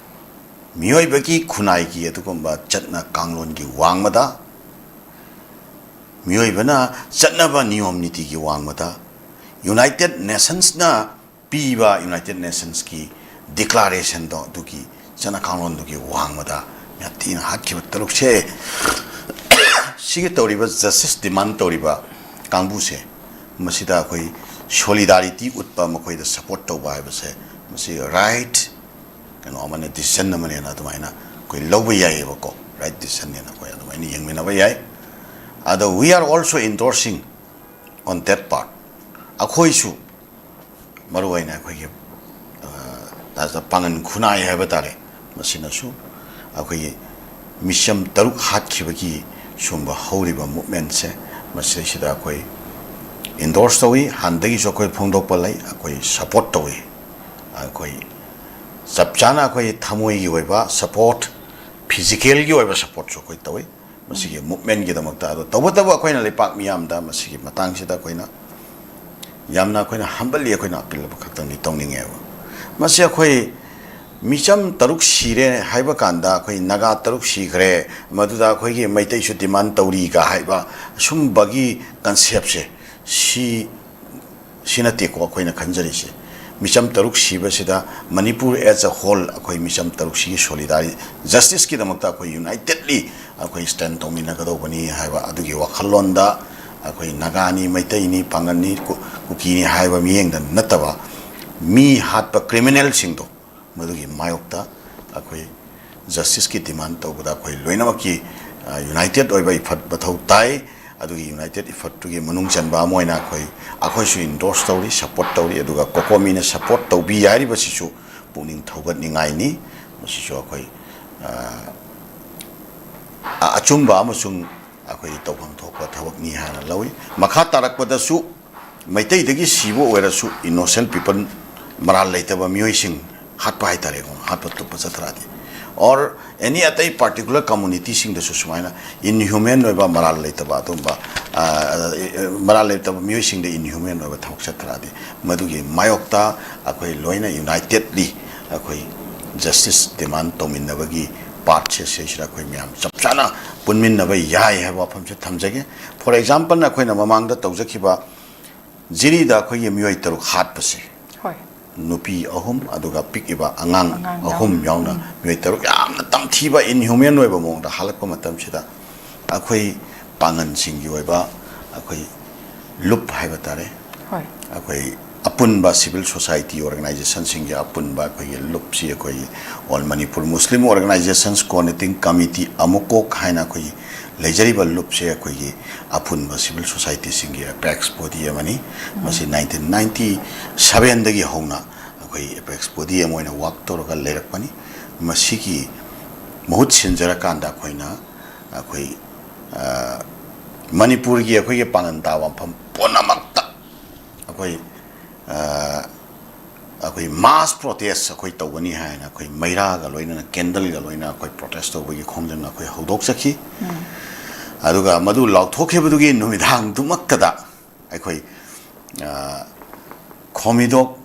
ꯃꯤꯑꯣꯏꯕꯒꯤ ꯈꯨꯟꯅꯥꯏꯒꯤ ꯑꯗꯨꯒꯨꯝꯕ ꯆꯠꯅ ꯀꯥꯡꯂꯣꯟꯒꯤ ꯋꯥꯡꯃꯗ, ꯃꯤꯑꯣꯏꯕꯅ ꯆꯠꯅꯕ ꯅꯤꯌꯣꯝ ꯅꯤꯇꯤꯒꯤ ꯋꯥꯡꯃꯗ, ꯌꯨꯅꯥꯏꯇꯦꯠ ꯅꯦꯁꯟꯁꯅ ꯄꯤꯕ ꯌꯨꯅꯥꯏꯇꯦꯠ ꯅꯦꯁꯟꯁꯀꯤ ꯗꯤꯀ꯭ꯂꯥꯔꯦꯁꯟꯗꯣ, ꯑꯗꯨꯒꯤ ꯆꯠꯅ ꯀꯥꯡꯂꯣꯟꯗꯨꯒꯤ ꯋꯥꯡꯃꯗ ꯌꯥꯝ ꯊꯤꯅ ꯍꯥꯠꯈꯤꯕ ꯇꯔꯨꯛꯁꯦ, ꯁꯤꯒꯤ ꯇꯧꯔꯤꯕ ꯖꯁꯇꯤꯁ ꯗꯤꯃꯥꯟ ꯇꯧꯔꯤꯕ ꯀꯥꯡꯕꯨꯁꯦ, ꯃꯁꯤꯗ ꯑꯩꯈꯣꯏ ꯁꯣꯂꯤꯗꯥꯔꯤꯇꯤ ꯎꯠꯄ, ꯃꯈꯣꯏꯗ ꯁꯄꯣꯔꯠ ꯇꯧꯕ ꯍꯥꯏꯕꯁꯦ, ꯃꯁꯤ ꯔꯥꯏꯠ ꯀꯩꯅꯣ ꯑꯃꯅ, ꯗꯤꯁꯤꯖꯟ ꯑꯃꯅꯦꯅ ꯑꯗꯨꯃꯥꯏꯅ ꯑꯩꯈꯣꯏ ꯂꯧꯕ ꯌꯥꯏꯌꯦꯕꯀꯣ꯫ ꯔꯥꯏꯠ ꯗꯤꯁꯤꯖꯟꯅꯦꯅ ꯑꯩꯈꯣꯏ ꯑꯗꯨꯃꯥꯏꯅ ꯌꯦꯡꯃꯤꯟꯅꯕ ꯌꯥꯏ꯫ ꯑꯗꯣ we are also endorsing on that part꯫ ꯑꯩꯈꯣꯏꯁꯨ ꯃꯔꯨꯑꯣꯏꯅ ꯑꯩꯈꯣꯏꯒꯤ, ꯑ, ꯄꯥꯉꯟ ꯈꯨꯟꯅꯥꯏ ꯍꯥꯏꯕ ꯇꯥꯔꯦ, ꯃꯁꯤꯅꯁꯨ ꯑꯩꯈꯣꯏꯒꯤ ꯃꯤꯆꯝ ꯇꯔꯨꯛ ꯍꯥꯠꯈꯤꯕꯒꯤ ꯁꯨꯝꯕ ꯍꯧꯔꯤꯕ ꯃꯨꯞꯃꯦꯟꯁꯦ, ꯃꯁꯤꯗꯩꯁꯤꯗ ꯑꯩꯈꯣꯏ ꯏꯟꯗꯣꯔꯁ ꯇꯧꯏ꯫ ꯍꯥꯟꯅꯗꯒꯤꯁꯨ ꯑꯩꯈꯣꯏ ꯐꯣꯡꯗꯣꯛꯄ ꯂꯩ, ꯑꯩꯈꯣꯏ ꯁꯄꯣꯔꯠ ꯇꯧꯏ꯫ ꯑꯩꯈꯣꯏ ꯆꯞ ꯆꯥꯅ ꯑꯩꯈꯣꯏ ꯊꯃꯣꯏꯒꯤ ꯑꯣꯏꯕ ꯁꯄꯣꯔꯠ, ꯐꯤꯖꯤꯀꯦꯜꯒꯤ ꯑꯣꯏꯕ ꯁꯄꯣꯔꯠꯁꯨ ꯑꯩꯈꯣꯏ ꯇꯧꯏ ꯃꯁꯤꯒꯤ ꯃꯨꯞꯃꯦꯟꯒꯤꯗꯃꯛꯇ꯫ ꯑꯗꯣ ꯇꯧꯕꯇꯕꯨ ꯑꯩꯈꯣꯏꯅ ꯂꯩꯄꯥꯛ ꯃꯤꯌꯥꯝꯗ ꯃꯁꯤꯒꯤ ꯃꯇꯥꯡꯁꯤꯗ ꯑꯩꯈꯣꯏꯅ ꯌꯥꯝꯅ, ꯑꯩꯈꯣꯏꯅ ꯍꯝꯕꯜꯂꯤ, ꯑꯩꯈꯣꯏꯅ ꯑꯄꯤꯜ ꯑꯃꯈꯛꯇꯪꯗꯤ ꯇꯧꯅꯤꯡꯉꯦꯕ꯫ ꯃꯁꯤ ꯑꯩꯈꯣꯏ ꯃꯤꯆꯝ ꯇꯔꯨꯛ ꯁꯤꯔꯦ ꯍꯥꯏꯕ ꯀꯥꯟꯗ, ꯑꯩꯈꯣꯏ ꯅꯥꯒꯥ ꯇꯔꯨꯛ ꯁꯤꯈ꯭ꯔꯦ, ꯃꯗꯨꯗ ꯑꯩꯈꯣꯏꯒꯤ ꯃꯩꯇꯩꯁꯨ ꯗꯤꯃꯥꯟ ꯇꯧꯔꯤꯒ ꯍꯥꯏꯕ ꯑꯁꯨꯝꯕꯒꯤ ꯀꯟꯁꯦꯞꯁꯦ, ꯁꯤ ꯁꯤ ꯅꯠꯇꯦꯀꯣ ꯑꯩꯈꯣꯏꯅ ꯈꯟꯖꯔꯤꯁꯦ꯫ ꯃꯤꯆꯝ ꯇꯔꯨꯛ ꯁꯤꯕꯁꯤꯗ ꯃꯅꯤꯄꯨꯔ as a whole ꯑꯩꯈꯣꯏ ꯃꯤꯆꯝ ꯇꯔꯨꯛꯁꯤꯒꯤ ꯁꯣꯂꯤꯗꯥꯔꯤ, ꯖꯁꯇꯤꯁꯀꯤꯗꯃꯛꯇ ꯑꯩꯈꯣꯏ ꯌꯨꯅꯥꯏꯇꯦꯠꯂꯤ ꯑꯩꯈꯣꯏ ꯁ꯭ꯇꯦꯟ ꯇꯧꯃꯤꯟꯅꯒꯗꯧꯕꯅꯤ ꯍꯥꯏꯕ ꯑꯗꯨꯒꯤ ꯋꯥꯈꯜꯂꯣꯟꯗ, ꯑꯩꯈꯣꯏ ꯅꯥꯒꯥꯅꯤ, ꯃꯩꯇꯩꯅꯤ, ꯄꯥꯉꯜꯅꯤ, ꯀꯨ-, ꯀꯨꯀꯤꯅꯤ ꯍꯥꯏꯕ ꯃꯤꯠꯌꯦꯡꯗ ꯅꯠꯇꯕ, ꯃꯤ ꯍꯥꯠꯄ ꯀ꯭ꯔꯤꯃꯤꯅꯦꯜꯁꯤꯡꯗꯣ, ꯃꯗꯨꯒꯤ ꯃꯥꯌꯣꯛꯇ ꯑꯩꯈꯣꯏ ꯖꯁꯇꯤꯁꯀꯤ ꯗꯤꯃꯥꯟ ꯇꯧꯕꯗ ꯑꯩꯈꯣꯏ ꯂꯣꯏꯅꯃꯛꯀꯤ ꯌꯨꯅꯥꯏꯇꯦꯠ ꯑꯣꯏꯕ ꯏꯐꯠ ꯃꯊꯧ ꯇꯥꯏ꯫ ꯑꯗꯨꯒꯤ ꯌꯨꯅꯥꯏꯇꯦꯠ ꯏꯐꯠꯇꯨꯒꯤ ꯃꯅꯨꯡ ꯆꯟꯕ ꯑꯃ ꯑꯣꯏꯅ ꯑꯩꯈꯣꯏ, ꯑꯩꯈꯣꯏꯁꯨ ꯏꯟꯗꯣꯔꯁ ꯇꯧꯔꯤ, ꯁꯄꯣꯔꯠ ꯇꯧꯔꯤ꯫ ꯑꯗꯨꯒ ꯀꯣꯀꯣꯃꯤꯅ ꯁꯄꯣꯔꯠ ꯇꯧꯕꯤ ꯍꯥꯏꯔꯤꯕꯁꯤꯁꯨ ꯄꯨꯛꯅꯤꯡ ꯊꯧꯒꯠꯅꯤꯡꯉꯥꯏꯅꯤ꯫ ꯃꯁꯤꯁꯨ ꯑꯩꯈꯣꯏ ꯑ, ꯑ-, ꯑꯆꯨꯝꯕ ꯑꯃꯁꯨꯡ ꯑꯩꯈꯣꯏꯒꯤ ꯇꯧꯐꯝ ꯊꯣꯛꯄ ꯊꯕꯛꯅꯤ ꯍꯥꯏꯅ ꯂꯧꯏ꯫ ꯃꯈꯥ ꯇꯥꯔꯛꯄꯗꯁꯨ ꯃꯩꯇꯩꯗꯒꯤ ꯁꯤꯕ ꯑꯣꯏꯔꯁꯨ, ꯏꯅꯣꯁꯦꯟ ꯄꯤꯄꯜ, ꯃꯔꯥꯜ ꯂꯩꯇꯕ ꯃꯤꯑꯣꯏꯁꯤꯡ ꯍꯥꯠꯄ ꯍꯥꯏꯇꯥꯔꯦꯀꯣ, ꯍꯥꯠꯄ ꯇꯨꯞꯄ ꯆꯠꯊꯔꯛꯑꯗꯤ, ꯑꯣꯔ ꯑꯦꯅꯤ ꯑꯇꯩ ꯄꯥꯔꯇꯤꯀꯨꯂꯔ ꯀꯝꯃꯨꯅꯤꯇꯤꯁꯤꯡꯗꯁꯨ ꯁꯨꯃꯥꯏꯅ ꯏꯟꯍ꯭ꯌꯨꯃꯦꯟ ꯑꯣꯏꯕ, ꯃꯔꯥꯜ ꯂꯩꯇꯕ ꯑꯗꯨꯒꯨꯝꯕ, ꯑ, ꯃꯔꯥꯜ ꯂꯩꯇꯕ ꯃꯤꯑꯣꯏꯁꯤꯡꯗ ꯏꯟꯍ꯭ꯌꯨꯃꯦꯟ ꯑꯣꯏꯕ ꯊꯕꯛ ꯆꯠꯊꯔꯛꯑꯗꯤ, ꯃꯗꯨꯒꯤ ꯃꯥꯌꯣꯛꯇ ꯑꯩꯈꯣꯏ ꯂꯣꯏꯅ ꯌꯨꯅꯥꯏꯇꯦꯠꯂꯤ ꯑꯩꯈꯣꯏ ꯖꯁꯇꯤꯁ ꯗꯤꯃꯥꯟ ꯇꯧꯃꯤꯟꯅꯕꯒꯤ ꯄꯥꯔꯠꯁꯦ ꯁꯤꯁꯤꯗ ꯑꯩꯈꯣꯏ ꯃꯌꯥꯝ ꯆꯞ ꯆꯥꯅ ꯄꯨꯟꯃꯤꯟꯅꯕ ꯌꯥꯏ ꯍꯥꯏꯕ ꯋꯥꯐꯝꯁꯦ ꯊꯝꯖꯒꯦ꯫ ꯐꯣꯔ ꯑꯦꯛꯖꯥꯝꯄꯜꯅ, ꯑꯩꯈꯣꯏꯅ ꯃꯃꯥꯡꯗ ꯇꯧꯖꯈꯤꯕ ꯖꯤꯔꯤꯗ ꯑꯩꯈꯣꯏꯒꯤ ꯃꯤꯑꯣꯏ ꯇꯔꯨꯛ ꯍꯥꯠꯄꯁꯦ, ꯍꯣꯏ꯫ ꯅꯨꯄꯤ ꯑꯍꯨꯝ ꯑꯗꯨꯒ ꯄꯤꯛꯏꯕ ꯑꯉꯥꯡ ꯑꯉꯥꯡ ꯑꯍꯨꯝ ꯌꯥꯎꯅ꯫ ꯌꯥꯎꯅ, ꯎꯝ꯫ ꯃꯤꯑꯣꯏ ꯇꯔꯨꯛ ꯌꯥꯝꯅ ꯇꯝꯊꯤꯕ, ꯏꯟꯍ꯭ꯌꯨꯃꯦꯟ ꯑꯣꯏꯕ ꯃꯑꯣꯡꯗ ꯍꯥꯠꯂꯛꯄ ꯃꯇꯝꯁꯤꯗ, ꯑꯩꯈꯣꯏ ꯄꯥꯡꯒꯟꯁꯤꯡꯒꯤ ꯑꯣꯏꯕ ꯑꯩꯈꯣꯏ ꯂꯨꯞ ꯍꯥꯏꯕ ꯇꯥꯔꯦ, ꯍꯣꯏ꯫ ꯑꯩꯈꯣꯏ ꯑꯄꯨꯟꯕ ꯁꯤꯚꯤꯜ ꯁꯣꯁꯥꯏꯇꯤ ꯑꯣꯔꯒꯅꯥꯏꯖꯦꯁꯟꯁꯤꯡꯒꯤ ꯑꯄꯨꯟꯕ ꯑꯩꯈꯣꯏꯒꯤ ꯂꯨꯞꯁꯤ, ꯑꯩꯈꯣꯏꯒꯤ All Manipur Muslim Organizations Coordinating Committee, ꯑꯃꯨꯀꯣꯛ ꯍꯥꯏꯅ ꯑꯩꯈꯣꯏꯒꯤ ꯂꯩꯖꯔꯤꯕ ꯂꯨꯞꯁꯦ ꯑꯩꯈꯣꯏꯒꯤ ꯑꯄꯨꯟꯕ ꯁꯤꯚꯤꯜ ꯁꯣꯁꯥꯏꯇꯤꯁꯤꯡꯒꯤ ꯑꯦꯄꯦꯛꯁ ꯕꯣꯗꯤ ꯑꯃꯅꯤ꯫ ꯎꯝ꯫ ꯃꯁꯤ ꯅꯥꯏꯟꯇꯤꯟ ꯅꯥꯏꯟꯇꯤ ꯁꯚꯦꯟꯗꯒꯤ ꯍꯧꯅ ꯑꯩꯈꯣꯏ ꯑꯦꯄꯦꯛꯁ ꯕꯣꯗꯤ ꯑꯃ ꯑꯣꯏꯅ ꯋꯥꯛ ꯇꯧꯔꯒ ꯂꯩꯔꯛꯄꯅꯤ꯫ ꯃꯁꯤꯒꯤ ꯃꯍꯨꯠ ꯁꯤꯟꯖꯔꯀꯥꯟꯗ ꯑꯩꯈꯣꯏꯅ, ꯑꯩꯈꯣꯏ, ꯑ, ꯃꯅꯤꯄꯨꯔꯒꯤ ꯑꯩꯈꯣꯏꯒꯤ ꯄꯥꯡꯒꯟ ꯇꯥꯕ ꯃꯐꯝ ꯄꯨꯝꯅꯃꯛꯇ ꯑꯩꯈꯣꯏ, ꯑ, ꯑꯩꯈꯣꯏ ꯃꯥꯁ ꯄ꯭ꯔꯣꯇꯦꯁ ꯑꯩꯈꯣꯏ ꯇꯧꯒꯅꯤ ꯍꯥꯏꯅ, ꯑꯩꯈꯣꯏ ꯃꯩꯔꯥꯒ ꯂꯣꯏꯅꯅ, ꯀꯦꯟꯗꯜꯒ ꯂꯣꯏꯅ ꯑꯩꯈꯣꯏ ꯄ꯭ꯔꯣꯇꯦꯁ ꯇꯧꯕꯒꯤ ꯈꯣꯡꯖꯪ ꯑꯩꯈꯣꯏ ꯍꯧꯗꯣꯛꯆꯈꯤ꯫ ꯎꯝ꯫ ꯑꯗꯨꯒ ꯃꯗꯨ ꯂꯥꯎꯊꯣꯛꯈꯤꯕꯗꯨꯒꯤ ꯅꯨꯃꯤꯗꯥꯡꯗꯨꯃꯛꯇꯗ ꯑꯩꯈꯣꯏ, ꯑ, ꯈꯣꯃꯤꯗꯣꯛ,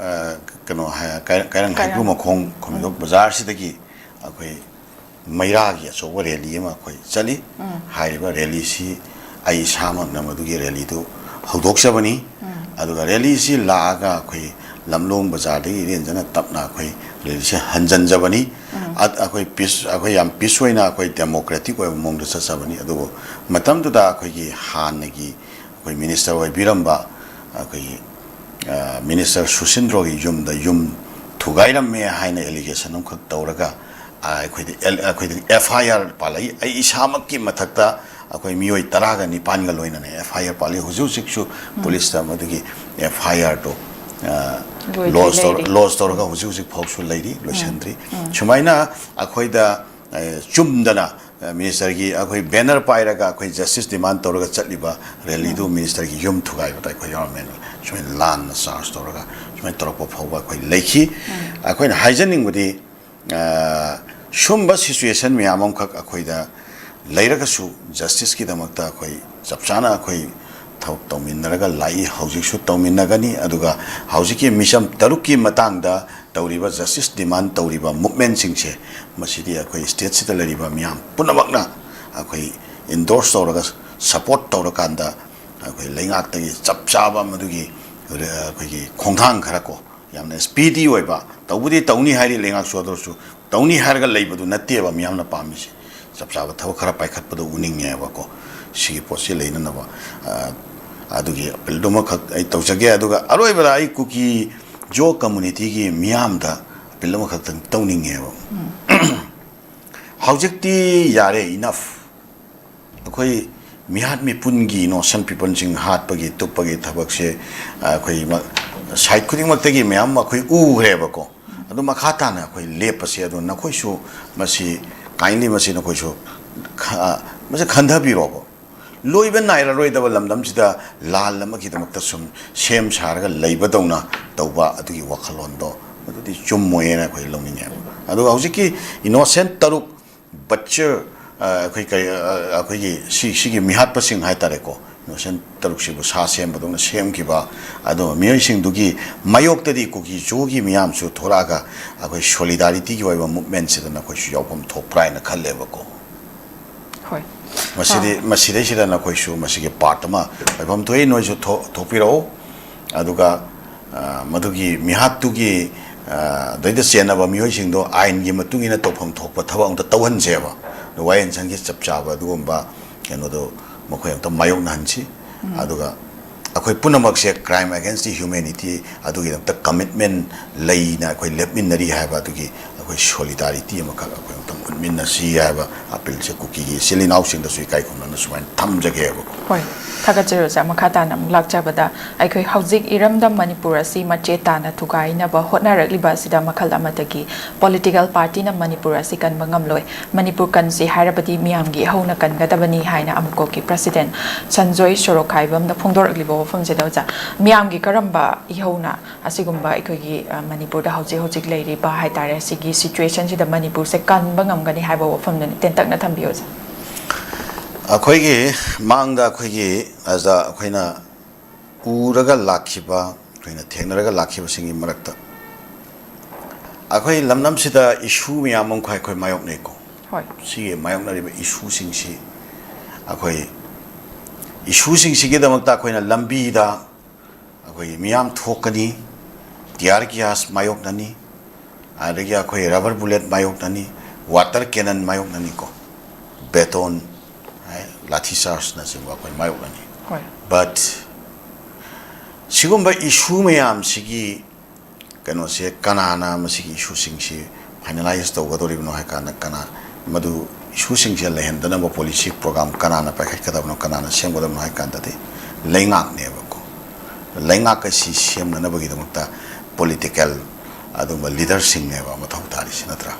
ꯑ, ꯀꯩꯅꯣ ꯍꯥꯏ-, ꯀꯩ-, ꯀꯩꯔꯪ ꯀꯩꯔꯪ꯫ ꯍꯩꯀ꯭ꯔꯨ ꯃꯈꯣꯡ ꯈꯣꯃꯤꯗꯣꯛ ꯎꯝ꯫ ꯕꯖꯥꯔꯁꯤꯗꯒꯤ ꯑꯩꯈꯣꯏ ꯃꯩꯔꯥꯒꯤ ꯑꯆꯧꯕ ꯔꯦꯂꯤ ꯑꯃ ꯑꯩꯈꯣꯏ ꯆꯠꯂꯤ꯫ ꯎꯝ꯫ ꯍꯥꯏꯔꯤꯕ ꯔꯦꯂꯤꯁꯤ ꯑꯩ ꯏꯁꯥꯃꯛꯅ ꯃꯗꯨꯒꯤ ꯔꯦꯂꯤꯗꯨ ꯍꯧꯗꯣꯛꯆꯕꯅꯤ꯫ ꯎꯝ꯫ ꯑꯗꯨꯒ ꯔꯦꯂꯤꯁꯤ ꯂꯥꯛꯑꯒ ꯑꯩꯈꯣꯏ ꯂꯝꯂꯣꯡ ꯕꯖꯥꯔꯗꯒꯤ ꯏꯔꯦꯟꯖꯅ ꯇꯞꯅ ꯑꯩꯈꯣꯏ ꯔꯦꯂꯤꯁꯤ ꯍꯟꯖꯟꯖꯕꯅꯤ꯫ ꯎꯝ꯫ ꯑ-, ꯑꯩꯈꯣꯏ ꯄꯤꯁ, ꯑꯩꯈꯣꯏ ꯌꯥꯝ ꯄꯤꯁ ꯑꯣꯏꯅ ꯑꯩꯈꯣꯏ ꯗꯦꯃꯣꯀ꯭ꯔꯦꯇꯤꯛ ꯑꯣꯏꯕ ꯃꯑꯣꯡꯗ ꯆꯠꯆꯕꯅꯤ꯫ ꯑꯗꯨꯕꯨ ꯃꯇꯝꯗꯨꯗ ꯑꯩꯈꯣꯏꯒꯤ ꯍꯥꯟꯅꯒꯤ ꯑꯩꯈꯣꯏ ꯃꯤꯅꯤꯁꯇꯔ ꯑꯣꯏꯕꯤꯔꯝꯕ ꯑꯩꯈꯣꯏꯒꯤ ꯃꯤꯅꯤꯁꯇꯔ ꯁꯨꯁꯤꯟꯗ꯭ꯔꯣꯒꯤ ꯌꯨꯝꯗ ꯌꯨꯝ ꯊꯨꯒꯥꯏꯔꯝꯃꯦ ꯍꯥꯏꯅ ꯑꯦꯂꯤꯒꯦꯁꯟ ꯑꯃꯈꯛ ꯇꯧꯔꯒ, ꯑꯩꯈꯣꯏꯗ ꯑꯦꯐ ꯑꯥꯏ ꯑꯥꯔ ꯄꯥꯜꯂꯛꯏ꯫ ꯑꯩ ꯏꯁꯥꯃꯛꯀꯤ ꯃꯊꯛꯇ ꯑꯩꯈꯣꯏ ꯃꯤꯑꯣꯏ ꯇꯔꯥꯒ ꯅꯤꯄꯥꯟꯒ ꯂꯣꯏꯅꯅ ꯑꯦꯐ ꯑꯥꯏ ꯑꯥꯔ ꯄꯥꯜꯂꯤ꯫ ꯍꯧꯖꯤꯛ ꯍꯧꯖꯤꯛꯁꯨ ꯄꯨꯂꯤꯁꯇ ꯃꯗꯨꯒꯤ ꯑꯦꯐ ꯑꯥꯏ ꯑꯥꯔꯗꯣ ꯂꯣꯖ ꯇꯧꯔ ꯂꯣꯖ ꯇꯧꯔꯒ ꯍꯧꯖꯤꯛ ꯍꯧꯖꯤꯛ ꯐꯥꯎꯁꯨ ꯂꯩꯔꯤ, ꯂꯣꯏꯁꯤꯟꯗ꯭ꯔꯤ꯫ ꯁꯨꯃꯥꯏꯅ ꯑꯩꯈꯣꯏꯗ ꯆꯨꯝꯗꯅ ꯃꯤꯅꯤꯁꯇꯔꯒꯤ ꯑꯩꯈꯣꯏ ꯕꯦꯅꯔ ꯄꯥꯏꯔꯒ ꯑꯩꯈꯣꯏ ꯖꯁꯇꯤꯁ ꯗꯤꯃꯥꯟ ꯇꯧꯔꯒ ꯆꯠꯂꯤꯕ ꯔꯦꯂꯤꯗꯨ ꯃꯤꯅꯤꯁꯇꯔꯒꯤ ꯌꯨꯝ ꯊꯨꯒꯥꯏꯕꯗ ꯑꯩꯈꯣꯏ ꯌꯥꯎꯔꯝꯃꯦꯅ ꯁꯨꯃꯥꯏꯅ ꯂꯥꯟꯅ ꯆꯥꯔꯖ ꯇꯧꯔꯒ ꯁꯨꯃꯥꯏꯅ ꯇꯧꯔꯛꯄ ꯐꯥꯎꯕ ꯑꯩꯈꯣꯏ ꯂꯩꯈꯤ꯫ ꯑꯩꯈꯣꯏꯅ ꯍꯥꯏꯖꯅꯤꯡꯕꯗꯤ, ꯁꯨꯝꯕ ꯁꯤꯆꯨꯋꯦꯁꯟ ꯃꯌꯥꯝ ꯑꯃꯈꯛ ꯑꯩꯈꯣꯏꯗ ꯂꯩꯔꯒꯁꯨ, ꯖꯁꯇꯤꯁꯀꯤꯗꯃꯛꯇ ꯑꯩꯈꯣꯏ ꯆꯞ ꯆꯥꯅ ꯑꯩꯈꯣꯏ ꯊꯕꯛ ꯇꯧꯃꯤꯟꯅꯔꯒ ꯂꯥꯛꯏ, ꯍꯧꯖꯤꯛꯁꯨ ꯇꯧꯃꯤꯟꯅꯒꯅꯤ꯫ ꯑꯗꯨꯒ ꯍꯧꯖꯤꯛꯀꯤ ꯃꯤꯆꯝ ꯇꯔꯨꯛꯀꯤ ꯃꯇꯥꯡꯗ ꯇꯧꯔꯤꯕ, ꯖꯁꯇꯤꯁ ꯗꯤꯃꯥꯟ ꯇꯧꯔꯤꯕ ꯃꯨꯞꯃꯦꯟꯁꯤꯡꯁꯦ, ꯃꯁꯤꯗꯤ ꯑꯩꯈꯣꯏ ꯁ꯭ꯇꯦꯠꯁꯤꯗ ꯂꯩꯔꯤꯕ ꯃꯤꯌꯥꯝ ꯄꯨꯝꯅꯃꯛꯅ ꯑꯩꯈꯣꯏ ꯏꯟꯗꯣꯔꯁ ꯇꯧꯔꯒ, ꯁꯄꯣꯔꯠ ꯇꯧꯔꯀꯥꯟꯗ, ꯑꯩꯈꯣꯏ ꯂꯩꯉꯥꯛꯇꯒꯤ ꯆꯞ ꯆꯥꯕ ꯃꯗꯨꯒꯤ ꯑꯩꯈꯣꯏꯒꯤ ꯈꯣꯡꯊꯥꯡ ꯈꯔ ꯀꯣ, ꯌꯥꯝꯅ ꯁ꯭ꯄꯤꯗꯤ ꯑꯣꯏꯕ, ꯇꯧꯕꯨꯗꯤ ꯇꯧꯅꯤ ꯍꯥꯏꯔꯤ ꯂꯩꯉꯥꯛꯁꯨ, ꯑꯗꯨ ꯑꯣꯏꯔꯁꯨ ꯇꯧꯅꯤ ꯍꯥꯏꯔꯒ ꯂꯩꯕꯗꯨ ꯅꯠꯇꯦꯕ ꯃꯤꯌꯥꯝꯅ ꯄꯥꯝꯃꯤꯁꯦ꯫ ꯆꯞ ꯆꯥꯕ ꯊꯕꯛ ꯈꯔ ꯄꯥꯏꯈꯠꯄꯗꯣ ꯎꯅꯤꯡꯉꯦꯕꯀꯣ꯫ ꯁꯤꯒꯤ ꯄꯣꯠꯁꯤ ꯂꯩꯅꯅꯕ, ꯑ, ꯑꯗꯨꯒꯤ ꯑꯄꯤꯜꯗꯨꯃꯈꯛ ꯑꯩ ꯇꯧꯖꯒꯦ꯫ ꯑꯗꯨꯒ ꯑꯔꯣꯏꯕꯗ ꯑꯩ ꯀꯨꯀꯤ ꯖꯣ ꯀꯝꯃꯨꯅꯤꯇꯤꯒꯤ ꯃꯤꯌꯥꯝꯗ ꯑꯄꯤꯜ ꯑꯃꯈꯛꯇꯪ ꯇꯧꯅꯤꯡꯉꯦꯕ꯫ ꯍꯧꯖꯤꯛꯇꯤ ꯌꯥꯔꯦ, enough꯫ ꯑꯩꯈꯣꯏ ꯃꯤꯍꯥꯠ ꯃꯤꯄꯨꯟꯒꯤ ꯏꯅꯣꯁꯦꯟ ꯄꯤꯄꯜꯁꯤꯡ ꯍꯥꯠꯄꯒꯤ ꯇꯨꯞꯄꯒꯤ ꯊꯕꯛꯁꯦ ꯑꯩꯈꯣꯏ ꯁꯥꯏꯠ ꯈꯨꯗꯤꯡꯃꯛꯇꯒꯤ ꯃꯌꯥꯝ ꯑꯩꯈꯣꯏ ꯎꯈ꯭ꯔꯦꯕꯀꯣ꯫ ꯑꯗꯨ ꯃꯈꯥ ꯇꯥꯅ ꯑꯩꯈꯣꯏ ꯂꯦꯞꯄꯁꯦ꯫ ꯑꯗꯣ ꯅꯈꯣꯏꯁꯨ ꯃꯁꯤ, kindly ꯃꯁꯤ ꯅꯈꯣꯏꯁꯨ ꯈ-, ꯃꯁꯤ ꯈꯟꯊꯕꯤꯔꯣꯕ꯫ ꯂꯣꯏꯕ ꯅꯥꯏꯔꯔꯣꯏꯗꯕ ꯂꯝꯗꯝꯁꯤꯗ ꯂꯥꯟ ꯑꯃꯒꯤꯗꯃꯛꯇ ꯁꯨꯝ ꯁꯦꯝ ꯁꯥꯔꯒ ꯂꯩꯕꯗꯧꯅ ꯇꯧꯕ ꯑꯗꯨꯒꯤ ꯋꯥꯈꯜꯂꯣꯟꯗꯣ ꯃꯗꯨꯗꯤ ꯆꯨꯝꯃꯣꯏꯅ ꯑꯩꯈꯣꯏ ꯂꯧꯅꯤꯡꯉꯦꯕ꯫ ꯑꯗꯨꯒ ꯍꯧꯖꯤꯛꯀꯤ ꯏꯅꯣꯁꯦꯟ ꯇꯔꯨꯛ ꯕꯠꯆꯔ, ꯑ, ꯑꯩꯈꯣꯏ ꯀꯔꯤ, ꯑ, ꯑꯩꯈꯣꯏꯒꯤ ꯁꯤ-, ꯁꯤꯒꯤ ꯃꯤꯍꯥꯠꯄꯁꯤꯡ ꯍꯥꯏꯇꯥꯔꯦꯀꯣ, ꯏꯅꯣꯁꯦꯟ ꯇꯔꯨꯛꯁꯤꯕꯨ ꯁꯥ ꯁꯦꯝꯕꯗꯧꯅ ꯁꯦꯝꯈꯤꯕ, ꯑꯗꯨꯒ ꯃꯤꯑꯣꯏꯁꯤꯡꯗꯨꯒꯤ ꯃꯥꯌꯣꯛꯇꯗꯤ ꯀꯨꯀꯤ ꯖꯣꯒꯤ ꯃꯤꯌꯥꯝꯁꯨ ꯊꯣꯔꯛꯑꯒ ꯑꯩꯈꯣꯏ ꯁꯣꯂꯤꯗꯥꯔꯤꯇꯤꯒꯤ ꯑꯣꯏꯕ ꯃꯨꯞꯃꯦꯟꯁꯤꯗ ꯅꯈꯣꯏꯁꯨ ꯌꯥꯎꯐꯝ ꯊꯣꯛꯄ꯭ꯔꯥ ꯍꯥꯏꯅ ꯈꯜꯂꯦꯕꯀꯣ꯫ ꯍꯣꯏ꯫ ꯃꯁꯤꯗꯤ, ꯑꯥ꯫ ꯃꯁꯤꯗꯩꯁꯤꯗ ꯅꯈꯣꯏꯁꯨ ꯃꯁꯤꯒꯤ ꯄꯥꯔꯠ ꯑꯃ ꯑꯣꯏꯐꯝ ꯊꯣꯛꯏ, ꯅꯣꯏꯁꯨ ꯊꯣꯛ-, ꯊꯣꯛꯄꯤꯔꯛꯎ꯫ ꯑꯗꯨꯒ, ꯑ, ꯃꯗꯨꯒꯤ ꯃꯤꯍꯥꯠꯇꯨꯒꯤ, ꯑ, ꯗꯩꯗ ꯆꯦꯟꯅꯕ ꯃꯤꯑꯣꯏꯁꯤꯡꯗꯣ ꯑꯥꯏꯟꯒꯤ ꯃꯇꯨꯡ ꯏꯟꯅ ꯇꯧꯐꯝ ꯊꯣꯛꯄ ꯊꯕꯛ ꯑꯝꯇ ꯇꯧꯍꯟꯁꯦꯕ꯫ ꯑꯗꯣ ꯋꯥꯌꯦꯜ ꯁꯪꯒꯤ ꯆꯞ ꯆꯥꯕ ꯑꯗꯨꯒꯨꯝꯕ ꯀꯩꯅꯣꯗꯣ ꯃꯈꯣꯏ ꯑꯝꯇ ꯃꯥꯌꯣꯛꯅꯍꯟꯁꯤ꯫ ꯎꯝ꯫ ꯑꯗꯨꯒ ꯑꯩꯈꯣꯏ ꯄꯨꯝꯅꯃꯛꯁꯦ crime against the humanity ꯑꯗꯨꯒꯤꯗꯃꯛꯇ commitment ꯂꯩꯅ ꯑꯩꯈꯣꯏ ꯂꯦꯞꯃꯤꯟꯅꯔꯤ ꯍꯥꯏꯕ ꯑꯗꯨꯒꯤ ꯑꯩꯈꯣꯏ solidarity ꯑꯃꯈꯛ ꯑꯩꯈꯣꯏ ꯑꯃꯨꯛꯇꯪ ꯎꯠꯃꯤꯟꯅꯁꯤ ꯍꯥꯏꯕ appeal ꯁꯦ ꯀꯨꯀꯤꯒꯤ ꯏꯆꯤꯜ ꯏꯅꯥꯎꯁꯤꯡꯗꯁꯨ ꯏꯀꯥꯏ ꯈꯨꯝꯅꯅ ꯁꯨꯃꯥꯏꯅ ꯊꯝꯖꯒꯦꯕꯀꯣ꯫ ꯍꯣꯏ, ꯊꯥꯒꯠꯆꯔꯤ ꯑꯣꯖꯥ꯫ ꯃꯈꯥ ꯇꯥꯅ ꯑꯃꯨꯛ ꯂꯥꯛꯆꯕꯗ, ꯑꯩꯈꯣꯏ ꯍꯧꯖꯤꯛ ꯏꯔꯝꯗꯝ ꯃꯅꯤꯄꯨꯔ ꯑꯁꯤ ꯃꯆꯦ ꯇꯥꯅ ꯊꯨꯒꯥꯏꯅꯕ ꯍꯣꯠꯅꯔꯛꯂꯤꯕ ꯑꯁꯤꯗ ꯃꯈꯜ ꯑꯃꯠꯇꯒꯤ political party ꯅ ꯃꯅꯤꯄꯨꯔ ꯑꯁꯤ ꯀꯟꯕ ꯉꯝꯂꯣꯏ꯫ ꯃꯅꯤꯄꯨꯔ ꯀꯟꯁꯤ ꯍꯥꯏꯔꯕꯗꯤ ꯃꯤꯌꯥꯝꯒꯤ ꯏꯍꯧꯅ ꯀꯟꯒꯗꯕꯅꯤ ꯍꯥꯏꯅ ꯑꯃꯨꯀꯣꯛꯀꯤ president ꯁꯟꯖꯣꯏ ꯁꯣꯔꯣꯈꯥꯏꯕꯝꯅ ꯐꯣꯡꯗꯣꯔꯛꯂꯤꯕ ꯋꯥꯐꯝꯁꯤꯗ ꯑꯣꯖꯥ, ꯃꯤꯌꯥꯝꯒꯤ ꯀꯔꯝꯕ ꯏꯍꯧꯅ ꯑꯁꯤꯒꯨꯝꯕ ꯑꯩꯈꯣꯏꯒꯤ, ꯑ, ꯃꯅꯤꯄꯨꯔꯗ ꯍꯧꯖꯤꯛ ꯍꯧꯖꯤꯛ ꯂꯩꯔꯤꯕ ꯍꯥꯏꯇꯥꯔꯦ, ꯁꯤꯒꯤ situation ꯁꯤꯗ ꯃꯅꯤꯄꯨꯔꯁꯦ ꯀꯟꯕ ꯉꯝꯒꯅꯤ ꯍꯥꯏꯕ ꯋꯥꯐꯝꯗꯨꯅꯤ? ꯇꯦꯟꯇꯛꯅ ꯊꯝꯕꯤꯌꯨ ꯑꯣꯖꯥ꯫ ꯑꯩꯈꯣꯏꯒꯤ ꯃꯥꯡꯗ ꯑꯩꯈꯣꯏꯒꯤ ꯑꯖ-, ꯑꯩꯈꯣꯏꯅ ꯎꯔꯒ ꯂꯥꯛꯈꯤꯕ, ꯑꯩꯈꯣꯏꯅ ꯊꯦꯡꯅꯔꯒ ꯂꯥꯛꯈꯤꯕꯁꯤꯡꯒꯤ ꯃꯔꯛꯇ ꯑꯩꯈꯣꯏ ꯂꯝꯗꯝꯁꯤꯗ issue ꯃꯌꯥꯝ ꯑꯃꯈꯛ ꯑꯩꯈꯣꯏ ꯃꯥꯌꯣꯛꯅꯩꯀꯣ꯫ ꯍꯣꯏ꯫ ꯁꯤꯒꯤ ꯃꯥꯌꯣꯛꯅꯔꯤꯕ issue ꯁꯤꯡꯁꯤ ꯑꯩꯈꯣꯏ issue ꯁꯤꯡꯁꯤꯒꯤꯗꯃꯛꯇ ꯑꯩꯈꯣꯏꯅ ꯂꯝꯕꯤꯗ ꯑꯩꯈꯣꯏꯒꯤ ꯃꯤꯌꯥꯝ ꯊꯣꯛꯀꯅꯤ, tear gas ꯃꯥꯌꯣꯛꯅꯅꯤ, ꯑꯗꯒꯤ ꯑꯩꯈꯣꯏ rubber bullet ꯃꯥꯌꯣꯛꯅꯅꯤ, water cannon ꯃꯥꯌꯣꯛꯅꯅꯤꯀꯣ, baton, ꯍꯥꯏ, ꯂꯥꯊꯤ ꯆꯥꯔꯖꯅꯆꯤꯡꯕ ꯑꯩꯈꯣꯏ ꯃꯥꯌꯣꯛꯅꯅꯤ꯫ ꯍꯣꯏ꯫ But ꯁꯤꯒꯨꯝꯕ issue ꯃꯌꯥꯝꯁꯤꯒꯤ ꯀꯩꯅꯣꯁꯦ ꯀꯅꯥꯅ ꯃꯁꯤꯒꯤ issue ꯁꯤꯡꯁꯤ finalize ꯇꯧꯒꯗꯧꯔꯤꯕꯅꯣ ꯍꯥꯏ ꯀꯥꯟꯗ, ꯀꯅꯥ ꯃꯗꯨ issue ꯁꯤꯡꯁꯦ ꯂꯩꯍꯟꯗꯅꯕ policy program ꯀꯅꯥꯅ ꯄꯥꯏꯈꯠꯀꯗꯕꯅꯣ, ꯀꯅꯥꯅ ꯁꯦꯝꯒꯗꯕꯅꯣ ꯍꯥꯏ ꯀꯥꯟꯗꯗꯤ ꯂꯩꯉꯥꯛꯅꯦꯕꯀꯣ꯫ ꯂꯩꯉꯥꯛ ꯑꯁꯤ ꯁꯦꯝꯅꯅꯕꯒꯤꯗꯃꯛꯇ political ꯑꯗꯨꯒꯨꯝꯕ leader ꯁꯤꯡꯅꯦꯕ ꯃꯊꯧ ꯇꯥꯔꯤꯁꯤ, ꯅꯠꯇ꯭ꯔꯥ?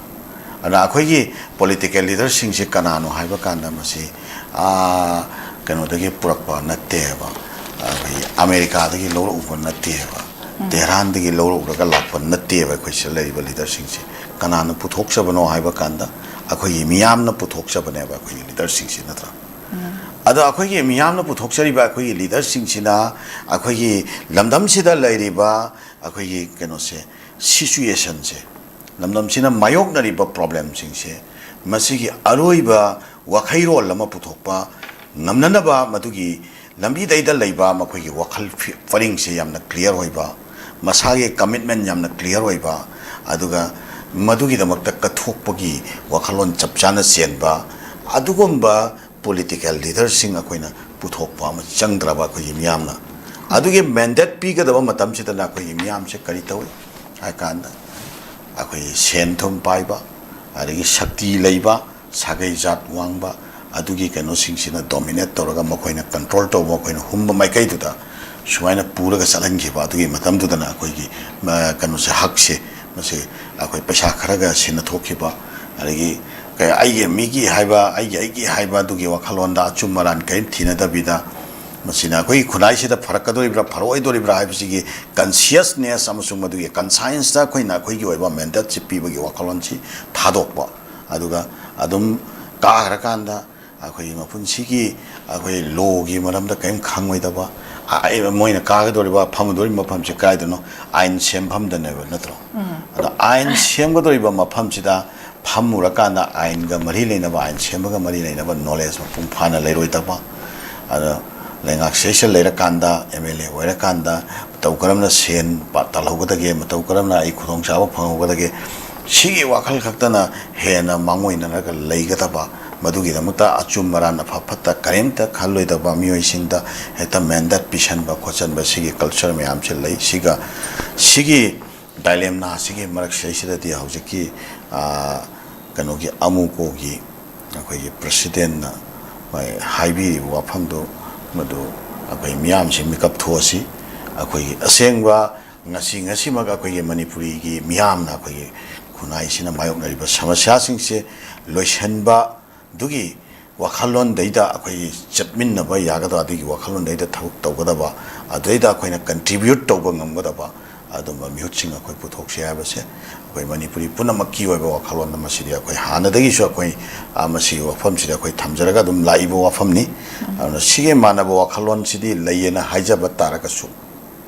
ꯑꯗꯨꯅ ꯑꯩꯈꯣꯏꯒꯤ political leader ꯁꯤꯡꯁꯦ ꯀꯅꯥꯅꯣ ꯍꯥꯏꯕ ꯀꯥꯟꯗ ꯃꯁꯤ, ꯑꯥ, ꯀꯩꯅꯣꯗꯒꯤ ꯄꯨꯔꯛꯄ ꯅꯠꯇꯦꯕ, ꯑꯩꯈꯣꯏꯒꯤ ꯑꯃꯦꯔꯤꯀꯥꯗꯒꯤ ꯂꯧꯔꯛꯎꯕ ꯅꯠꯇꯦꯕ, ꯇꯦꯍꯔꯥꯟꯗꯒꯤ ꯂꯧꯔꯛꯎꯔꯒ ꯂꯥꯛꯄ ꯅꯠꯇꯦꯕ꯫ ꯑꯩꯈꯣꯏ ꯁꯤꯗ ꯂꯩꯔꯤꯕ leader ꯁꯤꯡꯁꯦ ꯀꯅꯥꯅ ꯄꯨꯊꯣꯛꯆꯕꯅꯣ ꯍꯥꯏꯕ ꯀꯥꯟꯗ ꯑꯩꯈꯣꯏꯒꯤ ꯃꯤꯌꯥꯝꯅ ꯄꯨꯊꯣꯛꯆꯕꯅꯦꯕ ꯑꯩꯈꯣꯏꯒꯤ leader ꯁꯤꯡꯁꯤ, ꯅꯠꯇ꯭ꯔꯥ? ꯑꯗꯣ ꯑꯩꯈꯣꯏꯒꯤ ꯃꯤꯌꯥꯝꯅ ꯄꯨꯊꯣꯛꯆꯔꯤꯕ ꯑꯩꯈꯣꯏꯒꯤ leader ꯁꯤꯡꯁꯤꯅ ꯑꯩꯈꯣꯏꯒꯤ ꯂꯝꯗꯝꯁꯤꯗ ꯂꯩꯔꯤꯕ ꯑꯩꯈꯣꯏꯒꯤ ꯀꯩꯅꯣꯁꯦ, situation ꯁꯦ, ꯂꯝꯗꯝꯁꯤꯅ ꯃꯥꯌꯣꯛꯅꯔꯤꯕ problem ꯁꯤꯡꯁꯦ, ꯃꯁꯤꯒꯤ ꯑꯔꯣꯏꯕ ꯋꯥꯈꯩꯔꯣꯜ ꯑꯃ ꯄꯨꯊꯣꯛꯄ ꯉꯝꯅꯅꯕ, ꯃꯗꯨꯒꯤ ꯂꯝꯕꯤꯗꯩꯗ ꯂꯩꯕ ꯃꯈꯣꯏꯒꯤ ꯋꯥꯈꯜ ꯐꯤ-, ꯄꯔꯤꯡꯁꯦ ꯌꯥꯝꯅ clear ꯑꯣꯏꯕ, ꯃꯁꯥꯒꯤ commitment ꯌꯥꯝꯅ clear ꯑꯣꯏꯕ, ꯑꯗꯨꯒ ꯃꯗꯨꯒꯤꯗꯃꯛꯇ ꯀꯠꯊꯣꯛꯄꯒꯤ ꯋꯥꯈꯜꯂꯣꯟ ꯆꯞ ꯆꯥꯅ ꯆꯦꯟꯕ, ꯑꯗꯨꯒꯨꯝꯕ political leader ꯁꯤꯡ ꯑꯩꯈꯣꯏꯅ ꯄꯨꯊꯣꯛꯄ ꯑꯃ ꯆꯪꯗ꯭ꯔꯕ ꯑꯩꯈꯣꯏꯒꯤ ꯃꯤꯌꯥꯝꯅ? ꯑꯗꯨꯒꯤ ꯃꯦꯟꯗꯦꯠ ꯄꯤꯒꯗꯕ ꯃꯇꯝꯁꯤꯗꯅ ꯑꯩꯈꯣꯏꯒꯤ ꯃꯤꯌꯥꯝꯁꯦ ꯀꯔꯤ ꯇꯧꯏ ꯍꯥꯏ ꯀꯥꯟꯗ, ꯑꯩꯈꯣꯏꯒꯤ ꯁꯦꯟ ꯊꯨꯝ ꯄꯥꯏꯕ, ꯑꯗꯒꯤ ꯁꯛꯇꯤ ꯂꯩꯕ, ꯁꯥꯒꯩ ꯖꯥꯠ ꯋꯥꯡꯕ, ꯑꯗꯨꯒꯤ ꯀꯩꯅꯣꯁꯤꯡꯁꯤꯅ ꯗꯣꯃꯤꯅꯦꯠ ꯇꯧꯔꯒ ꯃꯈꯣꯏꯅ ꯀꯟꯇ꯭ꯔꯣꯜ ꯇꯧꯕ, ꯃꯈꯣꯏꯅ ꯍꯨꯝꯕ ꯃꯥꯏꯀꯩꯗꯨꯗ ꯁꯨꯃꯥꯏꯅ ꯄꯨꯔꯒ ꯆꯠꯍꯟꯈꯤꯕ꯫ ꯑꯗꯨꯒꯤ ꯃꯇꯝꯗꯨꯗꯅ ꯑꯩꯈꯣꯏꯒꯤ, ꯑ, ꯀꯩꯅꯣꯁꯦ, ꯍꯛꯁꯦ, ꯃꯁꯤ ꯑꯩꯈꯣꯏ ꯄꯩꯁꯥ ꯈꯔꯒ ꯁꯤꯟꯅ ꯊꯣꯛꯈꯤꯕ, ꯑꯗꯒꯤ ꯀꯩ, ꯑꯩꯒꯤ ꯃꯤꯒꯤ ꯍꯥꯏꯕ, ꯑꯩꯒꯤ, ꯑꯩꯒꯤ ꯍꯥꯏꯕ ꯑꯗꯨꯒꯤ ꯋꯥꯈꯜꯂꯣꯟꯗ ꯑꯆꯨꯝ ꯑꯔꯥꯟ ꯀꯔꯤꯝ ꯊꯤꯅꯗꯕꯤꯗ, ꯃꯁꯤꯅ ꯑꯩꯈꯣꯏꯒꯤ ꯈꯨꯟꯅꯥꯏꯁꯤꯗ ꯐꯔꯛꯀꯗꯧꯔꯤꯕ꯭ꯔꯥ, ꯐꯔꯛꯑꯣꯏꯗꯧꯔꯤꯕ꯭ꯔꯥ ꯍꯥꯏꯕꯁꯤꯒꯤ ꯀꯟꯁꯤꯌꯁꯅꯦꯁ ꯑꯃꯁꯨꯡ ꯃꯗꯨꯒꯤ ꯀꯟꯁꯥꯏꯟꯁꯇ ꯑꯩꯈꯣꯏꯅ ꯑꯩꯈꯣꯏꯒꯤ ꯑꯣꯏꯕ ꯃꯦꯟꯗꯦꯠꯁꯤ ꯄꯤꯕꯒꯤ ꯋꯥꯈꯜꯂꯣꯟꯁꯤ ꯊꯥꯗꯣꯛꯄ꯫ ꯑꯗꯨꯒ ꯑꯗꯨꯝ ꯀꯥꯈ꯭ꯔꯀꯥꯟꯗ ꯑꯩꯈꯣꯏꯒꯤ ꯃꯄꯨꯟꯁꯤꯒꯤ ꯑꯩꯈꯣꯏ ꯂꯣꯒꯤ ꯃꯔꯝꯗ ꯀꯔꯤꯝ ꯈꯪꯉꯣꯏꯗꯕ, ꯑ-, ꯑꯩ-, ꯃꯣꯏꯅ ꯀꯥꯒꯗꯧꯔꯤꯕ, ꯐꯝꯒꯗꯧꯔꯤꯕ ꯃꯐꯝꯁꯦ ꯀꯥꯏꯗꯅꯣ? ꯑꯥꯏꯟ ꯁꯦꯝꯐꯝꯗꯅꯦꯕ, ꯅꯠꯇ꯭ꯔꯣ? ꯑꯗꯣ ꯑꯥꯏꯟ ꯁꯦꯝꯒꯗꯧꯔꯤꯕ ꯃꯐꯝꯁꯤꯗ ꯐꯝꯃꯨꯔꯀꯥꯟꯗ ꯑꯥꯏꯟꯒ ꯃꯔꯤ ꯂꯩꯅꯕ, ꯑꯥꯏꯟ ꯁꯦꯝꯕꯒ ꯃꯔꯤ ꯂꯩꯅꯕ ꯅꯣꯂꯦꯖ ꯃꯄꯨꯡ ꯐꯥꯅ ꯂꯩꯔꯣꯏꯗꯕ, ꯑꯗꯣ ꯂꯩꯉꯥꯛꯁꯤꯗꯩꯁꯤꯗ ꯂꯩꯔꯀꯥꯟꯗ, ꯑꯦꯝ ꯑꯦꯜ ꯑꯦ ꯑꯣꯏꯔꯀꯥꯟꯗ ꯃꯇꯧ ꯀꯔꯝꯅ ꯁꯦꯟ ꯄꯥ-, ꯇꯥꯜꯍꯧꯒꯗꯒꯦ, ꯃꯇꯧ ꯀꯔꯝꯅ ꯑꯩ ꯈꯨꯗꯣꯡꯆꯥꯕ ꯐꯪꯍꯧꯒꯗꯒꯦ, ꯁꯤꯒꯤ ꯋꯥꯈꯜ ꯈꯛꯇꯅ ꯍꯦꯟꯅ ꯃꯥꯡꯑꯣꯏꯅꯔꯒ ꯂꯩꯒꯗꯕ, ꯃꯗꯨꯒꯤꯗꯃꯛꯇ ꯑꯆꯨꯝ ꯑꯔꯥꯟ, ꯑꯐ ꯐꯠꯇ ꯀꯔꯤꯝꯇ ꯈꯜꯂꯣꯏꯗꯕ ꯃꯤꯑꯣꯏꯁꯤꯡꯗ ꯍꯦꯛꯇ ꯃꯦꯟꯗꯠ ꯄꯤꯁꯟꯕ ꯈꯣꯠꯆꯟꯕ, ꯁꯤꯒꯤ ꯀꯜꯆꯔ ꯃꯌꯥꯝꯁꯦ ꯂꯩ꯫ ꯁꯤꯒ, ꯁꯤꯒꯤ ꯗꯥꯏꯂꯦꯝꯅꯥꯁꯤꯒꯤ ꯃꯔꯛꯁꯤꯗꯩꯁꯤꯗꯗꯤ ꯍꯧꯖꯤꯛꯀꯤ, ꯑꯥ, ꯀꯩꯅꯣꯒꯤ, ꯑꯃꯨꯀꯣꯒꯤ ꯑꯩꯈꯣꯏꯒꯤ ꯄ꯭ꯔꯁꯤꯗꯦꯟꯅ ꯍꯥꯏꯕꯤꯔꯤꯕ ꯋꯥꯐꯝꯗꯨ, ꯃꯗꯨ ꯑꯩꯈꯣꯏ ꯃꯤꯌꯥꯝꯁꯤ ꯃꯤꯀꯞ ꯊꯣꯛꯑꯁꯤ꯫ ꯑꯩꯈꯣꯏꯒꯤ ꯑꯁꯦꯡꯕ ꯉꯁꯤ, ꯉꯁꯤꯃꯛ ꯑꯩꯈꯣꯏꯒꯤ ꯃꯅꯤꯄꯨꯔꯤꯒꯤ ꯃꯤꯌꯥꯝꯅ ꯑꯩꯈꯣꯏꯒꯤ ꯈꯨꯟꯅꯥꯏꯁꯤꯅ ꯃꯥꯌꯣꯛꯅꯔꯤꯕ ꯁꯃꯁ꯭ꯌꯥꯁꯤꯡꯁꯦ ꯂꯣꯏꯁꯤꯟꯕ ꯑꯗꯨꯒꯤ ꯋꯥꯈꯜꯂꯣꯟꯗꯩꯗ ꯑꯩꯈꯣꯏꯒꯤ ꯆꯠꯃꯤꯟꯅꯕ ꯌꯥꯒꯗꯕ, ꯑꯗꯨꯒꯤ ꯋꯥꯈꯜꯂꯣꯟꯗꯩꯗ ꯊꯕꯛ ꯇꯧꯒꯗꯕ, ꯑꯗꯨꯗꯩꯗ ꯑꯩꯈꯣꯏꯅ ꯀꯟꯇ꯭ꯔꯤꯕ꯭ꯌꯨꯠ ꯇꯧꯕ ꯉꯝꯒꯗꯕ ꯑꯗꯨꯝꯕ ꯃꯤꯍꯨꯠꯁꯤꯡ ꯑꯩꯈꯣꯏ ꯄꯨꯊꯣꯛꯁꯤ ꯍꯥꯏꯕꯁꯦ ꯑꯩꯈꯣꯏ ꯃꯅꯤꯄꯨꯔꯤ ꯄꯨꯝꯅꯃꯛꯀꯤ ꯑꯣꯏꯕ ꯋꯥꯈꯜꯂꯣꯟ ꯑꯃ, ꯁꯤꯗꯤ ꯑꯩꯈꯣꯏ ꯍꯥꯟꯅꯗꯒꯤꯁꯨ ꯑꯩꯈꯣꯏ, ꯑ, ꯃꯁꯤꯒꯤ ꯋꯥꯐꯝꯁꯤꯗ ꯑꯩꯈꯣꯏ ꯊꯝꯖꯔꯒ ꯑꯗꯨꯝ ꯂꯥꯛꯏꯕ ꯋꯥꯐꯝꯅꯤ꯫ ꯑꯗꯨꯅ ꯁꯤꯒꯤ ꯃꯥꯟꯅꯕ ꯋꯥꯈꯜꯂꯣꯟꯁꯤꯗꯤ ꯂꯩꯌꯦꯅ ꯍꯥꯏꯖꯕ ꯇꯥꯔꯒꯁꯨ,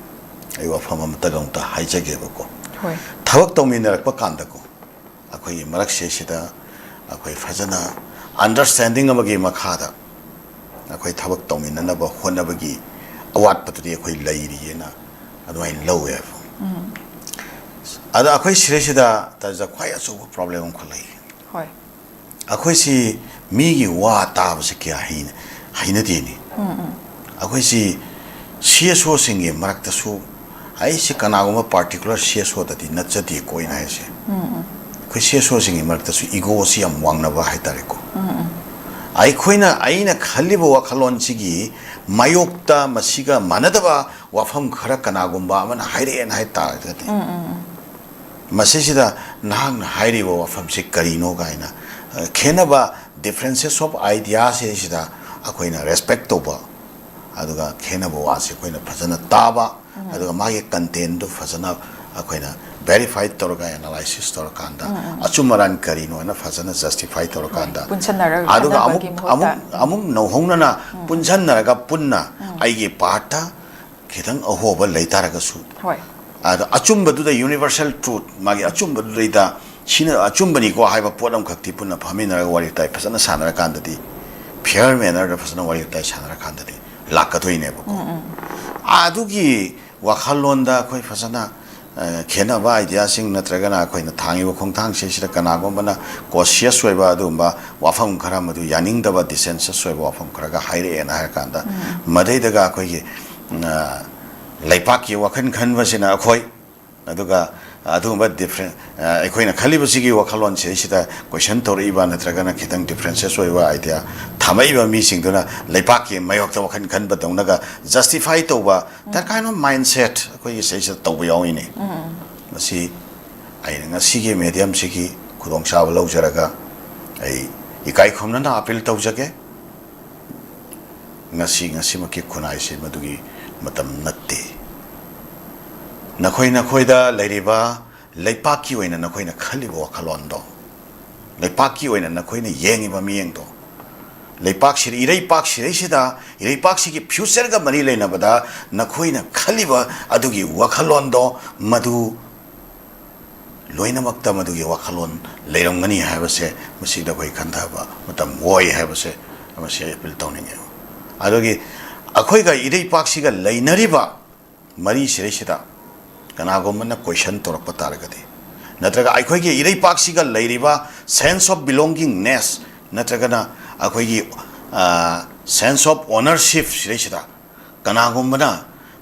ꯑꯩ ꯋꯥꯐꯝ ꯑꯃꯇꯒ ꯑꯃꯨꯛꯇ ꯍꯥꯏꯖꯒꯦꯕꯀꯣ꯫ ꯍꯣꯏ꯫ ꯊꯕꯛ ꯇꯧꯃꯤꯟꯅꯔꯛꯄ ꯀꯥꯟꯗꯀꯣ, ꯑꯩꯈꯣꯏꯒꯤ ꯃꯔꯛꯁꯤꯁꯤꯗ ꯑꯩꯈꯣꯏ ꯐꯖꯅ ꯑꯟꯗꯔꯁ꯭ꯇꯦꯟꯗꯤꯡ ꯑꯃꯒꯤ ꯃꯈꯥꯗ ꯑꯩꯈꯣꯏ ꯊꯕꯛ ꯇꯧꯃꯤꯟꯅꯅꯕ ꯍꯣꯠꯅꯕꯒꯤ ꯑꯋꯥꯠꯄꯗꯨꯗꯤ ꯑꯩꯈꯣꯏ ꯂꯩꯔꯤꯑꯅ ꯑꯗꯨꯃꯥꯏꯅ ꯂꯧꯋꯦꯕ꯫ ꯑꯗ ꯑꯩꯈꯣꯏ ꯁꯤꯗꯩꯁꯤꯗ ꯇꯥꯖ ꯈ꯭ꯋꯥꯏ ꯑꯆꯧꯕ ꯄ꯭ꯔꯣꯕ꯭ꯂꯦꯝ ꯑꯃꯈꯛ ꯂꯩ꯫ ꯍꯣꯏ꯫ ꯑꯩꯈꯣꯏꯁꯤ ꯃꯤꯒꯤ ꯋꯥ ꯇꯥꯕꯁꯤ ꯀꯌꯥ ꯍꯩꯅ-, ꯍꯩꯅꯗꯦꯅꯤ꯫ ꯑꯩꯈꯣꯏꯁꯤ ꯁꯤ ꯑꯦꯁ ꯑꯣꯁꯤꯡꯒꯤ ꯃꯔꯛꯇꯁꯨ, ꯑꯩꯁꯦ ꯀꯅꯥꯒꯨꯝꯕ ꯄꯥꯔꯇꯤꯀꯨꯂꯔ ꯁꯤ ꯑꯦꯁ ꯑꯣꯗꯗꯤ ꯅꯠꯆꯗꯦꯀꯣ ꯑꯩꯅ ꯍꯥꯏꯁꯦ꯫ ꯑꯩꯈꯣꯏ ꯁꯤ ꯑꯦꯁ ꯑꯣꯁꯤꯡꯒꯤ ꯃꯔꯛꯇꯁꯨ ꯏꯒꯣꯁꯤ ꯌꯥꯝ ꯋꯥꯡꯅꯕ ꯍꯥꯏꯇꯥꯔꯦꯀꯣ꯫ ꯑꯩꯈꯣꯏꯅ, ꯑꯩꯅ ꯈꯜꯂꯤꯕ ꯋꯥꯈꯜꯂꯣꯟꯁꯤꯒꯤ ꯃꯥꯌꯣꯛꯇ ꯃꯁꯤꯒ ꯃꯥꯟꯅꯗꯕ ꯋꯥꯐꯝ ꯈꯔ ꯀꯅꯥꯒꯨꯝꯕ ꯑꯃꯅ ꯍꯥꯏꯔꯛꯑꯦꯅ ꯍꯥꯏ ꯇꯥꯔꯒꯗꯤ, ꯃꯁꯤꯁꯤꯗ ꯅꯍꯥꯛꯅ ꯍꯥꯏꯔꯤꯕ ꯋꯥꯐꯝꯁꯤ ꯀꯔꯤꯅꯣ ꯀꯥꯏꯅ, ꯑ, ꯈꯦꯠꯅꯕ, differences of ideas ꯁꯤꯗ ꯑꯩꯈꯣꯏꯅ ꯔꯦꯁꯄꯦꯛ ꯇꯧꯕ, ꯑꯗꯨꯒ ꯈꯦꯠꯅꯕ ꯋꯥꯁꯤ ꯑꯩꯈꯣꯏꯅ ꯐꯖꯅ ꯇꯥꯕ, ꯑꯗꯨꯒ ꯃꯥꯒꯤ ꯀꯟꯇꯦꯟꯗꯨ ꯐꯖꯅ ꯑꯩꯈꯣꯏꯅ ꯚꯦꯔꯤꯐꯥꯏ ꯇꯧꯔꯒ, ꯑꯦꯅꯥꯂꯥꯏꯁꯤꯁ ꯇꯧꯔꯀꯥꯟꯗ, ꯑꯆꯨꯝ ꯑꯔꯥꯟ ꯀꯔꯤꯅꯣ ꯍꯥꯏꯅ ꯐꯖꯅ ꯖꯁꯇꯤꯐꯥꯏ ꯇꯧꯔꯀꯥꯟꯗ, ꯄꯨꯟꯁꯟꯅꯔꯒ ꯑꯗꯨꯒ ꯑꯃꯨꯛ, ꯈꯟꯅꯕꯒꯤ ꯃꯍꯨꯠꯇ꯫ ꯑꯃꯨꯛ, ꯑꯃꯨꯛ ꯅꯧꯍꯧꯅꯅ ꯄꯨꯟꯁꯟꯅꯔꯒ ꯄꯨꯟꯅ ꯑꯩꯒꯤ ꯄꯥꯔꯠꯇ ꯈꯤꯇꯪ ꯑꯍꯣꯕ ꯂꯩ ꯇꯥꯔꯒꯁꯨ, ꯍꯣꯏ꯫ ꯑꯗꯣ ꯑꯆꯨꯝꯕꯗꯨꯗ, ꯌꯨꯅꯤꯚꯔꯁꯦꯜ ꯇ꯭ꯔꯨꯠ, ꯃꯥꯒꯤ ꯑꯆꯨꯝꯕꯗꯨꯗꯩꯗ ꯁꯤꯅ ꯑꯆꯨꯝꯕꯅꯤꯀꯣ ꯍꯥꯏꯕ ꯄꯣꯠ ꯑꯃꯈꯛꯇꯤ ꯄꯨꯟꯅ ꯐꯝꯃꯤꯟꯅꯔꯒ ꯋꯥꯔꯤ ꯋꯥꯇꯥꯏ ꯐꯖꯅ ꯁꯥꯟꯅꯔꯀꯥꯟꯗꯗꯤ, ꯐꯤꯌꯔ ꯃꯦꯅꯔꯗ ꯐꯖꯅ ꯋꯥꯔꯤ ꯋꯥꯇꯥꯏ ꯁꯥꯟꯅꯔꯀꯥꯟꯗꯗꯤ ꯂꯥꯛꯀꯗꯣꯏꯅꯦꯕꯀꯣ꯫ ꯑꯗꯨꯒꯤ ꯋꯥꯈꯜꯂꯣꯟꯗ ꯑꯩꯈꯣꯏ ꯐꯖꯅ, ꯑ, ꯈꯦꯠꯅꯕ ꯑꯥꯏꯗꯤꯌꯥꯁꯤꯡ ꯅꯠꯇ꯭ꯔꯒꯅ ꯑꯩꯈꯣꯏꯅ ꯊꯥꯡꯉꯤꯕ ꯈꯣꯡꯊꯥꯡꯁꯤꯁꯤꯗ ꯀꯅꯥꯒꯨꯝꯕꯅ ꯀꯣꯟꯁꯤꯌꯁ ꯑꯣꯏꯕ ꯑꯗꯨꯒꯨꯝꯕ ꯋꯥꯐꯝ ꯈꯔ, ꯃꯗꯨ ꯌꯥꯅꯤꯡꯗꯕ, ꯗꯤꯁꯦꯟꯁꯁ ꯑꯣꯏꯕ ꯋꯥꯐꯝ ꯈꯔꯒ ꯍꯥꯏꯔꯛꯑꯦꯅ ꯍꯥꯏꯔꯀꯥꯟꯗ, ꯃꯗꯩꯗꯒ ꯑꯩꯈꯣꯏꯒꯤ, ꯑ, ꯂꯩꯄꯥꯛꯀꯤ ꯋꯥꯈꯜ ꯈꯟꯕꯁꯤꯅ ꯑꯩꯈꯣꯏ, ꯑꯗꯨꯒ ꯑꯗꯨꯒꯨꯝꯕ ꯗꯤꯐ꯭ꯔꯦꯟ-, ꯑ, ꯑꯩꯈꯣꯏꯅ ꯈꯜꯂꯤꯕꯁꯤꯒꯤ ꯋꯥꯈꯜꯂꯣꯟꯁꯤꯗꯩꯁꯤꯗ ꯀꯣꯏꯁꯟ ꯇꯧꯔꯛꯏꯕ ꯅꯠꯇ꯭ꯔꯒꯅ ꯈꯤꯇꯪ ꯗꯤꯐ꯭ꯔꯦꯟꯁꯦꯁ ꯑꯣꯏꯕ ꯑꯥꯏꯗꯤꯌꯥ ꯊꯝꯃꯛꯏꯕ ꯃꯤꯁꯤꯡꯗꯨꯅ ꯂꯩꯄꯥꯛꯀꯤ ꯃꯥꯌꯣꯛꯇ ꯋꯥꯈꯜ ꯈꯟꯕꯗꯧꯅꯒ ꯖꯁꯇꯤꯐꯥꯏ ꯇꯧꯕ, that kind of mindset ꯑꯩꯈꯣꯏꯒꯤ ꯁꯤꯗꯩꯁꯤꯗ ꯇꯧꯕ ꯌꯥꯎꯔꯤꯅꯦ꯫ ꯃꯁꯤ ꯑꯩꯅ ꯉꯁꯤꯒꯤ ꯃꯦꯗꯤꯌꯝꯁꯤꯒꯤ ꯈꯨꯗꯣꯡꯆꯥꯕ ꯂꯧꯖꯔꯒ ꯑꯩ ꯏꯀꯥꯏ ꯈꯨꯝꯅꯅ ꯑꯥꯄꯤꯜ ꯇꯧꯖꯒꯦ꯫ ꯉꯁꯤ, ꯉꯁꯤꯃꯛꯀꯤ ꯈꯨꯟꯅꯥꯏꯁꯤ ꯃꯗꯨꯒꯤ ꯃꯇꯝ ꯅꯠꯇꯦ꯫ ꯅꯈꯣꯏ, ꯅꯈꯣꯏꯗ ꯂꯩꯔꯤꯕ ꯂꯩꯄꯥꯛꯀꯤ ꯑꯣꯏꯅ ꯅꯈꯣꯏꯅ ꯈꯜꯂꯤꯕ ꯋꯥꯈꯜꯂꯣꯟꯗꯣ, ꯂꯩꯄꯥꯛꯀꯤ ꯑꯣꯏꯅ ꯅꯈꯣꯏꯅ ꯌꯦꯡꯉꯤꯕ ꯃꯤꯠꯌꯦꯡꯗꯣ, ꯂꯩꯄꯥꯛꯁꯤ, ꯏꯔꯩꯄꯥꯛꯁꯤꯗꯩꯁꯤꯗ, ꯏꯔꯩꯄꯥꯛꯁꯤꯒꯤ ꯐ꯭ꯌꯨꯆꯔꯒ ꯃꯔꯤ ꯂꯩꯅꯕꯗ ꯅꯈꯣꯏꯅ ꯈꯜꯂꯤꯕ ꯑꯗꯨꯒꯤ ꯋꯥꯈꯜꯂꯣꯟꯗꯣ, ꯃꯗꯨ ꯂꯣꯏꯅꯃꯛꯇ ꯃꯗꯨꯒꯤ ꯋꯥꯈꯜꯂꯣꯟ ꯂꯩꯔꯝꯒꯅꯤ ꯍꯥꯏꯕꯁꯦ ꯃꯁꯤꯗ ꯑꯩꯈꯣꯏ ꯈꯟꯊꯕ ꯃꯇꯝ ꯑꯣꯏ ꯍꯥꯏꯕꯁꯦ ꯃꯁꯤ ꯑꯩ ꯑꯄꯤꯜ ꯇꯧꯅꯤꯡꯉꯦ꯫ ꯑꯗꯨꯒꯤ ꯑꯩꯈꯣꯏꯒ ꯏꯔꯩꯄꯥꯛꯁꯤꯒ ꯂꯩꯅꯔꯤꯕ ꯃꯔꯤꯁꯤꯗꯩꯁꯤꯗ ꯀꯅꯥꯒꯨꯝꯕꯅ ꯀꯣꯏꯁꯟ ꯇꯧꯔꯛꯄ ꯇꯥꯔꯒꯗꯤ, ꯅꯠꯇ꯭ꯔꯒ ꯑꯩꯈꯣꯏꯒꯤ ꯏꯔꯩꯄꯥꯛꯁꯤꯒ ꯂꯩꯔꯤꯕ sense of belongingness, ꯅꯠꯇ꯭ꯔꯒꯅ ꯑꯩꯈꯣꯏꯒꯤ, ꯑ, sense of ownership ꯁꯤꯗꯩꯁꯤꯗ ꯀꯅꯥꯒꯨꯝꯕꯅ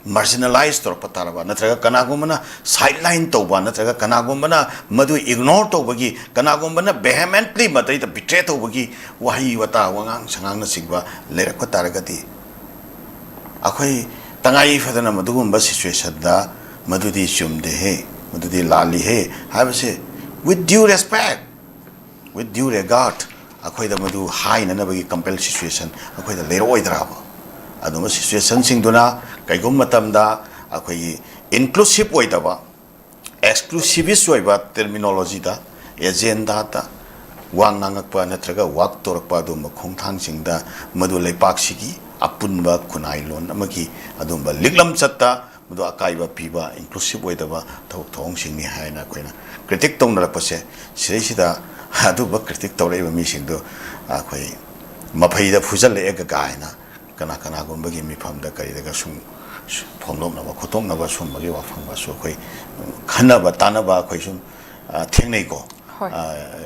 ꯃꯥꯔꯖꯤꯅꯦꯂꯥꯏꯁ ꯇꯧꯔꯛꯄ ꯇꯥꯔꯕ, ꯅꯠꯇ꯭ꯔꯒ ꯀꯅꯥꯒꯨꯝꯕꯅ ꯁꯥꯏꯠ ꯂꯥꯏꯟ ꯇꯧꯕ, ꯅꯠꯇ꯭ꯔꯒ ꯀꯅꯥꯒꯨꯝꯕꯅ ꯃꯗꯨ ꯏꯒꯅꯣꯔ ꯇꯧꯕꯒꯤ, ꯀꯅꯥꯒꯨꯝꯕꯅ ꯚꯦꯍꯦꯃꯦꯟꯠꯂꯤ ꯃꯗꯩꯗ ꯕꯤꯇ꯭ꯔꯦ ꯇꯧꯕꯒꯤ ꯋꯥꯍꯩ ꯋꯥꯇꯥ, ꯋꯥꯉꯥꯡ ꯁꯉꯥꯡꯅꯆꯤꯡꯕ ꯂꯩꯔꯛꯄ ꯇꯥꯔꯒꯗꯤ, ꯑꯩꯈꯣꯏ ꯇꯉꯥꯏ ꯐꯗꯅ ꯃꯗꯨꯒꯨꯝꯕ ꯁꯤꯆꯨꯋꯦꯁꯟꯗ ꯃꯗꯨꯗꯤ ꯆꯨꯝꯗꯦꯍꯦ, ꯃꯗꯨꯗꯤ ꯂꯥꯜꯂꯤꯍꯦ ꯍꯥꯏꯕꯁꯦ, with due respect, with due regard, ꯑꯩꯈꯣꯏꯗ ꯃꯗꯨ ꯍꯥꯏꯅꯅꯕꯒꯤ ꯀꯝꯄꯦꯜ ꯁꯤꯆꯨꯋꯦꯁꯟ ꯑꯩꯈꯣꯏꯗ ꯂꯩꯔꯛꯑꯣꯏꯗ꯭ꯔꯥꯕ? ꯑꯗꯨꯒꯨꯝꯕ ꯁꯤꯆꯨꯋꯦꯁꯟꯁꯤꯡꯗꯨꯅ ꯀꯩꯒꯨꯝꯕ ꯃꯇꯝꯗ ꯑꯩꯈꯣꯏꯒꯤ ꯏꯟꯀ꯭ꯂꯨꯁꯤꯞ ꯑꯣꯏꯗꯕ, ꯑꯦꯛꯁꯀ꯭ꯂꯨꯁꯤꯚꯤꯁ ꯑꯣꯏꯕ ꯇꯔꯃꯤꯅꯣꯂꯣꯖꯤꯗ, ꯑꯦꯖꯦꯟꯗꯥꯗ ꯋꯥ ꯉꯥꯡꯉꯛꯄ ꯅꯠꯇ꯭ꯔꯒ ꯋꯥꯛ ꯇꯧꯔꯛꯄ ꯑꯗꯨꯒꯨꯝꯕ ꯈꯣꯡꯊꯥꯡꯁꯤꯡꯗ ꯃꯗꯨ ꯂꯩꯄꯥꯛꯁꯤꯒꯤ ꯑꯄꯨꯟꯕ ꯈꯨꯟꯅꯥꯏꯂꯣꯟ ꯑꯃꯒꯤ ꯑꯗꯨꯒꯨꯝꯕ ꯂꯤꯛꯂꯝ ꯆꯠꯇ ꯃꯗꯨ ꯑꯀꯥꯏꯕ ꯄꯤꯕ, ꯏꯟꯀ꯭ꯂꯨꯁꯤꯞ ꯑꯣꯏꯗꯕ ꯊꯕꯛ ꯊꯧꯑꯣꯡꯁꯤꯡꯅꯤ ꯍꯥꯏꯅ ꯑꯩꯈꯣꯏꯅ ꯀ꯭ꯔꯤꯇꯤꯛ ꯇꯧꯅꯔꯛꯄꯁꯦ, ꯁꯤꯗꯩꯁꯤꯗ ꯑꯗꯨꯒꯨꯝꯕ ꯀ꯭ꯔꯤꯇꯤꯛ ꯇꯧꯔꯛꯏꯕ ꯃꯤꯁꯤꯡꯗꯨ ꯑꯩꯈꯣꯏ ꯃꯐꯩꯗ ꯐꯨꯖꯜꯂꯛꯑꯦꯒ ꯀꯥꯏꯅ ꯀꯅꯥ ꯀꯅꯥꯒꯨꯝꯕꯒꯤ ꯃꯤꯐꯝꯗ ꯀꯔꯤꯗꯒ ꯁꯨꯝ ꯐꯣꯡꯗꯣꯛꯅꯕ ꯈꯣꯠꯇꯣꯛꯅꯕ ꯁꯨꯝꯕꯒꯤ ꯋꯥꯐꯝꯒꯁꯨ ꯑꯩꯈꯣꯏ ꯈꯟꯅꯕ ꯇꯥꯟꯅꯕ ꯑꯩꯈꯣꯏ ꯁꯨꯝ, ꯑ, ꯊꯦꯡꯅꯩꯀꯣ꯫ ꯍꯣꯏ꯫ ꯑ,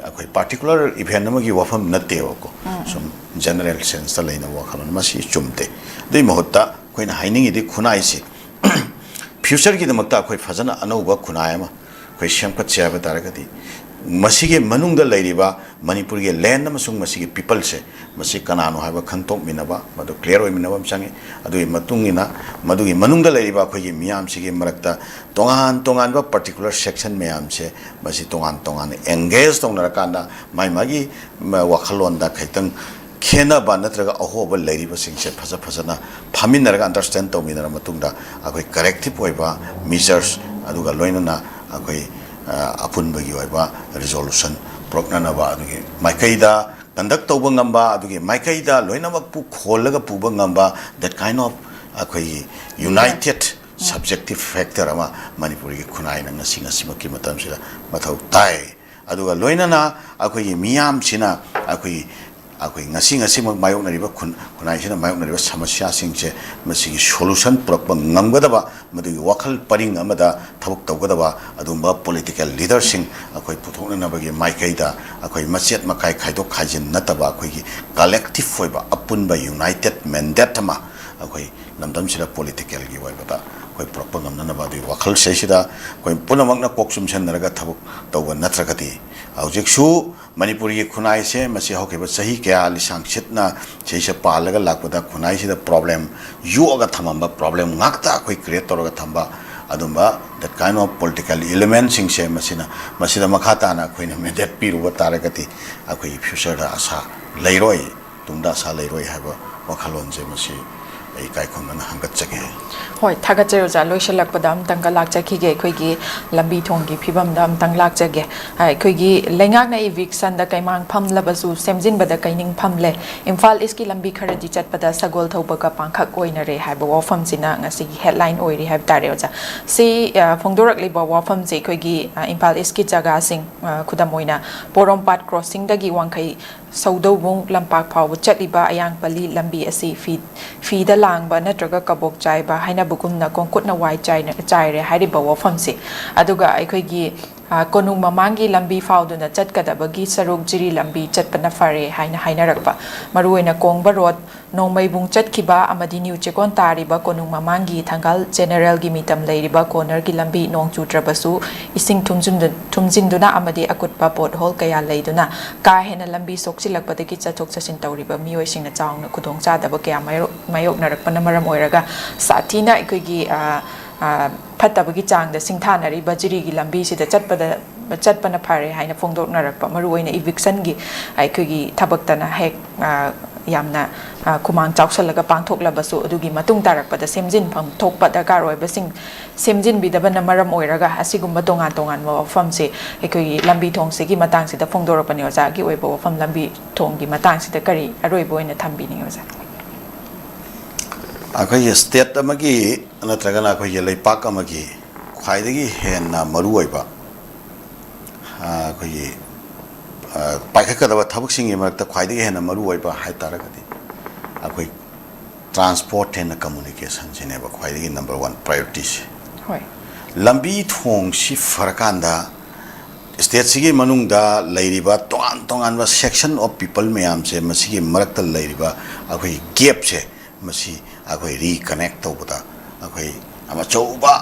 ꯑꯩꯈꯣꯏ ꯄꯥꯔꯇꯤꯀꯨꯂꯔ ꯏꯚꯦꯟ ꯑꯃꯒꯤ ꯋꯥꯐꯝ ꯅꯠꯇꯦꯕꯀꯣ꯫ ꯎꯝ, ꯎꯝ꯫ ꯁꯨꯝ ꯖꯦꯅꯔꯦꯜ ꯁꯦꯟꯁꯇ ꯂꯩꯅꯕ ꯋꯥꯈꯜꯂꯣꯟ, ꯃꯁꯤ ꯆꯨꯝꯗꯦ꯫ ꯑꯗꯨꯒꯤ ꯃꯍꯨꯠꯇ ꯑꯩꯈꯣꯏꯅ ꯍꯥꯏꯅꯤꯡꯉꯤꯗꯤ ꯈꯨꯟꯅꯥꯏꯁꯤ ꯐ꯭ꯌꯨꯆꯔꯒꯤꯗꯃꯛꯇ ꯑꯩꯈꯣꯏ ꯐꯖꯅ ꯑꯅꯧꯕ ꯈꯨꯟꯅꯥꯏ ꯑꯃ ꯑꯩꯈꯣꯏ ꯁꯦꯝꯒꯠꯁꯦ ꯍꯥꯏꯕ ꯇꯥꯔꯒꯗꯤ, ꯃꯁꯤꯒꯤ ꯃꯅꯨꯡꯗ ꯂꯩꯔꯤꯕ ꯃꯅꯤꯄꯨꯔꯒꯤ ꯂꯦꯟ ꯑꯃꯁꯨꯡ ꯃꯁꯤꯒꯤ ꯄꯤꯄꯜꯁꯦ, ꯃꯁꯤ ꯀꯅꯥꯅꯣ ꯍꯥꯏꯕ ꯈꯪꯗꯣꯛꯃꯤꯟꯅꯕ, ꯃꯗꯨ ꯀ꯭ꯂꯤꯌꯥꯔ ꯑꯣꯏꯃꯤꯟꯅꯕ ꯑꯃ ꯆꯪꯉꯤ꯫ ꯑꯗꯨꯒꯤ ꯃꯇꯨꯡ ꯏꯟꯅ ꯃꯗꯨꯒꯤ ꯃꯅꯨꯡꯗ ꯂꯩꯔꯤꯕ ꯑꯩꯈꯣꯏꯒꯤ ꯃꯤꯌꯥꯝꯁꯤꯒꯤ ꯃꯔꯛꯇ ꯇꯣꯉꯥꯟ ꯇꯣꯉꯥꯟꯕ ꯄꯥꯔꯇꯤꯀꯨꯂꯔ ꯁꯦꯛꯁꯟ ꯃꯌꯥꯝꯁꯦ, ꯃꯁꯤ ꯇꯣꯉꯥꯟ ꯇꯣꯉꯥꯟꯅ ꯑꯦꯡꯒꯦꯖ ꯇꯧꯅꯔꯀꯥꯟꯗ ꯃꯥꯏ ꯃꯥꯒꯤ, ꯃ, ꯋꯥꯈꯜꯂꯣꯟꯗ ꯈꯤꯇꯪ ꯈꯦꯠꯅꯕ ꯅꯠꯇ꯭ꯔꯒ ꯑꯍꯣꯕ ꯂꯩꯔꯤꯕꯁꯤꯡꯁꯦ ꯐꯖ ꯐꯖꯅ ꯐꯝꯃꯤꯟꯅꯔꯒ ꯑꯟꯗꯔꯁ꯭ꯇꯦꯟ ꯇꯧꯃꯤꯟꯅꯔ ꯃꯇꯨꯡꯗ ꯑꯩꯈꯣꯏ ꯀꯔꯦꯛꯇꯤꯞ ꯑꯣꯏꯕ ꯃꯤꯖꯔꯁ, ꯑꯗꯨꯒ ꯂꯣꯏꯅꯅ ꯑꯩꯈꯣꯏ, ꯑ, ꯑꯄꯨꯟꯕꯒꯤ ꯑꯣꯏꯕ ꯔꯤꯖꯣꯂꯨꯁꯟ ꯄꯨꯔꯛꯅꯅꯕ ꯑꯗꯨꯒꯤ ꯃꯥꯏꯀꯩꯗ ꯀꯟꯗꯛ ꯇꯧꯕ ꯉꯝꯕ, ꯑꯗꯨꯒꯤ ꯃꯥꯏꯀꯩꯗ ꯂꯣꯏꯅꯃꯛꯄꯨ ꯈꯣꯜꯂꯒ ꯄꯨꯕ ꯉꯝꯕ, that kind of ꯑꯩꯈꯣꯏꯒꯤ ꯌꯨꯅꯥꯏꯇꯦꯠ ꯁꯕꯖꯦꯛꯇꯤꯞ ꯐꯦꯛꯇꯔ ꯑꯃ ꯃꯅꯤꯄꯨꯔꯒꯤ ꯈꯨꯟꯅꯥꯏꯅ ꯉꯁꯤ, ꯉꯁꯤꯃꯛꯀꯤ ꯃꯇꯝꯁꯤꯗ ꯃꯊꯧ ꯇꯥꯏ꯫ ꯑꯗꯨꯒ ꯂꯣꯏꯅꯅ ꯑꯩꯈꯣꯏꯒꯤ ꯃꯤꯌꯥꯝꯁꯤꯅ ꯑꯩꯈꯣꯏꯒꯤ, ꯑꯩꯈꯣꯏ ꯉꯁꯤ, ꯉꯁꯤꯃꯛ ꯃꯥꯌꯣꯛꯅꯔꯤꯕ ꯈꯨꯟ-, ꯈꯨꯟꯅꯥꯏꯁꯤꯅ ꯃꯥꯌꯣꯛꯅꯔꯤꯕ ꯁꯃꯁ꯭ꯌꯥꯁꯤꯡꯁꯦ, ꯃꯁꯤꯒꯤ ꯁꯣꯂꯨꯁꯟ ꯄꯨꯔꯛꯄ ꯉꯝꯒꯗꯕ, ꯃꯗꯨꯒꯤ ꯋꯥꯈꯜ ꯄꯔꯤꯡ ꯑꯃꯗ ꯊꯕꯛ ꯇꯧꯒꯗꯕ ꯑꯗꯨꯒꯨꯝꯕ ꯄꯣꯂꯤꯇꯤꯀꯦꯜ ꯂꯤꯗꯔꯁꯤꯡ ꯑꯩꯈꯣꯏ ꯄꯨꯊꯣꯛꯅꯅꯕꯒꯤ ꯃꯥꯏꯀꯩꯗ ꯑꯩꯈꯣꯏ ꯃꯆꯦꯠ ꯃꯀꯥꯏ ꯈꯥꯏꯗꯣꯛ ꯈꯥꯏꯖꯤꯟ ꯅꯠꯇꯕ ꯑꯩꯈꯣꯏꯒꯤ ꯀꯂꯦꯛꯇꯤꯞ ꯑꯣꯏꯕ ꯑꯄꯨꯟꯕ ꯌꯨꯅꯥꯏꯇꯦꯠ ꯃꯦꯟꯗꯦꯠ ꯑꯃ ꯑꯩꯈꯣꯏ ꯂꯝꯗꯝꯁꯤꯗ ꯄꯣꯂꯤꯇꯤꯀꯦꯜꯒꯤ ꯑꯣꯏꯕꯗ ꯑꯩꯈꯣꯏ ꯄꯨꯔꯛꯄ ꯉꯝꯅꯅꯕ ꯑꯗꯨꯒꯤ ꯋꯥꯈꯜꯁꯤꯗꯩꯁꯤꯗ ꯑꯩꯈꯣꯏ ꯄꯨꯝꯅꯃꯛꯅ ꯀꯣꯛ ꯆꯨꯝꯁꯟꯅꯔꯒ ꯊꯕꯛ ꯇꯧꯕ ꯅꯠꯇ꯭ꯔꯒꯗꯤ ꯍꯧꯖꯤꯛꯁꯨ ꯃꯅꯤꯄꯨꯔꯒꯤ ꯈꯨꯟꯅꯥꯏꯁꯦ ꯃꯁꯤ ꯍꯧꯈꯤꯕ ꯆꯍꯤ ꯀꯌꯥ ꯂꯤꯁꯥꯡ ꯁꯤꯠꯅ ꯁꯤꯁꯦ ꯄꯥꯜꯂꯒ ꯂꯥꯛꯄꯗ ꯈꯨꯟꯅꯥꯏꯁꯤꯗ ꯄ꯭ꯔꯣꯕ꯭ꯂꯦꯝ ꯌꯣꯛꯑꯒ ꯊꯝꯃꯝꯕ, ꯄ꯭ꯔꯣꯕ꯭ꯂꯦꯝ ꯉꯥꯛꯇ ꯑꯩꯈꯣꯏ ꯀ꯭ꯔꯤꯌꯦꯠ ꯇꯧꯔꯒ ꯊꯝꯕ ꯑꯗꯨꯝꯕ that kind of political elementꯁꯤꯡꯁꯦ ꯃꯁꯤꯅ ꯃꯁꯤꯗ ꯃꯈꯥ ꯇꯥꯅ ꯑꯩꯈꯣꯏꯅ ꯃꯦꯟꯗꯦꯠ ꯄꯤꯔꯨꯕ ꯇꯥꯔꯒꯗꯤ ꯑꯩꯈꯣꯏꯒꯤ ꯐ꯭ꯌꯨꯆꯔꯗ ꯑꯁꯥ ꯂꯩꯔꯣꯏ, ꯇꯨꯡꯗ ꯑꯁꯥ ꯂꯩꯔꯣꯏ ꯍꯥꯏꯕ ꯋꯥꯈꯜꯂꯣꯟꯁꯦ ꯃꯁꯤ ꯑꯩ ꯏꯀꯥꯏ ꯈꯨꯝꯅꯅ ꯍꯪꯒꯠꯆꯒꯦ꯫ ꯍꯣꯏ, ꯊꯥꯒꯠꯆꯔꯤ ꯑꯣꯖꯥ꯫ ꯂꯣꯏꯁꯤꯜꯂꯛꯄꯗ ꯑꯝꯇꯪꯒ ꯂꯥꯛꯆꯈꯤꯒꯦ, ꯑꯩꯈꯣꯏꯒꯤ ꯂꯝꯕꯤ ꯊꯣꯡꯒꯤ ꯐꯤꯕꯝꯗ ꯑꯝꯇꯪ ꯂꯥꯛꯆꯒꯦ꯫ ꯑꯩꯈꯣꯏꯒꯤ ꯂꯩꯉꯥꯛꯅ ꯏꯚꯤꯛꯁꯟꯗ ꯀꯩꯃꯥꯡ ꯐꯝꯂꯕꯁꯨ ꯁꯦꯝꯖꯤꯟꯕꯗ ꯀꯩꯅꯤꯡ ꯐꯝꯂꯦ꯫ ꯏꯝꯐꯥꯜ ꯏꯁꯀꯤ ꯂꯝꯕꯤ ꯈꯔꯗꯤ ꯆꯠꯄꯗ ꯁꯒꯣꯜ ꯊꯧꯕꯒ ꯄꯥꯡꯈꯛ ꯑꯣꯏꯅꯔꯦ ꯍꯥꯏꯕ ꯋꯥꯐꯝꯁꯤꯅ ꯉꯁꯤꯒꯤ ꯍꯦꯗꯂꯥꯏꯟ ꯑꯣꯏꯔꯤ ꯍꯥꯏꯕ ꯇꯥꯔꯦ ꯑꯣꯖꯥ꯫ ꯁꯤ, ꯑ, ꯐꯣꯡꯗꯣꯔꯛꯂꯤꯕ ꯋꯥꯐꯝꯁꯦ ꯑꯩꯈꯣꯏꯒꯤ, ꯑ, ꯏꯝꯐꯥꯜ ꯏꯁꯀꯤ ꯖꯒꯥꯁꯤꯡ, ꯑ, ꯈꯨꯗꯝ ꯑꯣꯏꯅ ꯄꯣꯔꯣꯝꯄꯥꯠ ꯀ꯭ꯔꯣꯁꯤꯡꯗꯒꯤ ꯋꯥꯡꯈꯩ ꯁꯧꯗꯧꯕꯨꯡ ꯂꯝꯄꯥꯛ ꯐꯥꯎꯕ ꯆꯠꯂꯤꯕ ꯑꯌꯥꯡ ꯄꯜꯂꯤ ꯂꯝꯕꯤ ꯑꯁꯤ ꯐꯤ, ꯐꯤꯗ ꯂꯥꯡꯕ ꯅꯠꯇ꯭ꯔꯒ ꯀꯕꯣꯛ ꯆꯥꯏꯕ ꯍꯥꯏꯅꯕꯒꯨꯝꯅ ꯀꯣꯡꯀꯨꯠꯅ ꯋꯥꯏ ꯆꯥꯏꯅ, ꯆꯥꯏꯔꯦ ꯍꯥꯏꯔꯤꯕ ꯋꯥꯐꯝꯁꯤ꯫ ꯑꯗꯨꯒ ꯑꯩꯈꯣꯏꯒꯤ, ꯑ, ꯀꯣꯅꯨꯡ ꯃꯃꯥꯡꯒꯤ ꯂꯝꯕꯤ ꯐꯥꯎꯗꯨꯅ ꯆꯠꯀꯗꯕꯒꯤ ꯁꯔꯨꯛ ꯖꯤꯔꯤ ꯂꯝꯕꯤ ꯆꯠꯄꯅ ꯐꯔꯦ ꯍꯥꯏꯅ ꯍꯥꯏꯅꯔꯛꯄ꯫ ꯃꯔꯨꯑꯣꯏꯅ ꯀꯣꯡꯕ ꯔꯣꯗ, ꯅꯣꯡꯃꯩꯕꯨꯡ ꯆꯠꯈꯤꯕ ꯑꯃꯗꯤ ꯅ꯭ꯌꯨ ꯆꯦꯛꯀꯣꯟ ꯇꯥꯔꯤꯕ ꯀꯣꯅꯨꯡ ꯃꯃꯥꯡꯒꯤ ꯊꯪꯒꯥꯜ ꯖꯦꯅꯦꯔꯦꯜꯒꯤ ꯃꯤꯇꯝ ꯂꯩꯔꯤꯕ ꯀꯣꯔꯅꯔꯒꯤ ꯂꯝꯕꯤ ꯅꯣꯡ ꯆꯨꯗ꯭ꯔꯕꯁꯨ ꯏꯁꯤꯡ ꯊꯨꯝꯖꯤꯟꯗꯨ-, ꯊꯨꯝꯖꯤꯟꯗꯨꯅ ꯑꯃꯗꯤ ꯑꯀꯨꯠꯄ ꯄꯣꯠꯍꯣꯜ ꯀꯌꯥ ꯂꯩꯗꯨꯅ ꯀꯥ ꯍꯦꯟꯅ ꯂꯝꯕꯤ ꯁꯣꯛꯆꯤꯜꯂꯛꯄꯗꯒꯤ ꯆꯠꯊꯣꯛ ꯆꯠꯁꯤꯟ ꯇꯧꯔꯤꯕ ꯃꯤꯑꯣꯏꯁꯤꯡꯅ ꯆꯥꯎꯅ ꯈꯨꯗꯣꯡꯆꯥꯗꯕ ꯀꯌꯥ ꯃꯥꯌꯣꯛ-, ꯃꯥꯌꯣꯛꯅꯔꯛꯄꯅ ꯃꯔꯝ ꯑꯣꯏꯔꯒ ꯁꯥꯊꯤꯅ ꯑꯩꯈꯣꯏꯒꯤ, ꯑ, ꯑ, ꯐꯠꯇꯕꯒꯤ ꯆꯥꯡꯗ ꯁꯤꯡꯊꯥꯅꯔꯤꯕ ꯖꯤꯔꯤꯒꯤ ꯂꯝꯕꯤꯁꯤꯗ ꯆꯠꯄꯗ, ꯆꯠꯄꯅ ꯐꯔꯦ ꯍꯥꯏꯅ ꯐꯣꯡꯗꯣꯛꯅꯔꯛꯄ꯫ ꯃꯔꯨꯑꯣꯏꯅ ꯏꯚꯤꯛꯁꯟꯒꯤ ꯑꯩꯈꯣꯏꯒꯤ ꯊꯕꯛꯇꯅ ꯍꯦꯛ, ꯑ, ꯌꯥꯝꯅ, ꯑ, ꯈꯨꯃꯥꯡ ꯆꯥꯎꯁꯜꯂꯒ ꯄꯥꯡꯊꯣꯛꯂꯕꯁꯨ ꯑꯗꯨꯒꯤ ꯃꯇꯨꯡ ꯇꯥꯔꯛꯄꯗ ꯁꯦꯝꯖꯤꯟꯐꯝ ꯊꯣꯛꯄ ꯗꯔꯀꯥꯔ ꯑꯣꯏꯕꯁꯤꯡ ꯁꯦꯝꯖꯤꯟꯕꯤꯗꯕꯅ ꯃꯔꯝ ꯑꯣꯏꯔꯒ ꯑꯁꯤꯒꯨꯝꯕ ꯇꯣꯉꯥꯟ ꯇꯣꯉꯥꯟꯕ ꯋꯥꯐꯝꯁꯦ ꯑꯩꯈꯣꯏꯒꯤ ꯂꯝꯕꯤ ꯊꯣꯡꯁꯤꯒꯤ ꯃꯇꯥꯡꯁꯤꯗ ꯐꯣꯡꯗꯣꯔꯛꯄꯅꯤ꯫ ꯑꯣꯖꯥꯒꯤ ꯑꯣꯏꯕ ꯋꯥꯐꯝ ꯂꯝꯕꯤ ꯊꯣꯡꯒꯤ ꯃꯇꯥꯡꯁꯤꯗ ꯀꯔꯤ ꯑꯔꯣꯏꯕ ꯑꯣꯏꯅ ꯊꯝꯕꯤꯅꯤꯡꯉꯤ ꯑꯣꯖꯥ? ꯑꯩꯈꯣꯏꯒꯤ ꯁ꯭ꯇꯦꯠ ꯑꯃꯒꯤ ꯅꯠꯇ꯭ꯔꯒꯅ ꯑꯩꯈꯣꯏꯒꯤ ꯂꯩꯄꯥꯛ ꯑꯃꯒꯤ ꯈ꯭ꯋꯥꯏꯗꯒꯤ ꯍꯦꯟꯅ ꯃꯔꯨꯑꯣꯏꯕ, ꯑ, ꯑꯩꯈꯣꯏꯒꯤ, ꯑ, ꯄꯥꯏꯈꯠꯀꯗꯕ ꯊꯕꯛꯁꯤꯡꯒꯤ ꯃꯔꯛꯇ ꯈ꯭ꯋꯥꯏꯗꯒꯤ ꯍꯦꯟꯅ ꯃꯔꯨꯑꯣꯏꯕ ꯍꯥꯏ ꯇꯥꯔꯒꯗꯤ ꯑꯩꯈꯣꯏ transport and communicationꯁꯤꯅꯦꯕ ꯈ꯭ꯋꯥꯏꯗꯒꯤ number one priorityꯁꯦ꯫ ꯍꯣꯏ꯫ ꯂꯝꯕꯤ ꯊꯣꯡꯁꯤ ꯐꯔꯀꯥꯟꯗ ꯁ꯭ꯇꯦꯠꯁꯤꯒꯤ ꯃꯅꯨꯡꯗ ꯂꯩꯔꯤꯕ ꯇꯣꯉꯥꯟ ꯇꯣꯉꯥꯟꯕ section of people ꯃꯌꯥꯝꯁꯦ, ꯃꯁꯤꯒꯤ ꯃꯔꯛꯇ ꯂꯩꯔꯤꯕ ꯑꯩꯈꯣꯏꯒꯤ gapꯁꯦ ꯃꯁꯤ ꯑꯩꯈꯣꯏ ꯔꯤꯀꯅꯦꯛ ꯇꯧꯕꯗ ꯑꯩꯈꯣꯏ ꯌꯥꯝ ꯑꯆꯧꯕ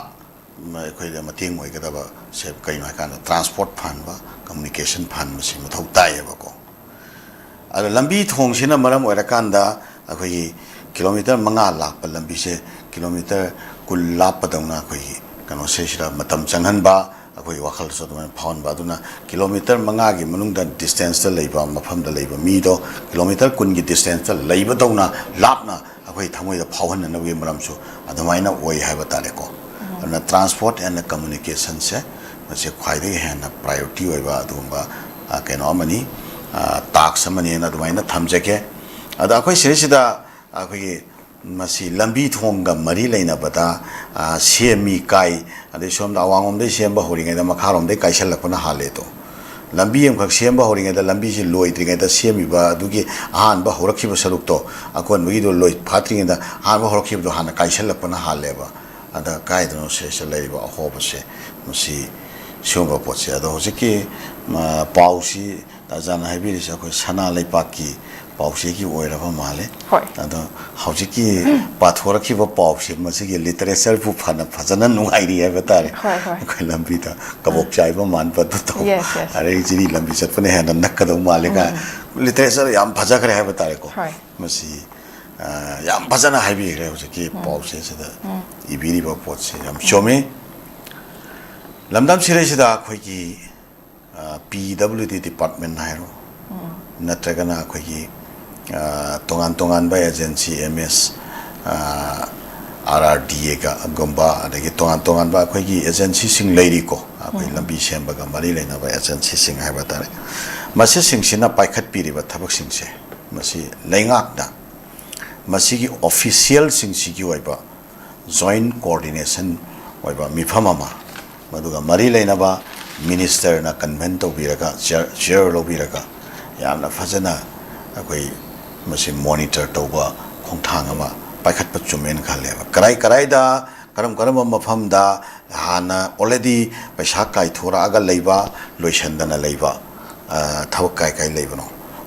ꯑꯩꯈꯣꯏꯗ ꯃꯇꯦꯡ ꯑꯣꯏꯒꯗꯕꯁꯦ ꯀꯩꯅꯣ ꯍꯥꯏꯀꯥꯟꯗ ꯇ꯭ꯔꯥꯟꯁꯄꯣꯔꯠ ꯐꯍꯟꯕ, ꯀꯝꯃꯨꯅꯤꯀꯦꯁꯟ ꯐꯍꯟꯕꯁꯤ ꯃꯊꯧ ꯇꯥꯏꯌꯦꯕꯀꯣ꯫ ꯑꯗꯣ ꯂꯝꯕꯤ ꯊꯣꯡꯁꯤꯅ ꯃꯔꯝ ꯑꯣꯏꯔꯀꯥꯟꯗ ꯑꯩꯈꯣꯏꯒꯤ ꯀꯤꯂꯣꯃꯤꯇꯔ ꯃꯉꯥ ꯂꯥꯞꯄ ꯂꯝꯕꯤꯁꯦ ꯀꯤꯂꯣꯃꯤꯇꯔ ꯀꯨꯟ ꯂꯥꯞꯄꯗꯧꯅ ꯑꯩꯈꯣꯏꯒꯤ ꯀꯩꯅꯣꯁꯤꯗ ꯃꯇꯝ ꯆꯪꯍꯟꯕ, ꯑꯩꯈꯣꯏꯒꯤ ꯋꯥꯈꯜꯗꯁꯨ ꯑꯗꯨꯃꯥꯏꯅ ꯐꯥꯎꯍꯟꯕ꯫ ꯑꯗꯨꯅ ꯀꯤꯂꯣꯃꯤꯇꯔ ꯃꯉꯥꯒꯤ ꯃꯅꯨꯡꯗ ꯗꯤꯁꯇꯦꯟꯁꯇ ꯂꯩꯕ ꯃꯐꯝꯗ ꯂꯩꯕ ꯃꯤꯗꯣ ꯀꯤꯂꯣꯃꯤꯇꯔ ꯀꯨꯟꯒꯤ ꯗꯤꯁꯇꯦꯟꯁꯇ ꯂꯩꯕꯗꯧꯅ ꯂꯥꯞꯅ ꯑꯩꯈꯣꯏ ꯊꯃꯣꯏꯗ ꯐꯥꯎꯍꯟꯅꯅꯕꯒꯤ ꯃꯔꯝꯁꯨ ꯑꯗꯨꯃꯥꯏꯅ ꯑꯣꯏ ꯍꯥꯏꯕ ꯇꯥꯔꯦꯀꯣ꯫ ꯑꯗꯨꯅ ꯇ꯭ꯔꯥꯟꯁꯄꯣꯔꯠ ꯑꯦꯟ ꯀꯝꯃꯨꯅꯤꯀꯦꯁꯟꯁꯦ ꯃꯁꯤ ꯈ꯭ꯋꯥꯏꯗꯒꯤ ꯍꯦꯟꯅ ꯄ꯭ꯔꯥꯏꯌꯣꯔꯤꯇꯤ ꯑꯣꯏꯕ ꯑꯗꯨꯒꯨꯝꯕ, ꯑ, ꯀꯩꯅꯣ ꯑꯃꯅꯤ, ꯇꯥꯛꯁ ꯑꯃꯅꯤꯅ ꯑꯗꯨꯃꯥꯏꯅ ꯊꯝꯖꯒꯦ꯫ ꯑꯗ ꯑꯩꯈꯣꯏ ꯁꯤꯗꯩꯁꯤꯗ ꯑꯩꯈꯣꯏꯒꯤ ꯃꯁꯤ ꯂꯝꯕꯤ ꯊꯣꯡꯒ ꯃꯔꯤ ꯂꯩꯅꯕꯗ, ꯑ, ꯁꯦꯝꯃꯤ ꯀꯥꯏ, ꯑꯗꯩ ꯁꯣꯝꯗ ꯑꯋꯥꯡꯂꯣꯝꯗꯩ ꯁꯦꯝꯕ ꯍꯧꯔꯤꯉꯩꯗ ꯃꯈꯥꯔꯣꯝꯗꯩ ꯀꯥꯏꯁꯜꯂꯛꯄꯅ ꯍꯥꯜꯂꯦꯗꯣ꯫ ꯂꯝꯕꯤ ꯑꯃꯈꯛ ꯁꯦꯝꯕ ꯍꯧꯔꯤꯉꯩꯗ ꯂꯝꯕꯤꯁꯤ ꯂꯣꯏꯗ꯭ꯔꯤꯉꯩꯗ ꯁꯦꯝꯃꯤꯕ ꯑꯗꯨꯒꯤ ꯑꯍꯥꯟꯕ ꯍꯧꯔꯛꯈꯤꯕ ꯁꯔꯨꯛꯇꯣ, ꯑꯀꯣꯟꯕꯒꯤꯗꯣ ꯂꯣꯏ ꯐꯥꯠꯇ꯭ꯔꯤꯉꯩꯗ ꯑꯍꯥꯟꯕ ꯍꯧꯔꯛꯈꯤꯕꯗꯣ ꯍꯥꯟꯅ ꯀꯥꯏꯁꯜꯂꯛꯄꯅ ꯍꯥꯜꯂꯦꯕ꯫ ꯑꯗ ꯀꯥꯏꯗꯅꯣ ꯁꯤꯗꯩꯁꯤꯗ ꯂꯩꯔꯤꯕ ꯑꯍꯣꯕꯁꯦ, ꯃꯁꯤ ꯁꯤꯒꯨꯝꯕ ꯄꯣꯠꯁꯦ꯫ ꯑꯗꯣ ꯍꯧꯖꯤꯛꯀꯤ, ꯃ, ꯄꯥꯎꯁꯤ ꯇꯥꯖꯥꯅ ꯍꯥꯏꯕꯤꯔꯤꯁꯦ ꯑꯩꯈꯣꯏ ꯁꯅꯥ ꯂꯩꯄꯥꯛꯀꯤ ꯄꯥꯎꯆꯦꯒꯤ ꯑꯣꯏꯔꯕ ꯃꯥꯜꯂꯦ꯫ ꯍꯣꯏ꯫ ꯑꯗꯣ ꯍꯧꯖꯤꯛꯀꯤ ꯄꯥꯊꯣꯔꯛꯈꯤꯕ ꯄꯥꯎꯁꯦ ꯃꯁꯤꯒꯤ ꯂꯤꯇꯔꯦꯆꯔꯕꯨ ꯐꯅ ꯐꯖꯅ ꯅꯨꯡꯉꯥꯏꯔꯤ ꯍꯥꯏꯕ ꯇꯥꯔꯦ꯫ ꯍꯣꯏ, ꯍꯣꯏ꯫ ꯑꯩꯈꯣꯏ ꯂꯝꯕꯤꯗ ꯀꯕꯣꯛ ꯆꯥꯏꯕ ꯃꯥꯟꯕꯗꯨ ꯇꯧ꯫ Yes, yes. ꯑꯗꯩ ꯖꯤꯔꯤ ꯂꯝꯕꯤ ꯆꯠꯄꯅ ꯍꯦꯟꯅ ꯅꯛꯀꯗꯧ ꯃꯥꯜꯂꯦ ꯀꯥꯏ꯫ ꯂꯤꯇꯔꯦꯆꯔ ꯌꯥꯝ ꯐꯖꯈ꯭ꯔꯦ ꯍꯥꯏꯕ ꯇꯥꯔꯦꯀꯣ꯫ ꯍꯣꯏ꯫ ꯃꯁꯤ, ꯑ, ꯌꯥꯝ ꯐꯖꯅ ꯍꯥꯏꯕꯤꯈ꯭ꯔꯦ ꯍꯧꯖꯤꯛꯀꯤ ꯄꯥꯎꯆꯦꯁꯤꯗ ꯏꯕꯤꯔꯤꯕ ꯄꯣꯠꯁꯦ ꯌꯥꯝ ꯆꯨꯝꯃꯤ꯫ ꯂꯝꯗꯝ ꯁꯤꯔꯩꯁꯤꯗ ꯑꯩꯈꯣꯏꯒꯤ, ꯑ, ꯄꯤ ꯗꯕ꯭ꯂꯤꯎ ꯗꯤ ꯗꯤꯄꯥꯔꯠꯃꯦꯟ ꯍꯥꯏꯔꯣ, ꯅꯠꯇ꯭ꯔꯒꯅ ꯑꯩꯈꯣꯏꯒꯤ, ꯑ, ꯇꯣꯉꯥꯟ ꯇꯣꯉꯥꯟꯕ ꯑꯦꯖꯦꯟꯁꯤ, ꯑꯦꯝ ꯑꯦꯁ, ꯑ, ꯑꯥꯔ ꯑꯥꯔ ꯗꯤ ꯑꯦꯒ ꯒꯨꯝꯕ, ꯑꯗꯒꯤ ꯇꯣꯉꯥꯟ ꯇꯣꯉꯥꯟꯕ ꯑꯩꯈꯣꯏꯒꯤ ꯑꯦꯖꯦꯟꯁꯤꯁꯤꯡ ꯂꯩꯔꯤꯀꯣ, ꯑꯩꯈꯣꯏ ꯂꯝꯕꯤ ꯁꯦꯝꯕꯒ ꯃꯔꯤ ꯂꯩꯅꯕ ꯑꯦꯖꯦꯟꯁꯤꯁꯤꯡ ꯍꯥꯏꯕ ꯇꯥꯔꯦ꯫ ꯃꯁꯤꯁꯤꯡꯁꯤꯅ ꯄꯥꯏꯈꯠꯄꯤꯔꯤꯕ ꯊꯕꯛꯁꯤꯡꯁꯦ, ꯃꯁꯤ ꯂꯩꯉꯥꯛꯅ ꯃꯁꯤꯒꯤ ꯑꯣꯐꯤꯁꯤꯌꯦꯜꯁꯤꯡꯁꯤꯒꯤ ꯑꯣꯏꯕ ꯖꯣꯏꯟ ꯀꯣꯑꯣꯔꯗꯤꯅꯦꯁꯟ ꯑꯣꯏꯕ ꯃꯤꯐꯝ ꯑꯃ, ꯃꯗꯨꯒ ꯃꯔꯤ ꯂꯩꯅꯕ ꯃꯤꯅꯤꯁꯇꯔꯅ ꯀꯟꯚꯦꯟ ꯇꯧꯕꯤꯔꯒ, ꯆꯤꯌꯔ, ꯆꯤꯌꯔ ꯂꯧꯕꯤꯔꯒ, ꯌꯥꯝꯅ ꯐꯖꯅ ꯑꯩꯈꯣꯏ ꯃꯁꯤ ꯃꯣꯅꯤꯇꯔ ꯇꯧꯕ ꯈꯣꯡꯊꯥꯡ ꯑꯃ ꯄꯥꯏꯈꯠꯄ ꯆꯨꯝꯃꯦꯅ ꯈꯜꯂꯦꯕ꯫ ꯀꯔꯥꯏ ꯀꯔꯥꯏꯗ, ꯀꯔꯝ ꯀꯔꯝꯕ ꯃꯐꯝꯗ ꯍꯥꯟꯅ already ꯄꯩꯁꯥ ꯀꯥꯏꯊꯣꯔꯛꯑꯒ ꯂꯩꯕ, ꯂꯣꯏꯁꯤꯟꯗꯅ ꯂꯩꯕ, ꯑ, ꯊꯕꯛ ꯀꯥꯏ ꯀꯥꯏ ꯂꯩꯕꯅꯣ,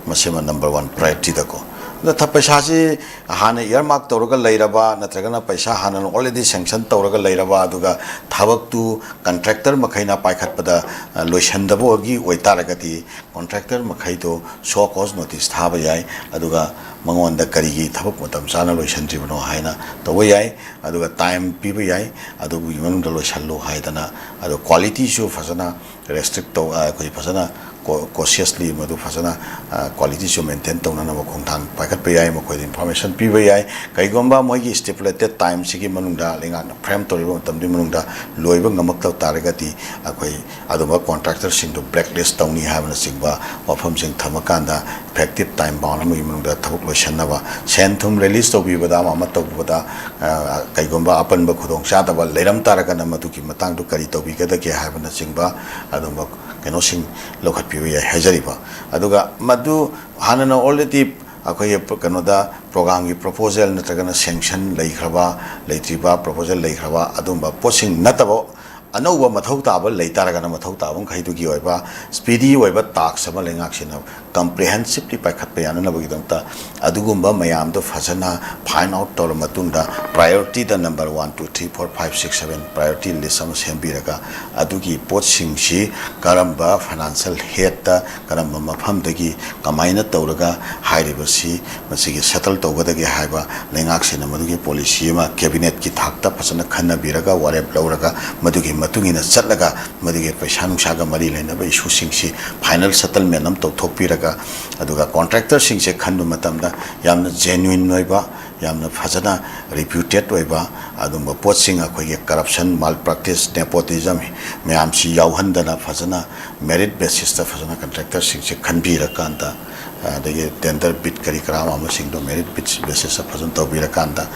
ꯃꯁꯤꯃ ꯅꯝꯕꯔ ꯋꯥꯟ ꯄ꯭ꯔꯥꯏꯌꯣꯔꯤꯇꯤꯗꯀꯣ꯫ ꯅ ꯊ-, ꯄꯩꯁꯥꯁꯤ ꯍꯥꯟꯅ earmark ꯇꯧꯔꯒ ꯂꯩꯔꯕ, ꯅꯠꯇ꯭ꯔꯒꯅ ꯄꯩꯁꯥ ꯍꯥꯟꯅ already sanction ꯇꯧꯔꯒ ꯂꯩꯔꯕ, ꯑꯗꯨꯒ ꯊꯕꯛꯇꯨ contractor ꯃꯈꯩꯅ ꯄꯥꯏꯈꯠꯄꯗ, ꯑ, ꯂꯣꯏꯁꯟꯗꯕꯒꯤ ꯑꯣꯏꯇꯥꯔꯒꯗꯤ, contractor ꯃꯈꯩꯗꯣ show cause notice ꯊꯥꯕ ꯌꯥꯏ꯫ ꯑꯗꯨꯒ ꯃꯉꯣꯟꯗ ꯀꯔꯤꯒꯤ ꯊꯕꯛ ꯃꯇꯝ ꯆꯥꯅ ꯂꯣꯏꯁꯟꯗ꯭ꯔꯤꯕꯅꯣ ꯍꯥꯏꯅ ꯇꯧꯕ ꯌꯥꯏ꯫ ꯑꯗꯨꯒ time ꯄꯤꯕ ꯌꯥꯏ, ꯑꯗꯨꯒꯤ ꯃꯅꯨꯡꯗ ꯂꯣꯏꯁꯜꯂꯨ ꯍꯥꯏꯗꯅ꯫ ꯑꯗꯣ qualityꯁꯨ ꯐꯖꯅ restrict ꯇꯧ-, ꯑ, ꯑꯩꯈꯣꯏ ꯐꯖꯅ co-, cautiously ꯃꯗꯨ ꯐꯖꯅ, ꯑ, qualityꯁꯨ maintain ꯇꯧꯅꯅꯕ ꯈꯣꯡꯊꯥꯡ ꯄꯥꯏꯈꯠꯄ ꯌꯥꯏ, ꯃꯈꯣꯏꯗ information ꯄꯤꯕ ꯌꯥꯏ꯫ ꯀꯔꯤꯒꯨꯝꯕ ꯃꯣꯏꯒꯤ stipulated timeꯁꯤꯒꯤ ꯃꯅꯨꯡꯗ, ꯂꯩꯉꯥꯛꯅ frame ꯇꯧꯔꯤꯕ ꯃꯇꯝꯗꯨꯒꯤ ꯃꯅꯨꯡꯗ ꯂꯣꯏꯕ ꯉꯝꯃꯛꯇꯕ ꯇꯥꯔꯒꯗꯤ, ꯑꯩꯈꯣꯏ ꯑꯗꯨꯝꯕ contractorꯁꯤꯡꯗꯨ blacklist ꯇꯧꯅꯤ ꯍꯥꯏꯕꯅꯆꯤꯡꯕ ꯋꯥꯐꯝꯁꯤꯡ ꯊꯝꯃꯀꯥꯟꯗ, effective time bound ꯑꯃꯒꯤ ꯃꯅꯨꯡꯗ ꯊꯕꯛ ꯂꯣꯏꯁꯤꯟꯅꯕ, ꯁꯦꯟ ꯊꯨꯝ release ꯇꯧꯕꯤꯕꯗ, ꯑꯃ ꯑꯃ ꯇꯧꯕꯗ, ꯑ, ꯀꯩꯒꯨꯝꯕ ꯑꯄꯟꯕ ꯈꯨꯗꯣꯡꯆꯥꯗꯕ ꯂꯩꯔꯝ ꯇꯥꯔꯒꯅ, ꯃꯗꯨꯒꯤ ꯃꯇꯥꯡꯗ ꯀꯔꯤ ꯇꯧꯕꯤꯒꯗꯒꯦ ꯍꯥꯏꯕꯅꯆꯤꯡꯕ ꯑꯗꯨꯝꯕ ꯀꯩꯅꯣꯁꯤꯡ ꯂꯧꯈꯠꯄꯤꯕ ꯌꯥꯏ ꯍꯥꯏꯖꯔꯤꯕ꯫ ꯑꯗꯨꯒ ꯃꯗꯨ ꯍꯥꯟꯅꯅ already ꯑꯩꯈꯣꯏꯒꯤ ꯀꯩꯅꯣꯗ programꯒꯤ proposal ꯅꯠꯇ꯭ꯔꯒꯅ sanction ꯂꯩꯈ꯭ꯔꯕ, ꯂꯩꯇ꯭ꯔꯤꯕ, proposal ꯂꯩꯈ꯭ꯔꯕ ꯑꯗꯨꯝꯕ ꯄꯣꯠꯁꯤꯡ ꯅꯠꯇꯕ, ꯑꯅꯧꯕ ꯃꯊꯧ ꯇꯥꯕ ꯂꯩ ꯇꯥꯔꯒꯅ, ꯃꯊꯧ ꯇꯥꯕ ꯃꯈꯩꯗꯨꯒꯤ ꯑꯣꯏꯕ speedy ꯑꯣꯏꯕ task ꯑꯃ ꯂꯩꯉꯥꯛꯁꯤꯅ comprehensively ꯄꯥꯏꯈꯠꯄ ꯌꯥꯅꯅꯕꯒꯤꯗꯃꯛꯇ, ꯑꯗꯨꯒꯨꯝꯕ ꯃꯌꯥꯝꯗꯣ ꯐꯖꯅ find out ꯇꯧꯔ ꯃꯇꯨꯡꯗ, priorityꯗ number one, two, three, four, five, six, seven priority list ꯑꯃ ꯁꯦꯝꯕꯤꯔꯒ, ꯑꯗꯨꯒꯤ ꯄꯣꯠꯁꯤꯡꯁꯤ ꯀꯔꯝꯕ financial headꯇ, ꯀꯔꯝꯕ ꯃꯐꯝꯗꯒꯤ, ꯀꯃꯥꯏꯅ ꯇꯧꯔꯒ ꯍꯥꯏꯔꯤꯕꯁꯤ ꯃꯁꯤꯒꯤ settle ꯇꯧꯒꯗꯒꯦ ꯍꯥꯏꯕ ꯂꯩꯉꯥꯛꯁꯤꯅ ꯃꯗꯨꯒꯤ policy ꯑꯃ cabinetꯀꯤ ꯊꯥꯛꯇ ꯐꯖꯅ ꯈꯟꯅꯕꯤꯔꯒ, ꯋꯥꯔꯦꯞ ꯂꯧꯔꯒ, ꯃꯗꯨꯒꯤ ꯃꯇꯨꯡ ꯏꯟꯅ ꯆꯠꯂꯒ, ꯃꯗꯨꯒꯤ ꯄꯩꯁꯥ ꯅꯨꯡꯁꯥꯒ ꯃꯔꯤ ꯂꯩꯅꯕ issueꯁꯤꯡꯁꯤ final settlement ꯑꯃ ꯇꯧꯊꯣꯛꯄꯤꯔꯒ, ꯑꯗꯨꯒ contractorꯁꯤꯡꯁꯦ ꯈꯟꯕ ꯃꯇꯝꯗ ꯌꯥꯝꯅ genuine ꯑꯣꯏꯕ, ꯌꯥꯝꯅ ꯐꯖꯅ reputed ꯑꯣꯏꯕ ꯑꯗꯨꯝꯕ ꯄꯣꯠꯁꯤꯡ, ꯑꯩꯈꯣꯏꯒꯤ corruption, malpractice, nepotism ꯃꯌꯥꯝꯁꯤ ꯌꯥꯎꯍꯟꯗꯅ, ꯐꯖꯅ merit basisꯇ ꯐꯖꯅ contractorꯁꯤꯡꯁꯦ ꯈꯟꯕꯤꯔꯀꯥꯟꯗ, ꯑꯗꯒꯤ tender bid ꯀꯔꯤ ꯀꯔꯥ ꯑꯃꯁꯤꯡꯗꯣ merit bid basisꯇ ꯐꯖꯅ ꯇꯧꯕꯤꯔꯀꯥꯟꯗ,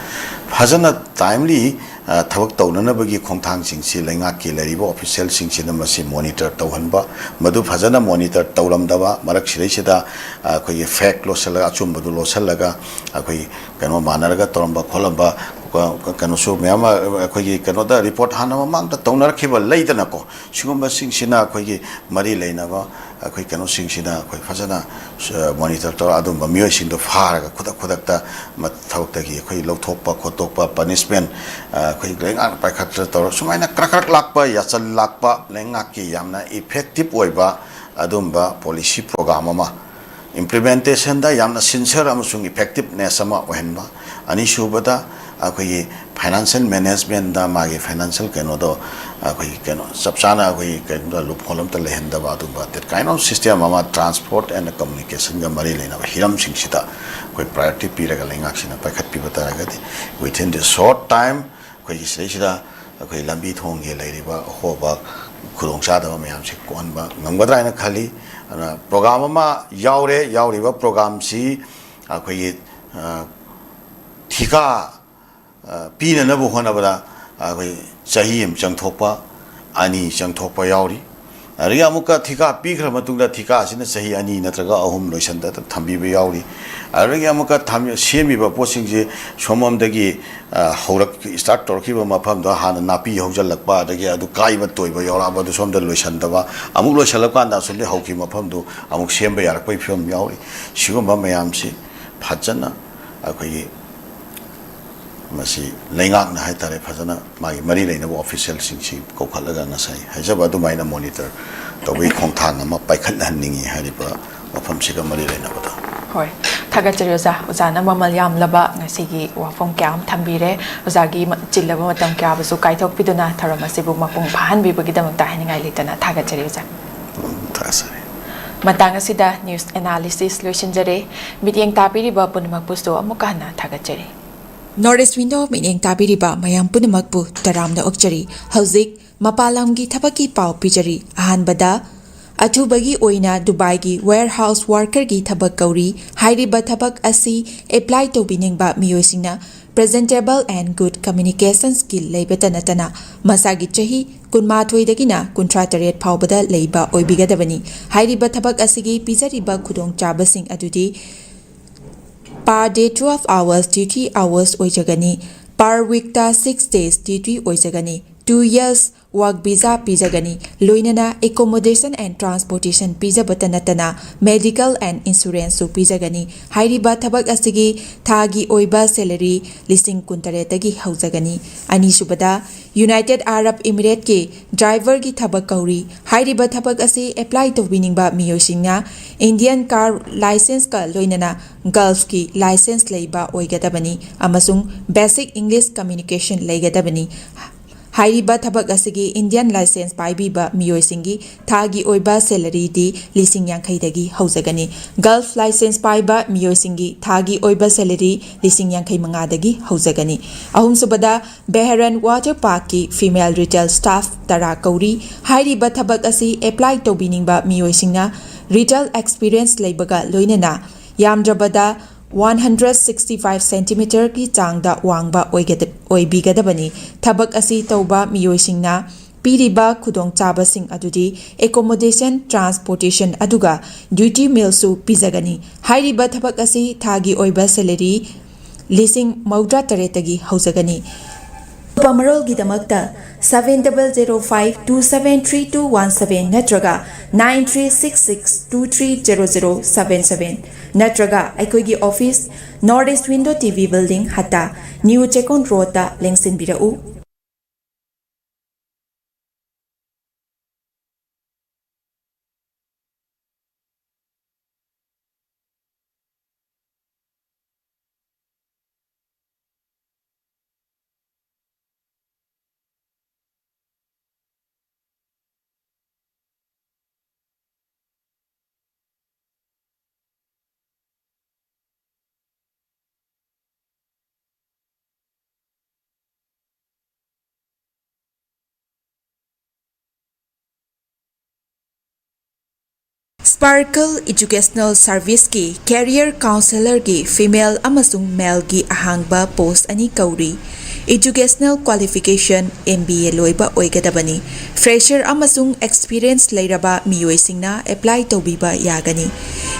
ꯐꯖꯅ timely, ꯑ, ꯊꯕꯛ ꯇꯧꯅꯅꯕꯒꯤ ꯈꯣꯡꯊꯥꯡꯁꯤꯡꯁꯤ ꯂꯩꯉꯥꯛꯀꯤ ꯂꯩꯔꯤꯕ officialꯁꯤꯡꯁꯤꯅ ꯃꯁꯤ monitor ꯇꯧꯍꯟꯕ, ꯃꯗꯨ ꯐꯖꯅ monitor ꯇꯧꯔꯝꯗꯕ ꯃꯔꯛꯁꯤꯗꯩꯁꯤꯗ, ꯑ, ꯑꯩꯈꯣꯏꯒꯤ fake ꯂꯣꯠꯁꯤꯜꯂꯒ, ꯑꯆꯨꯝꯕꯗꯨ ꯂꯣꯠꯁꯤꯜꯂꯒ, ꯑꯩꯈꯣꯏ ꯀꯩꯅꯣ ꯃꯥꯟꯅꯔꯒ ꯇꯧꯔꯝꯕ ꯈꯣꯠꯂꯝꯕ, ꯀ-, ꯀꯩꯅꯣꯁꯨ ꯃꯌꯥꯝ ꯑꯃ, ꯑꯩꯈꯣꯏꯒꯤ ꯀꯩꯅꯣꯗ report ꯍꯥꯟꯅ ꯃꯃꯥꯡꯗ ꯇꯧꯅꯔꯛꯈꯤꯕ ꯂꯩꯗꯅꯀꯣ꯫ ꯁꯤꯒꯨꯝꯕꯁꯤꯡꯁꯤꯅ ꯑꯩꯈꯣꯏꯒꯤ ꯃꯔꯤ ꯂꯩꯅꯕ ꯑꯩꯈꯣꯏ ꯀꯩꯅꯣꯁꯤꯡꯁꯤꯅ ꯑꯩꯈꯣꯏ ꯐꯖꯅ ꯃꯣꯅꯤꯇꯔ ꯇꯧꯔ ꯑꯗꯨꯝꯕ ꯃꯤꯑꯣꯏꯁꯤꯡꯗꯣ ꯐꯥꯔꯒ ꯈꯨꯗꯛ ꯈꯨꯗꯛꯇ ꯊꯕꯛꯇꯒꯤ ꯑꯩꯈꯣꯏ ꯂꯧꯊꯣꯛꯄ ꯈꯣꯠꯇꯣꯛꯄ, ꯄꯅꯤꯁꯃꯦꯟ ꯑꯩꯈꯣꯏ ꯂꯩꯉꯥꯛꯅ ꯄꯥꯏꯈꯠꯇꯅ ꯇꯧꯔ ꯁꯨꯃꯥꯏꯅ ꯀ꯭ꯔꯛ ꯀ꯭ꯔꯛ ꯂꯥꯛꯄ, ꯌꯥꯆꯜ ꯂꯥꯛꯄ, ꯂꯩꯉꯥꯛꯀꯤ ꯌꯥꯝꯅ ꯏꯐꯦꯛꯇꯤꯞ ꯑꯣꯏꯕ ꯑꯗꯨꯝꯕ ꯄꯣꯂꯤꯁꯤ ꯄ꯭ꯔꯣꯒ꯭ꯔꯥꯝ ꯑꯃ ꯏꯝꯄ꯭ꯂꯤꯃꯦꯟꯇꯦꯁꯟꯗ ꯌꯥꯝꯅ ꯁꯤꯟꯁꯤꯌꯔ ꯑꯃꯁꯨꯡ ꯏꯐꯦꯛꯇꯤꯞꯅꯦꯁ ꯑꯃ ꯑꯣꯏꯍꯟꯕ꯫ ꯑꯅꯤꯁꯨꯕꯗ, ꯑꯩꯈꯣꯏꯒꯤ ꯐꯥꯏꯅꯥꯟꯁꯤꯌꯦꯜ ꯃꯦꯅꯦꯖꯃꯦꯟꯗ ꯃꯥꯒꯤ ꯐꯥꯏꯅꯥꯟꯁꯤꯌꯦꯜ ꯀꯩꯅꯣꯗꯣ ꯑꯩꯈꯣꯏꯒꯤ ꯀꯩꯅꯣ ꯆꯞ ꯆꯥꯅ ꯑꯩꯈꯣꯏꯒꯤ ꯀꯩꯅꯣꯗ ꯂꯨꯞꯍꯣꯜ ꯑꯝꯇ ꯂꯩꯍꯟꯗꯕ, ꯑꯗꯨꯝꯕ that kind of system ꯑꯃ, ꯇ꯭ꯔꯥꯟꯁꯄꯣꯔꯠ ꯑꯦꯟ ꯀꯝꯃꯨꯅꯤꯀꯦꯁꯟꯒ ꯃꯔꯤ ꯂꯩꯅꯕ ꯍꯤꯔꯝꯁꯤꯡꯁꯤꯗ ꯑꯩꯈꯣꯏ ꯄ꯭ꯔꯥꯏꯌꯣꯔꯤꯇꯤ ꯄꯤꯔꯒ ꯂꯩꯉꯥꯛꯁꯤꯅ ꯄꯥꯏꯈꯠꯄꯤꯕ ꯇꯥꯔꯒꯗꯤ, within the short time ꯑꯩꯈꯣꯏꯒꯤ ꯁꯤꯗꯩꯁꯤꯗ ꯑꯩꯈꯣꯏ ꯂꯝꯕꯤ ꯊꯣꯡꯒꯤ ꯂꯩꯔꯤꯕ ꯑꯍꯣꯕ ꯈꯨꯗꯣꯡꯆꯥꯗꯕ ꯃꯌꯥꯝꯁꯤ ꯀꯣꯛꯍꯟꯕ ꯉꯝꯒꯗ꯭ꯔꯥ ꯍꯥꯏꯅ ꯈꯜꯂꯤ꯫ ꯑꯗꯨꯅ ꯄ꯭ꯔꯣꯒ꯭ꯔꯥꯝ ꯑꯃ ꯌꯥꯎꯔꯦ, ꯌꯥꯎꯔꯤꯕ ꯄ꯭ꯔꯣꯒ꯭ꯔꯥꯝꯁꯤ ꯑꯩꯈꯣꯏꯒꯤ ꯊꯤꯀꯥ ꯄꯤꯅꯅꯕ ꯍꯣꯠꯅꯕꯗ ꯑꯩꯈꯣꯏ ꯆꯍꯤ ꯑꯃ ꯆꯪꯊꯣꯛꯄ, ꯑꯅꯤ ꯆꯪꯊꯣꯛꯄ ꯌꯥꯎꯔꯤ꯫ ꯑꯗꯒꯤ ꯑꯃꯨꯛꯀ ꯊꯤꯀꯥ ꯄꯤꯈ꯭ꯔ ꯃꯇꯨꯡꯗ ꯊꯤꯀꯥꯁꯤꯅ ꯆꯍꯤ ꯑꯅꯤ ꯅꯠꯇ꯭ꯔꯒ ꯑꯍꯨꯝ ꯂꯣꯏꯁꯟꯗ ꯊꯝꯕꯤꯕ ꯌꯥꯎꯔꯤ꯫ ꯑꯗꯒꯤ ꯑꯃꯨꯛꯀ ꯊꯝ-, ꯁꯦꯝꯃꯤꯕ ꯄꯣꯠꯁꯤꯡꯁꯤ ꯁꯣꯝꯂꯣꯝꯗꯒꯤ, ꯑ, ꯍꯧꯔꯛ-, start ꯇꯧꯔꯛꯈꯤꯕ ꯃꯐꯝꯗꯣ ꯍꯥꯟꯅ ꯅꯥꯄꯤ ꯍꯧꯖꯤꯜꯂꯛꯄ, ꯑꯗꯒꯤ ꯑꯗꯨ ꯀꯥꯏꯕ ꯇꯣꯏꯕ ꯌꯥꯎꯔꯛꯑꯕ, ꯑꯗꯨ ꯁꯣꯝꯗ ꯂꯣꯏꯁꯟꯗꯕ, ꯑꯃꯨꯛ ꯂꯣꯏꯁꯜꯂꯀꯥꯟꯗ ꯑꯁꯣꯝꯗꯒꯤ ꯍꯧꯈꯤꯕ ꯃꯐꯝꯗꯨ ꯑꯃꯨꯛ ꯁꯦꯝꯕ ꯌꯥꯔꯛꯄꯒꯤ ꯐꯤꯕꯝ ꯌꯥꯎꯔꯤ꯫ ꯁꯤꯒꯨꯝꯕ ꯃꯌꯥꯝꯁꯤ ꯐꯖꯅ ꯑꯩꯈꯣꯏꯒꯤ ꯃꯁꯤ ꯂꯩꯉꯥꯛꯅ ꯍꯥꯏꯇꯥꯔꯦ, ꯐꯖꯅ ꯃꯥꯒꯤ ꯃꯔꯤ ꯂꯩꯅꯕ ꯑꯣꯐꯤꯁꯤꯌꯦꯜꯁꯤꯡꯁꯤ ꯀꯧꯈꯠꯂꯒ ꯉꯁꯥꯏ ꯍꯥꯏꯖꯕ ꯑꯗꯨꯃꯥꯏꯅ ꯃꯣꯅꯤꯇꯔ ꯇꯧꯕꯒꯤ ꯈꯣꯡꯊꯥꯡ ꯑꯃ ꯄꯥꯏꯈꯠꯍꯟꯅꯤꯡꯏ ꯍꯥꯏꯔꯤꯕ ꯋꯥꯐꯝꯁꯤꯒ ꯃꯔꯤ ꯂꯩꯅꯕꯗ꯫ ꯍꯣꯏ, ꯊꯥꯒꯠꯆꯔꯤ ꯑꯣꯖꯥ꯫ ꯑꯣꯖꯥꯅ ꯃꯃꯜ ꯌꯥꯝꯂꯕ ꯉꯁꯤꯒꯤ ꯋꯥꯐꯝ ꯀꯌꯥ ꯑꯃ ꯊꯝꯕꯤꯔꯦ꯫ ꯑꯣꯖꯥꯒꯤ ꯃ-, ꯆꯤꯜꯂꯕ ꯃꯇꯝ ꯀꯌꯥꯕꯨꯁꯨ ꯀꯥꯏꯊꯣꯛꯄꯤꯗꯨꯅ ꯊꯧꯔꯝ ꯑꯁꯤꯕꯨ ꯃꯄꯨꯡ ꯐꯥꯍꯟꯕꯤꯕꯒꯤꯗꯃꯛꯇ ꯍꯥꯏꯅꯤꯡꯉꯥꯏ ꯂꯩꯇꯅ ꯊꯥꯒꯠꯆꯔꯤ ꯑꯣꯖꯥ꯫ ꯎꯝ, ꯊꯥꯒꯠꯆꯔꯤ꯫ ꯃꯇꯥꯡ ꯑꯁꯤꯗ ꯅ꯭ꯌꯨꯁ ꯑꯦꯅꯥꯂꯤꯁꯤꯁ ꯂꯣꯏꯁꯤꯟꯖꯔꯦ꯫ ꯃꯤꯠꯌꯦꯡ ꯇꯥꯕꯤꯔꯤꯕ ꯄꯨꯝꯅꯃꯛꯄꯨꯁꯨ ꯑꯃꯨꯛꯀ ꯍꯟꯅ ꯊꯥꯒꯠꯆꯔꯤ꯫ North East Window ꯃꯤꯠꯌꯦꯡ ꯇꯥꯕꯤꯔꯤꯕ ꯃꯌꯥꯝ ꯄꯨꯝꯅꯃꯛꯄꯨ ꯇꯔꯥꯝꯅ ꯑꯣꯛꯆꯔꯤ꯫ ꯍꯧꯖꯤꯛ ꯃꯄꯥꯟ ꯂꯝꯒꯤ ꯊꯕꯛꯀꯤ ꯄꯥꯎ ꯄꯤꯖꯔꯤ꯫ ꯑꯍꯥꯟꯕꯗ, ꯑꯊꯨꯕꯒꯤ ꯑꯣꯏꯅ ꯗꯨꯕꯥꯏꯒꯤ warehouse workerꯒꯤ ꯊꯕꯛ ꯀꯧꯔꯤ꯫ ꯍꯥꯏꯔꯤꯕ ꯊꯕꯛ ꯑꯁꯤ apply ꯇꯧꯕꯤꯅꯤꯡꯕ ꯃꯤꯑꯣꯏꯁꯤꯡꯅ presentable and good communication skill ꯂꯩꯕꯇ ꯅꯠꯇꯅ ꯃꯁꯥꯒꯤ ꯆꯍꯤ ꯀꯨꯟꯃꯥꯊꯣꯏꯗꯒꯤꯅ ꯀꯨꯟꯊ꯭ꯔꯥ ꯇꯔꯦꯠ ꯐꯥꯎꯕꯗ ꯂꯩꯕ ꯑꯣꯏꯕꯤꯒꯗꯕꯅꯤ꯫ ꯍꯥꯏꯔꯤꯕ ꯊꯕꯛ ꯑꯁꯤꯒꯤ ꯄꯤꯖꯔꯤꯕ ꯈꯨꯗꯣꯡꯆꯥꯕꯁꯤꯡ ꯑꯗꯨꯗꯤ: per day twelve hours duty hours ꯑꯣꯏꯖꯒꯅꯤ꯫ Per weekꯇ six days duty ꯑꯣꯏꯖꯒꯅꯤ꯫ two years work visa ꯄꯤꯖꯒꯅꯤ꯫ ꯂꯣꯏꯅꯅ accommodation and transportation ꯄꯤꯖꯕꯇ ꯅꯠꯇꯅ medical and insuranceꯁꯨ ꯄꯤꯖꯒꯅꯤ꯫ ꯍꯥꯏꯔꯤꯕ ꯊꯕꯛ ꯑꯁꯤꯒꯤ ꯊꯥꯒꯤ ꯑꯣꯏꯕ salary ꯂꯤꯁꯤꯡ ꯀꯨꯟꯇꯔꯦꯠꯇꯒꯤ ꯍꯧꯖꯒꯅꯤ꯫ ꯑꯅꯤꯁꯨꯕꯗ, United Arab Emirateꯀꯤ driverꯒꯤ ꯊꯕꯛ ꯀꯧꯔꯤ꯫ ꯍꯥꯏꯔꯤꯕ ꯊꯕꯛ ꯑꯁꯤ apply ꯇꯧꯕꯤꯅꯤꯡꯕ ꯃꯤꯑꯣꯏꯁꯤꯡꯅ Indian car licenceꯀ ꯂꯣꯏꯅꯅ Gulfꯀꯤ license ꯂꯩꯕ ꯑꯣꯏꯒꯗꯕꯅꯤ ꯑꯃꯁꯨꯡ basic English communication ꯂꯩꯒꯗꯕꯅꯤ꯫ ꯍꯥꯏꯔꯤꯕ ꯊꯕꯛ ꯑꯁꯤꯒꯤ Indian license ꯄꯥꯏꯕꯤꯕ ꯃꯤꯑꯣꯏꯁꯤꯡꯒꯤ ꯊꯥꯒꯤ ꯑꯣꯏꯕ salaryꯗꯤ ꯂꯤꯁꯤꯡ ꯌꯥꯡꯈꯩꯗꯒꯤ ꯍꯧꯖꯒꯅꯤ꯫ Gulf license ꯄꯥꯏꯕ ꯃꯤꯑꯣꯏꯁꯤꯡꯒꯤ ꯊꯥꯒꯤ ꯑꯣꯏꯕ salary ꯂꯤꯁꯤꯡ ꯌꯥꯡꯈꯩ ꯃꯉꯥꯗꯒꯤ ꯍꯧꯖꯒꯅꯤ꯫ ꯑꯍꯨꯝꯁꯨꯕꯗ, Bahrain Water Parkꯀꯤ female retail staff ꯇꯔꯥ ꯀꯧꯔꯤ꯫ ꯍꯥꯏꯔꯤꯕ ꯊꯕꯛ ꯑꯁꯤ apply ꯇꯧꯕꯤꯅꯤꯡꯕ ꯃꯤꯑꯣꯏꯁꯤꯡꯅ retail experience ꯂꯩꯕꯒ ꯂꯣꯏꯅꯅ ꯌꯥꯝꯗ꯭ꯔꯕꯗ one hundred sixty five centimetreꯒꯤ ꯆꯥꯡꯗ ꯋꯥꯡꯕ ꯑꯣꯏꯒꯗ-, ꯑꯣꯏꯕꯤꯒꯗꯕꯅꯤ꯫ ꯊꯕꯛ ꯑꯁꯤ ꯇꯧꯕ ꯃꯤꯑꯣꯏꯁꯤꯡꯅ ꯄꯤꯔꯤꯕ ꯈꯨꯗꯣꯡꯆꯥꯕꯁꯤꯡ ꯑꯗꯨꯗꯤ accommodation, transportation ꯑꯗꯨꯒ duty mealꯁꯨ ꯄꯤꯖꯒꯅꯤ꯫ ꯍꯥꯏꯔꯤꯕ ꯊꯕꯛ ꯑꯁꯤ ꯊꯥꯒꯤ ꯑꯣꯏꯕ salary ꯂꯤꯁꯤꯡ ꯃꯧꯗ꯭ꯔꯥ ꯇꯔꯦꯠꯇꯒꯤ ꯍꯧꯖꯒꯅꯤ꯫ ꯑꯀꯨꯞꯄ ꯃꯔꯣꯜꯒꯤꯗꯃꯛꯇ seven double zero five two seven three two one seven ꯅꯠꯇ꯭ꯔꯒ nine three six six two three zero zero seven seven ꯅꯠꯇ꯭ꯔꯒ ꯑꯩꯈꯣꯏꯒꯤ office, North East Window TV Building, ꯍꯠꯇꯥ, New Chekon Roadꯇ ꯂꯦꯡꯁꯤꯟꯕꯤꯔꯛꯎ꯫ Sparkle Educational Serviceꯀꯤ Career Counsellorꯒꯤ female ꯑꯃꯁꯨꯡ maleꯒꯤ ꯑꯍꯥꯡꯕ post ꯑꯅꯤ ꯀꯧꯔꯤ꯫ Educational qualification M B A ꯂꯣꯏꯕ ꯑꯣꯏꯒꯗꯕꯅꯤ꯫ Fresher ꯑꯃꯁꯨꯡ experience ꯂꯩꯔꯕ ꯃꯤꯑꯣꯏꯁꯤꯡꯅ apply ꯇꯧꯕꯤꯕ ꯌꯥꯒꯅꯤ꯫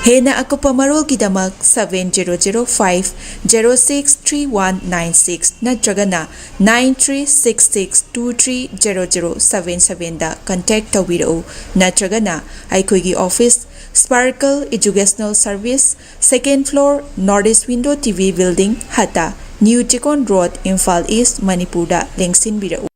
ꯍꯦꯟꯅ ꯑꯀꯨꯞꯄ ꯃꯔꯣꯜꯒꯤꯗꯃꯛ seven zero zero five zero six three one nine six ꯅꯠꯇ꯭ꯔꯒꯅ nine three six six two three zero zero seven seven ꯗ contact ꯇꯧꯕꯤꯔꯛꯎ, ꯅꯠꯇ꯭ꯔꯒꯅ ꯑꯩꯈꯣꯏꯒꯤ office, Sparkle Educational Service, second floor, North East Window T V Building, ꯍꯠꯇ, New Chikon Road, Imphal east, ꯃꯅꯤꯄꯨꯔꯗ ꯂꯦꯡꯁꯤꯟꯕꯤꯔꯛꯎ꯫